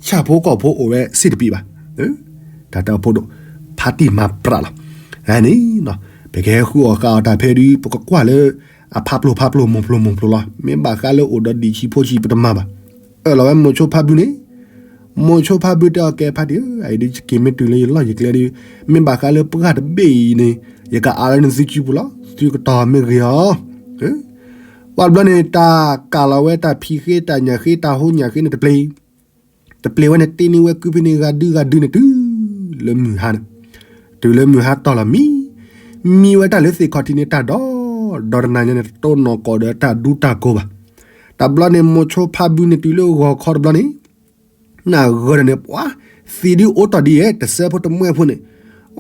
ဆၣ်ဖိကီၢ်ဖိအိၣ်ဝဲစ့ၢ်တပံၤဘၣ်, တၢ်တဲအီၤဖိဒိၣ်, ဖါတံၢ်မၤပြးလီၤ, န့ၣ်, ပကဟဲဃုအီၣ်ဃုအီၣ်တၢ်ဖဲဒုး ပကကွၢ်လၢ အဖးပျိၢ်ဖးပျိၢ်မိၢ်ပျိၢ်မိၢ်ပျိၢ်လီၤ, မ့ၢ်ဘၣ်ဃးလၢအိၣ်ဒီးဒံၣ်ဆံးဖိဆံးပတမၤဘၣ်, အၢၣ်လီၤဝဲမိၤဆိဖါဘုန့ၣ်, မိၤဆိဖါဘုတဲအီၤကဲဖါတံၢ်ဧၢ, အအံၤဒုးယက့ၤမ့ၢ်တုၤလၢယလီၢ်ယကျဲဒုး, မ့ၢ်ဘၣ်ဃးလၢပှၢ်တဘ့ၣ်အံၤန့ၣ်, ယကအါလၢနသုစုပူၤလီၤ, သုကတီၤမ့ၢ်ဂ့ၤအီၤ, ပှၤတဘျီန့ၣ် တၢ်ကၢ်လီၤဝဲတၢ်ဖံးဃ့တၢ်ညၣ်ဃ့တၢ်ဟိညၣ်ဃ့န့ၣ်တပျ့ၤ, တပျ့ၤဝဲန့ၣ်တ့န့ၢ်ဝဲကုဖဲန့ၣ် ဂၤဒုဂၤဒုန့ၣ်တုၤလၢမုၢ်ဟါန့ၣ်, တုၤလၢမုၢ်ဟါတီၢ်လီၤမံ, မံဝဲတၢ်လၢသ့ၣ်ခီၣ်ထံးန့ၣ် တၢ်ဒီဒီတနၤညါန့ၣ် တတိၢ်နီၢ်ကီၢ်ဒီးတၢ်ဒူတၢ်ကိၤဘၣ်, တဘျီန့ၣ် မိၤဆိဖါဘုန့ၣ်တုၤလၢဂီၤခီတဘျီန့ၣ်, နဂၢၢ်ဒီးန့ၣ် ပှၤသံးဒုအိၣ်တီၢ်ဒ်ယဲ တစဲးဖိတမှဲၢ်ဖိန့ၣ်,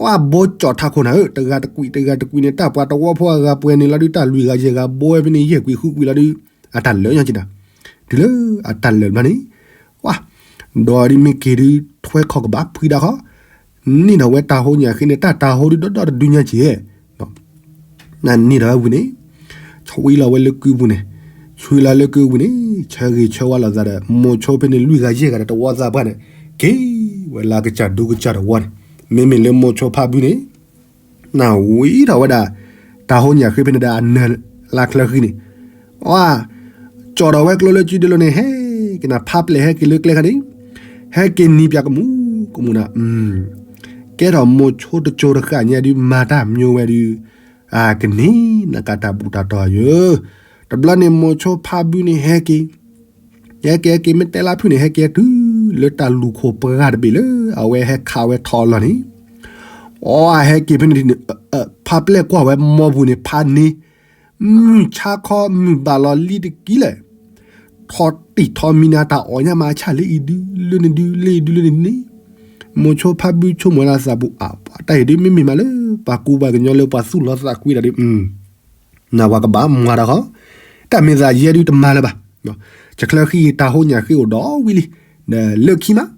ဝဲဘိကၠီၣ်ထးခိၣ်နၤဧၢ, တဂၤတကွံာ်တဂၤတကွံာ်န့ၣ် တၢ်ပှၤတဝီဖိအဂၤပှဲၤန့ၣ်လီၤဒုး တၢ်လွံၢ်ဂၤယဲၢ်ဂၤဘိဝဲဖဲန့ၣ် ယဲၢ်ကွံာ်ဃုကွံာ်လီၤဒုး, အတၢ်လၢာ်ညါက့နၤ, တုၤလၢအတၢ်လၢာ်တဘျီန့ၣ်, ဝဲ, ဒီးဒ်မ့ၢ်က့ၤဒုး ထွဲခီၣ်ကဘၣ်ဖှံဒၣ်ခီ, န့ၢ်ဒီးဝဲတၢ်ဟိညၣ်ဃ့န့ၣ် တၢ်တၢ်ဟိဒုးဒီဒီတဒုညါက့ နန့ၢ်ဒီးဝဲဝံၤန့ၣ်, ဆွံလီၤဝဲလၢကုပူၤန့ၣ်, ဆွံလီၤလၢကုပူၤန့ၣ်, ဆၢဂ့ၤဆၢဝါလိာ်သးဒီး မိၤဆိဖဲန့ၣ် လွံၢ်ဂၤယဲၢ်ဂၤဒီးတဝီသးပှၢ်န့ၣ်, က့ၤဝဲလၢကစၢ်ဒူကစၢ်တဝီန့ၣ်, မ့မ့ၢ်လၢမိၤဆိဖါဘုန့ၣ်, နဝံထီၣ်ဝဲဒၣ် တၢ်ဟိညၣ်ဃ့ဖဲန့ၣ်ဒီးအနၢၤလၢချၢဃံန့ၣ်, အ ကၠီၣ်ဒီးဝဲကျိလၢကုဒ့လိၤန့ၣ် ဟဲက့ၤနၤ ဖးပျဲၢ်ဟဲက့ၤလၢကျဲခါန့ၣ်, ဟဲက့ၤနံၤပၠးကမူးကမူးနၤ, ကဲထီၣ်မိၤဆိတကၠိတဃၣ်ညါဒုး မၤတၢ်မံဝဲဒုး, ကန့ၢ်နကးတၢ်ဘူၣ်တၢ်တီၤယၢ, တဘျီန့ၣ်မိၤဆိဖါဘုန့ၣ်ဟဲက့ၤ, ဟဲက့ၤဟဲက့ၤ မ့ၢ်တဲလၢဖုၣ်န့ၣ် ဟဲက့ၤတုၤလၢတၢ်လူၢ်ခိၣ်ပှၢ်တဘ့ၣ်လၢ အဝဲဟဲခးဝဲထီၣ်အလီၢ်န့ၣ်, အဟဲက့ၤဖဲန့ၣ်, ဖးပျဲၢ်ကွၢ်ဝဲမိၢ်ပူၤန့ၣ် ဖးန့ၢ် မုၢ်ဆါခီမုၢ်ဘၣ်လီၤလံတကံၢ်လဲၣ်, ထီၣ်တံၢ်ထီၣ်မံၤနၤ တၢ်အီၣ်ညါမးဆၣ်လၢအံၤဒုး လၢန့ၣ်ဒုး လၢအံၤဒုး လၢန့ၣ်န့ၣ်, မိၤဆိဖါဘုဆိကမိၣ်ဝဲဒၣ်သးပူၤ အါ ပှၤတၢ်အံၤဒုး မ့မ့ၢ်မးလၢ ပှၤကူပှၤကညီလၢပှၤသူၣ်လီသးကွံတၢ်ဒုး နဝၤကဘၣ်မၤတၢ်ဃီ, တၢ်မ့ၢ်သးယဲဒုးတမၤလၢၤဘၣ်, တချၢဃံတၢ်ဟိညၣ်ဃ့အိၣ်ဒီးဝံၤလံ, ဒီးလၢခံမး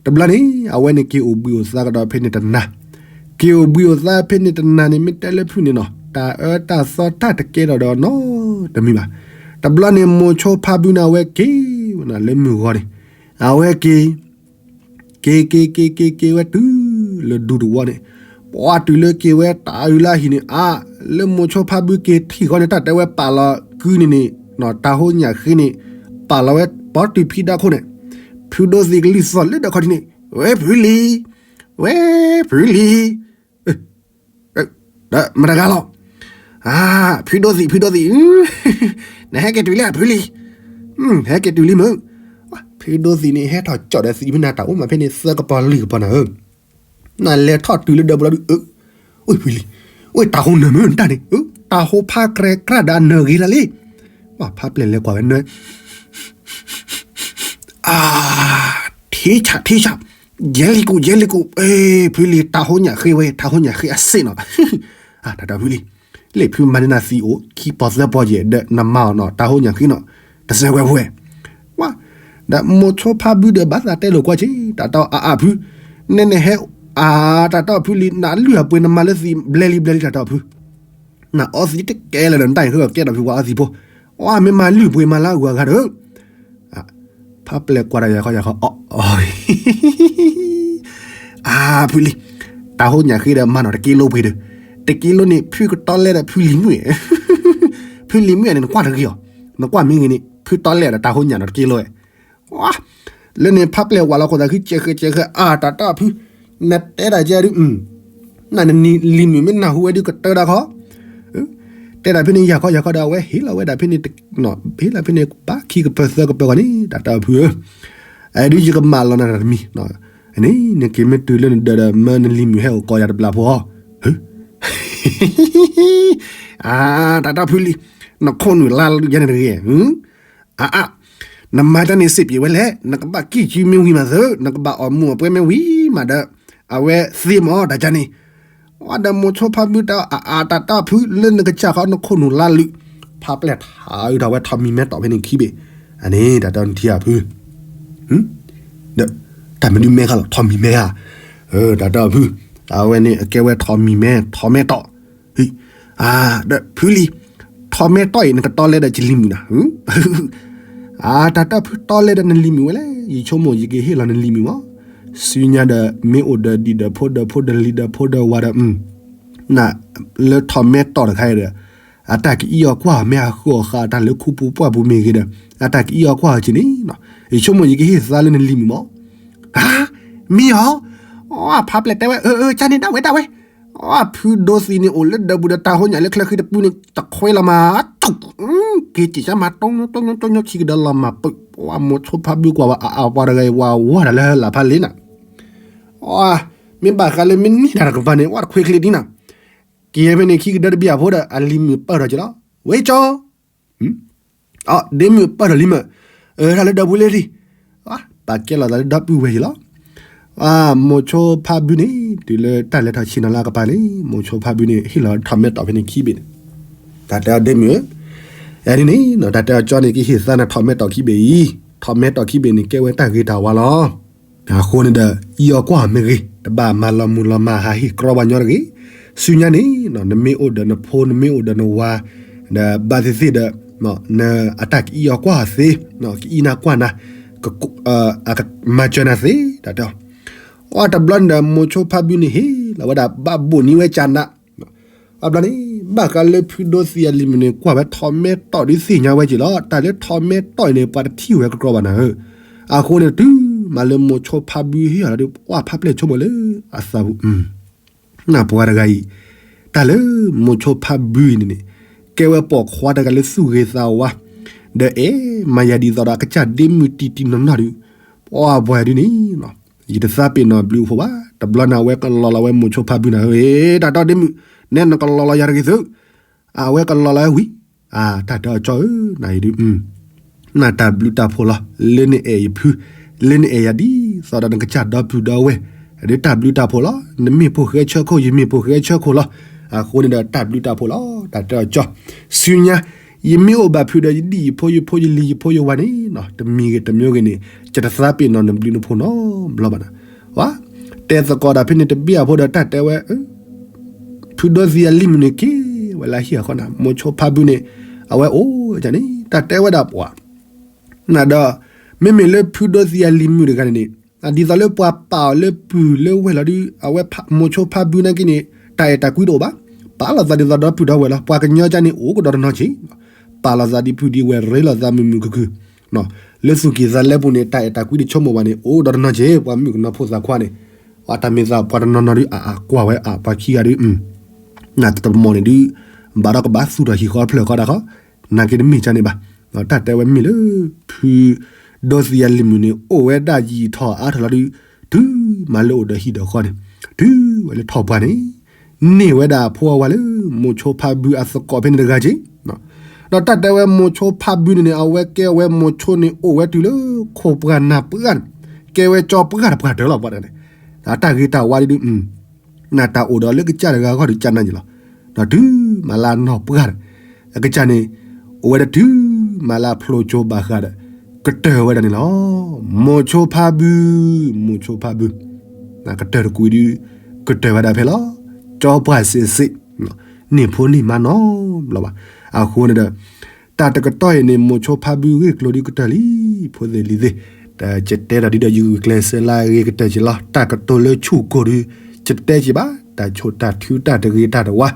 တဘျီန့ၣ် အဝဲန့ၣ်က့ၤအိၣ်ဘှံးအိၣ်သါကဒီးဖဲန့ၣ်တနၤ, က့ၤအိၣ်ဘှံးအိၣ်သါဖဲန့ၣ်တနၤန့ၣ် မ့ၢ်တဲလၢဖုၣ်န့ၣ်နီၤ တၢ်အၢတၢ်သီတၢ်တကဲထီၣ်ဒီးနီတမံၤဘၣ်. တဘျီန့ၣ်မိၤဆိဖါဘုန့ၣ် အဝဲက့ၤဝဲနၤလၢမုၢ်ဂီၤန့ၣ်, အဝဲက့ၤ က့ၤက့ၤက့ၤက့ၤက့ၤဝဲတုၤလၢဒူတဝီန့ၣ်, ပှၤတုၤလၢက့ၤဝဲတၢ်အုးလၢအဟံၣ်န့ၣ် အါ လၢမိၤဆိဖါဘုက့ၤထံၣ်ဃီန့ၣ် တၢ်တဲဝဲပာ်လီၤကုန့ၣ်န့ၣ် တၢ်ဟိညၣ်ဃ့န့ၣ် ပာ်လီၤဝဲပီတုၤဖံဒါခိၣ်န့ၣ်, ဖုဒိသံးကလုၢ်သီၣ်လၢဒၢးခီထံးန့ၣ်, ဝဲဖုလံၤ, ဝဲဖုလံၤ ဒီးမတၤတဂၤလီၤ, ဖုဒိသံး ဖုဒိသံး, နဟဲက့ၤတုၤလံဧါဖုလံၤ, ဟဲက့ၤတုၤလံမုၢ်, ဖုဒိသံးန့ၣ် ဟဲထီၣ်ကၠီၣ်ဒီးသံးဖဲန့ၣ် တၢ်အိၣ်မးဖဲန့ၣ် သၢကပီၤလွံၢ်ကပီၤနၤဧၢ, နလဲၤထီၣ်တုၤလၢဒၢးဘျီဒုး, အိၣ်ဖုလံၤ, အိၣ်တၢ်ဟိနၢၤမုၢ်နတၢ်န့ၣ်, တၢ်ဟိဖးကြဲကြၢးဒီးအနၢၤဂ့ၤလၢလံ, ဖးပျဲၢ်လဲၤကွၢ်ဝဲနၢၤ အါ, ထံဆး ထံဆး, ယဲလံကူး ယဲလံကူး, ဖုလံၤ တၢ်ဟိညၣ်ဃ့ဝဲ တၢ်ဟိညၣ်ဃ့အစ့ၣ်နီၤ, တၢ်တၢ်ဖုလံၤ, လၢဖုမၤန့ၢ်နၤသံးအိၣ် ခံပီၤသၢပီၤယဲၢ် ဒီးနမၤအီၤနီၤ တၢ်ဟိညၣ်ဃ့နီၤ, တစဲးဝဲဖဲ, ဝါ, ဒီးမိၤဆိဖါဘုဒီးဘၣ်သးတဲလိာ်ကွၢ်က့ၤ တၢ်တီအါအါဖု, နဲနဲဟဲ, အါ, တၢ်တီဖုလံၤ နလုၢ်အပှ့ၤနမၤလၢသံး ဘျဲလံဘျဲလံ တၢ်တီဖု နအီသံးတကဲလၢာ်ဒီး နတၢ်အံၤဃုအီၤကဲဒီးဖု ပှၤအီသံးဖိ, အီ မ့ၢ်မၤလုၢ်ပှ့ၤမၤလၢအဂၤဒီး, ဖးပျဲၢ်ကွၢ်ဒီးယၤခီယၤခီ, အီ, အါ, ဖုလံၤ, တၢ်ဟိညၣ်ဃ့ဒီးမၤနီၤ တက့လိပှ့ၤဒီး, တက့လိန့ၣ် ဖုကတီလဲဒီးဖုလံၤမုၣ်, ဖုလံၤမုၣ်န့ၣ် နကွၢ်တဂ့ၤအီၤ, နကွၢ်မ့ၢ်ဂ့ၤန့ၣ် ဖုတီလဲဒီးတၢ်ဟိညၣ်နီၤ တက့လိဝဲ လၢန့ၣ်ဖးပျဲၢ်ဝးလီၤခိၣ်သးခု ကဲးဃဲးကဲးဃဲး အါ တၢ်တီဖု, နတဲဒၣ်ကဲဒုး, နနလံၤမုၣ်မ့ၢ်နၢ်ဟူဝဲဒုးကတၢၢ်ဒၣ်ခီ, တဲဒၣ်ဖဲန့ၣ် ယၤခီယၤခီဒီး အဝဲဟ့ၣ်လီၤဝဲဒၣ်ဖဲန့ၣ်, ဟ့ၣ်လီၤဖဲန့ၣ် ဘၣ်ခံကပၢၤသၢကပၢၤဂီၢ်န့ၣ် တၢ်တီဖုဧၢ, အဒုးယကမၣ်လီၤနၤတမံၤ, န့ၣ် နက့ၤမ့ၢ်တုၤလၢနဒၢးဒီး မၢနလံၤမုၣ်ဟဲအိၣ်ကိးယၤတဘျီဖိအီၤ, အါ တၢ်တီၢ်ဖုလံ, နခိၣ်နူာ်လါလုၢ်ယဲန့ၣ်တဂ့ၤ, အါအါ, နမၤတၢ်န့ၣ်စံးပျ့ၤဝဲလဲၣ်, နကဘၣ်ကံၣ်ကၠူမ့ၢ်ဝံၤမးသု, နကဘၣ်အီၣ်မူးအီၣ်ပွဲမ့ၢ်ဝံၤမးဒီး, အဝဲသ့မ့ၢ်တၢ်ကန့ၣ်, အဒီးမိၤဆိဖါဘုတၢ်အါအါတၢ်တီၢ်ဖုလၢနကစၢ်ဃီနခိၣ်နူာ်လါလုၢ်, ဖးပျဲၢ်ထးအုးထီၣ်ဝဲထီးမံၤမဲတီၢ်ဖဲန့ၣ်ခံဘ့ၣ်, အန့ၣ်တၢ်တီၢ်နထံၣ်အဖု ဒီးတၢ်မနုၤမဲခါလီၤ ထီးမံၤမဲဧါ, တၢ်တီၢ်ဖု, အဝဲန့ၣ်အကဲဝဲထီးမံၤမဲ ထီးမဲတီၢ်, ဒီးဖုလံ, ထီးမဲတီၢ်အံၤ နကတီလဲဒီးကလံၤမုာ်နၤ, အါ တၢ်တီၢ်ဖုတီလဲဒီးနလံၤမုာ်ဝဲလဲၣ်, ယဆိကမိၣ်ယကဟ့ၣ်လီၤနလံၤမုာ်မး, စုညါဒီး မ့ၢ်အိၣ်ဒီးဒံၣ်ဒီးဖိဒီးဖိဒီးလံၤဒီးဖိဒီးဝၤဒီး နလၢထီးမဲတီၢ်တခါအံၤဒီး, အတၢ်ကအံၣ်အီၤကွၢ်မ့ၢ်အဃုအီၤဃာ် တၢ်လၢခူပူၤပှၢ်ပူၤမ့ၢ်ဂ့ၤဒီး, အတၢ်ကအံၣ်အီၤကွၢ်အီၤက့ၤန့ၣ်, ယဆိကမိၣ်ယကဟ့ၣ်သါလၢနလံၤမုာ်မး, ဧါ, မ့ၢ်အီၤ, အဖးပျဲၢ်တဲဝဲ အၢ အၢ ကန့ၣ်ဒၣ်ဝဲဒၣ်ဝဲ, အဖုဒိသံန့ၣ်အိၣ်လၢဒၢးပူၤဒီးတၢ်ဟိညၣ်လၢချၢဃံတပူၤန့ၣ် တခွဲလီၤမး, က့ၤစံးကမၤ တိညိတိညိတိညိခံကဒီးလီၤမၤပၢၢ်, မိၤဆိဖါဘုကွၢ်ဝဲအါအါပှၤတဂၤအံၤဝၤဝါတၢ်လၢလၢ်ဖးလ့နၤ မ့ၢ်ဘၣ်ဃးလၢမ့ၢ်န့ၢ်တၢ်တကပၤန့ၣ် ဝဲတခွဲချ့ဒ်နၤ, က့ၤဖဲန့ၣ်ခံကဒီးတဘ့ၣ်အဖိဒီး အလံၤမုာ်ပၢၢ်ထီၣ်က့ၤလီၤ, ဝဲကၠီ, ဒ့မုာ်ပၢၢ်ထီၣ်လံမး, အၢ တၢ်လၢဒီပုၢ်ဝဲၢ်လံ, ပာ်ကဲလီၤသးလၢဒီပုၢ်ဝဲၢ်ယံၤလီၤ, မိၤဆိဖါဘုန့ၣ် တုၤလၢတၢ်လဲၤထီၣ်ဆ့ၣ်နီၤလၢအကပၤန့ၣ် မိၤဆိဖါဘုန့ၣ် ဟ့ၣ်လီၤထီးမဲတီၢ်ဖဲန့ၣ်ခံဘ့ၣ်န့ၣ်, တၢ်တဲအီၤဒ့မုာ်ဧၢ, ဒ်န့ၣ် တၢ်တဲအီၤကၠီန့ၣ် ကဟ့ၣ်သါနထီးမဲတီၢ်ခံဘ့ၣ်အံၤ, ထီးမဲတီၢ်ခံဘ့ၣ်န့ၣ် ကဲဝဲတၢ်ဂ့ၤတၢ်ဝါလီၤ. အဃိန့ၣ်ဒီး အံၣ်အီၤကွၢ်မ့ၢ်ဂ့ၤ, တဘၣ်မၤလီၤမုၢ်လီၤမၢ်ဟးဟ့ၣ်ကြီပှၤညီတဂ့ၤ, ဆူညါန့ၣ် နမ့ၢ်အိၣ်ဒီးနဖိ နမ့ၢ်အိၣ်ဒီးနဝၤ, ဒီးဘၣ်သ့ၣ်သ့ၣ်ဒီး အတၢ်ကအံၣ်အီၤကွၢ်အီၤသ့, ကအံၣ်နၤကွၢ်နၤ, မၤစၢၤနၤသ့, တၢ်တဲအီၤ, အတဘျီန့ၣ်ဒီး မိၤဆိဖါဘုန့ၣ်ဟ့ၣ်လီၤဝဲဒၣ် ဘၣ်ဘိၣ်နံၤဝဲကၢ်နး အဘျီန့ၣ် ဘၣ်ဃးလၢဖုဒိသံအလံၤမုာ်န့ၣ် ကွၢ်ဝဲထီးမဲတီၢ်ဒုးသ့ၣ်ညါဝဲက့ၤလီၤ. တၢ်လၢထီးမဲတီၢ်အံၤန့ၣ် ပှၤတထံၣ်ဝဲကကြီဘၣ်နၤဧၢ, အဃိန့ၣ် တုၤမးလၢမိၤဆိဖါဘုဟ့ၣ်အီၤလီၤဒီး ပှၤဖးပျဲၢ်ဆိကမိၣ်လၢအသးပူၤ နပှၤတဂၤအံၤ, တၢ်လၢမိၤဆိဖါဘုအံၤန့ၣ်န့ၣ် ကဲဝဲပိာ်ခွါတဂၤလၢသူၣ်ဂ့ၤသးဝါ, ဒီးအဲၣ်မၤယၤဒ်သိးဒီးအကစၢ်ဒ့မုၣ်တံၢ်တံၢ်နီၢ်နီၢ်ဒုး, ပှၤပှၤဒုးန့ၣ် ယတသးပ့ၤနီၣ်ဘျုးအဖိဘၣ်. တဘျီန့ၣ် အဝဲကလီလီၤဝဲမိၤဆိဖါဘုနၤဧၢ, တၢ်တီဒ့မုၣ်, နဲနကလီလီၤယၤတဂ့ၤသု, အဝဲကလီလီၤဝဲဝံၤ, အတၢ်တဲအီၤကၠီဧၢ, နအံၤဒုး နတၢ်ဘျုးတၢ်ဖှိၣ်လီၤ, လၢနအဲၣ်ယဖု, လၢနအဲၣ်ယၤဒ်သိးဒီးနကစၢ်ဒီပုၢ်ဒီဝဲၢ်, ဒ်တၢ်ဘျုးတၢ်ဖှိၣ်လီၤ. နမ့ၢ်ဖိၣ်ဃဲဆၢခိၣ် ယမ့ၢ်ဖိၣ်ဃဲဆၢခိၣ်လီၤ. အဃိန့ၣ်ဒီးတၢ်ဘျုးတၢ်ဖှိၣ်လီၤ, တၢ်တဲအီၤကၠီ, ဆူညါ ယမ့ၢ်အိၣ်ဘၣ်ဖုဒီး ယဒ်ယဖိယဖိယလံၤယဖိယဝၤန့ၣ် တမံၤဂ့ၤတမံၤဂ့ၤန့ၣ် ယတသးပ့ၤနီၣ်နဘျုးနဖှိၣ်နီတဘျီဘၣ်နၤ. တဲသကိးတၢ်ဖဲန့ၣ်တဘ့ၣ်အဖိဒီးတၢ်တဲဝဲ ဖုဒိသံအလံၤမုာ်န့ၣ် က့ၤဝဲလၢဟံၣ်အဃီနၤ, မိၤဆိဖါဘုန့ၣ် အဝဲအိၣ်န့ၣ် တၢ်တဲဝဲဒၣ်ပှၤ နဒီး မ့မ့ၢ်လၢဖုဒိသံအလံၤမုာ်တဂၤန့ၣ်န့ၣ် ဒ်သိးလၢပှၤပာ်အီၤလၢပုၢ်လၢဝဲၢ်လီၤဒုး အဝဲမိၤဆိဖါဘုနာ်က့န့ၣ် တၢ်အဲၣ်တၢ်ကွံတအိၣ်ဘၣ်, ပာ်လီၤသးဒ်သိးဒီပုၢ်ဒီဝဲၢ်လီၤ. ပှၤကညီကန့ၣ်အိၣ်ကဒီးတနီၤက့ၤ ပာ်လီၤသးဒ်ပုၢ်ဒ်ဝဲၢ် ရ့လိာ်သးမုာ်မုာ်ခုၣ်ခုၣ် လၢသူၣ်ကံၢ်သးလဲပူၤန့ၣ် တၢ်အဲၣ်တၢ်ကွံတဆိကမိၣ်ဘၣ်န့ၣ် အိၣ်ကဒီးတနီၤက့ၤ ပှၤမုၣ်ကနီၤဖိသၣ်ခွါန့ၣ်, တၢ်မ့ၢ်သးပှၤတနီၤနီၤဒုး အကွၢ်ဝဲအပှၤခံဂၤဒုး နတမီၢ်န့ၣ်ဒုး ဘၣ်ဒီးကဘၣ်သူၣ်ထီၣ်ဟံၣ်ဃီဖျၢၣ်ဃီဒၣ်ဃီ, နာ်က့တမ့ၢ်ကန့ၣ်ဘၣ်. တၢ်တဲဝဲမ့ၢ်လၢ ဖုဒိသံအလံၤမုာ်န့ၣ် အိၣ်ဝဲဒၣ်ယံာ်ထီၣ်အါထီၣ်လီၤဒုး တုၤမၤလၢအိၣ်ဒီးဟံၣ်ဒီးဃီန့ၣ် တုၤဝဲလၢထီၣ်ပှၢ်န့ၣ် န့ၢ်ဝဲဒၣ်အဖိအဝၤလၢ မိၤဆိဖါဘုအသကိးဖဲန့ၣ်တဂၤက့ၤ ဒီးတၢ်တဲဝဲမိၤဆိဖါဘုန့ၣ်န့ၣ် အဝဲကဲဝဲမိၤဆိန့ၣ် အိၣ်ဝဲတုၤလၢခိၣ်ပှၢ်နၢ်ပှၢ်န့ၣ် ကဲဝဲကၠီပှၢ်တပှၢ်တၢၢ်လီၤ ပှၤတဂၤန့ၣ်, တၢ်ဂ့ၤတၢ်ဝါဒုး နတၢ်အိၣ်ဒီးလၢကစၢ်တဂၤအဂီၢ်ဒီးကနၣ်ယလီၤ, ဒီးတုၤမၤလၢအနီၢ်ပှၢ်ဒီး အကစၢ်န့ၣ် အိၣ်ဝဲဒၣ်တုၤမၤလၢအဖျိကၠိဘၣ်ဃးဒီး ကတၢၢ်ဝဲဒၣ်န့ၣ်လီၤ. မိၤဆိဖါဘု, မိၤဆိဖါဘု, ကတၢၢ်တကွံဒုး ကတၢၢ်ဝဲဒၣ်ဖဲလီၤ. ကၠီပှၢ်စ့ၢ်စ့ၢ် န့ၢ်ဖိန့ၢ်မါနီတဘျီဘၣ်. အဃိန့ၣ်ဒီး တၢ်တကတီၢ်အံၤန့ၣ် မိၤဆိဖါဘုဂ့ၢ်ကျိၤဒုးကတၢၢ်လံ. ဖိသ့ၣ်လံၤသ့ၣ်, တၢ်ကတဲဒီးဒ်ဒီးယဂုာ်ကျဲးစၢးလၢအဂ့ၤကတၢၢ်က့ၤလီၤ. တၢ်ကတိၤလၢဆူၣ်ကိၢ်ဒုး ကတဲက့ၤဘၣ်, တၢ်ဆိၣ်တၢ်ထုတၢ်တဂ့ၤတၢ်တဝါ,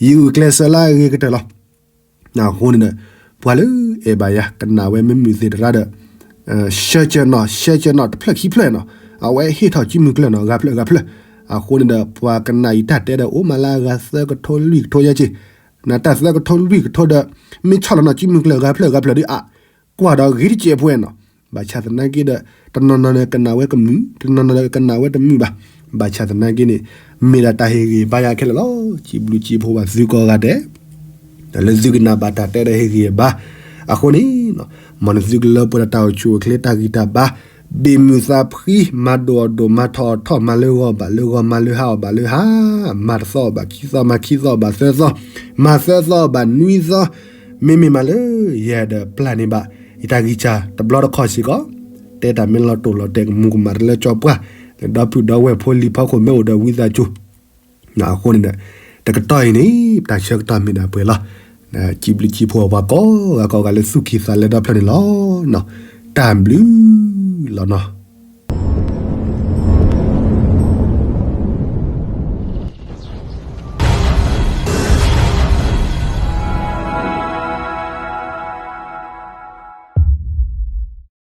ယဂုာ်ကျဲးစၢးလၢအဂ့ၤကတၢၢ်လီၤ. အဃိန့ၣ်ဒီး ပှၤလၢအဲၣ်ဘၣ်ယၤ ကနၣ်ဝဲမ့ၢ်မုာ်သ့ၣ်တရါဒီး ရှဲကၢနီၣ် ရှဲကၢနီၣ် တဖျၢၣ်ခံဖျၢၣ်နီၣ်, အဝဲဟ့ၣ်ထီၣ်ကုမုၢ်ကျၢၢ်နီၣ် ဂၤဖျၢၣ်ဂၤဖျၢၣ်. အဃိန့ၣ်ဒီး ပှၤကနၣ်အံၤတၢ်တဲဒီး အိၣ်မးလၢအဂၤသၢကထိလွံၢ်ကထိယဲက့ၤ, နတၢ်သၢကထိလွံၢ်ကထိဒီး မ့ၢ်ဆီၣ်လီၤနီၣ် ကုမုၢ်ကျၢၢ်ဂၤဖျၢၣ်ဂၤဖျၢၣ်ဒုး အ ကွၢ်ဒီးဂ့ၤတစဲးဖိနီၣ်. ဘၣ်ဆၣ်သနာ်က့ဒီး တနီၤနီၤဒီးကနၣ်ဝဲကမုာ်, တနီၤနီၤဒီးကနၣ်ဝဲတမုာ်ဘၣ်. ဘၣ်ဆၣ်သနာ်က့န့ၣ် မ့ၢ်ဒၣ်တၢ်ဟ့ၣ်ဂ့ၤဘါယွၤခဲလၢာ်လီၤ. စံးဘျုးစံးဖှိၣ်ဘၣ်သုကိးဂၤဒဲး ဒီးလၢသုကနၣ်ဘၣ်တၢ်တဲဒီးဟ့ၣ်ဂံၢ်ဘါ, အဃိန့ၣ် မ်နသုကလၢပှဲၤဒီးတၢ်အိၣ်ဆူၣ်အိၣ်ချ့တၢ်ဂံၢ်တၢ်ဘါ, ဘ့ၣ်မုၢ်သးဖှံ, မၤဒိၣ်အီၣ်ဒိၣ် မၤထီၣ်အီၣ်ထီၣ်, မၤလၢဂီၤဘၣ်လၢဂီၤ, မၤလၢဟါအီၣ်ဘၣ်လၢဟါ, မၤတသီအီၣ်ဘၣ်ခံသီ, မၤခံသီအီၣ်ဘၣ်သၢသီ, မၤသၢသီအီၣ်ဘၣ်နွံသီ, မ့မ့ၢ်မးလၢယအဲၣ်ဒိးပျၢ်န့ၢ်ဘၣ် ယတၢ်ဂံၢ်စၢ်တဘျီတခီၣ်စ့ၢ်ကီး, တဲတၢ်မ့ၢ်လီၤတိၢ်လီၤတဲာ် ကမူၤကမၣ်တလၢကၠီပှၢ်, ဒီပုၢ်ဒီဝဲၢ်ဖိလံၤဖီခိၣ်မ့ၢ်အိၣ်ဒီးဝံသးစူၤ အဃိန့ၣ်ဒီး တကတီၢ်အံၤန့ၣ် ပတၢ်ဆၢကတီၢ်မ့ၢ်ဒၣ်ပှဲၤလီၤ. စံးဘျုးစံးဖှိၣ်ပှၤကိးဂၤကိးဂၤလၢသူၣ်ကံၢ်သးလဲဒီဖျၢၣ်န့ၣ်လီၤ. တၢ်ဘျုးလီၤနီၤ.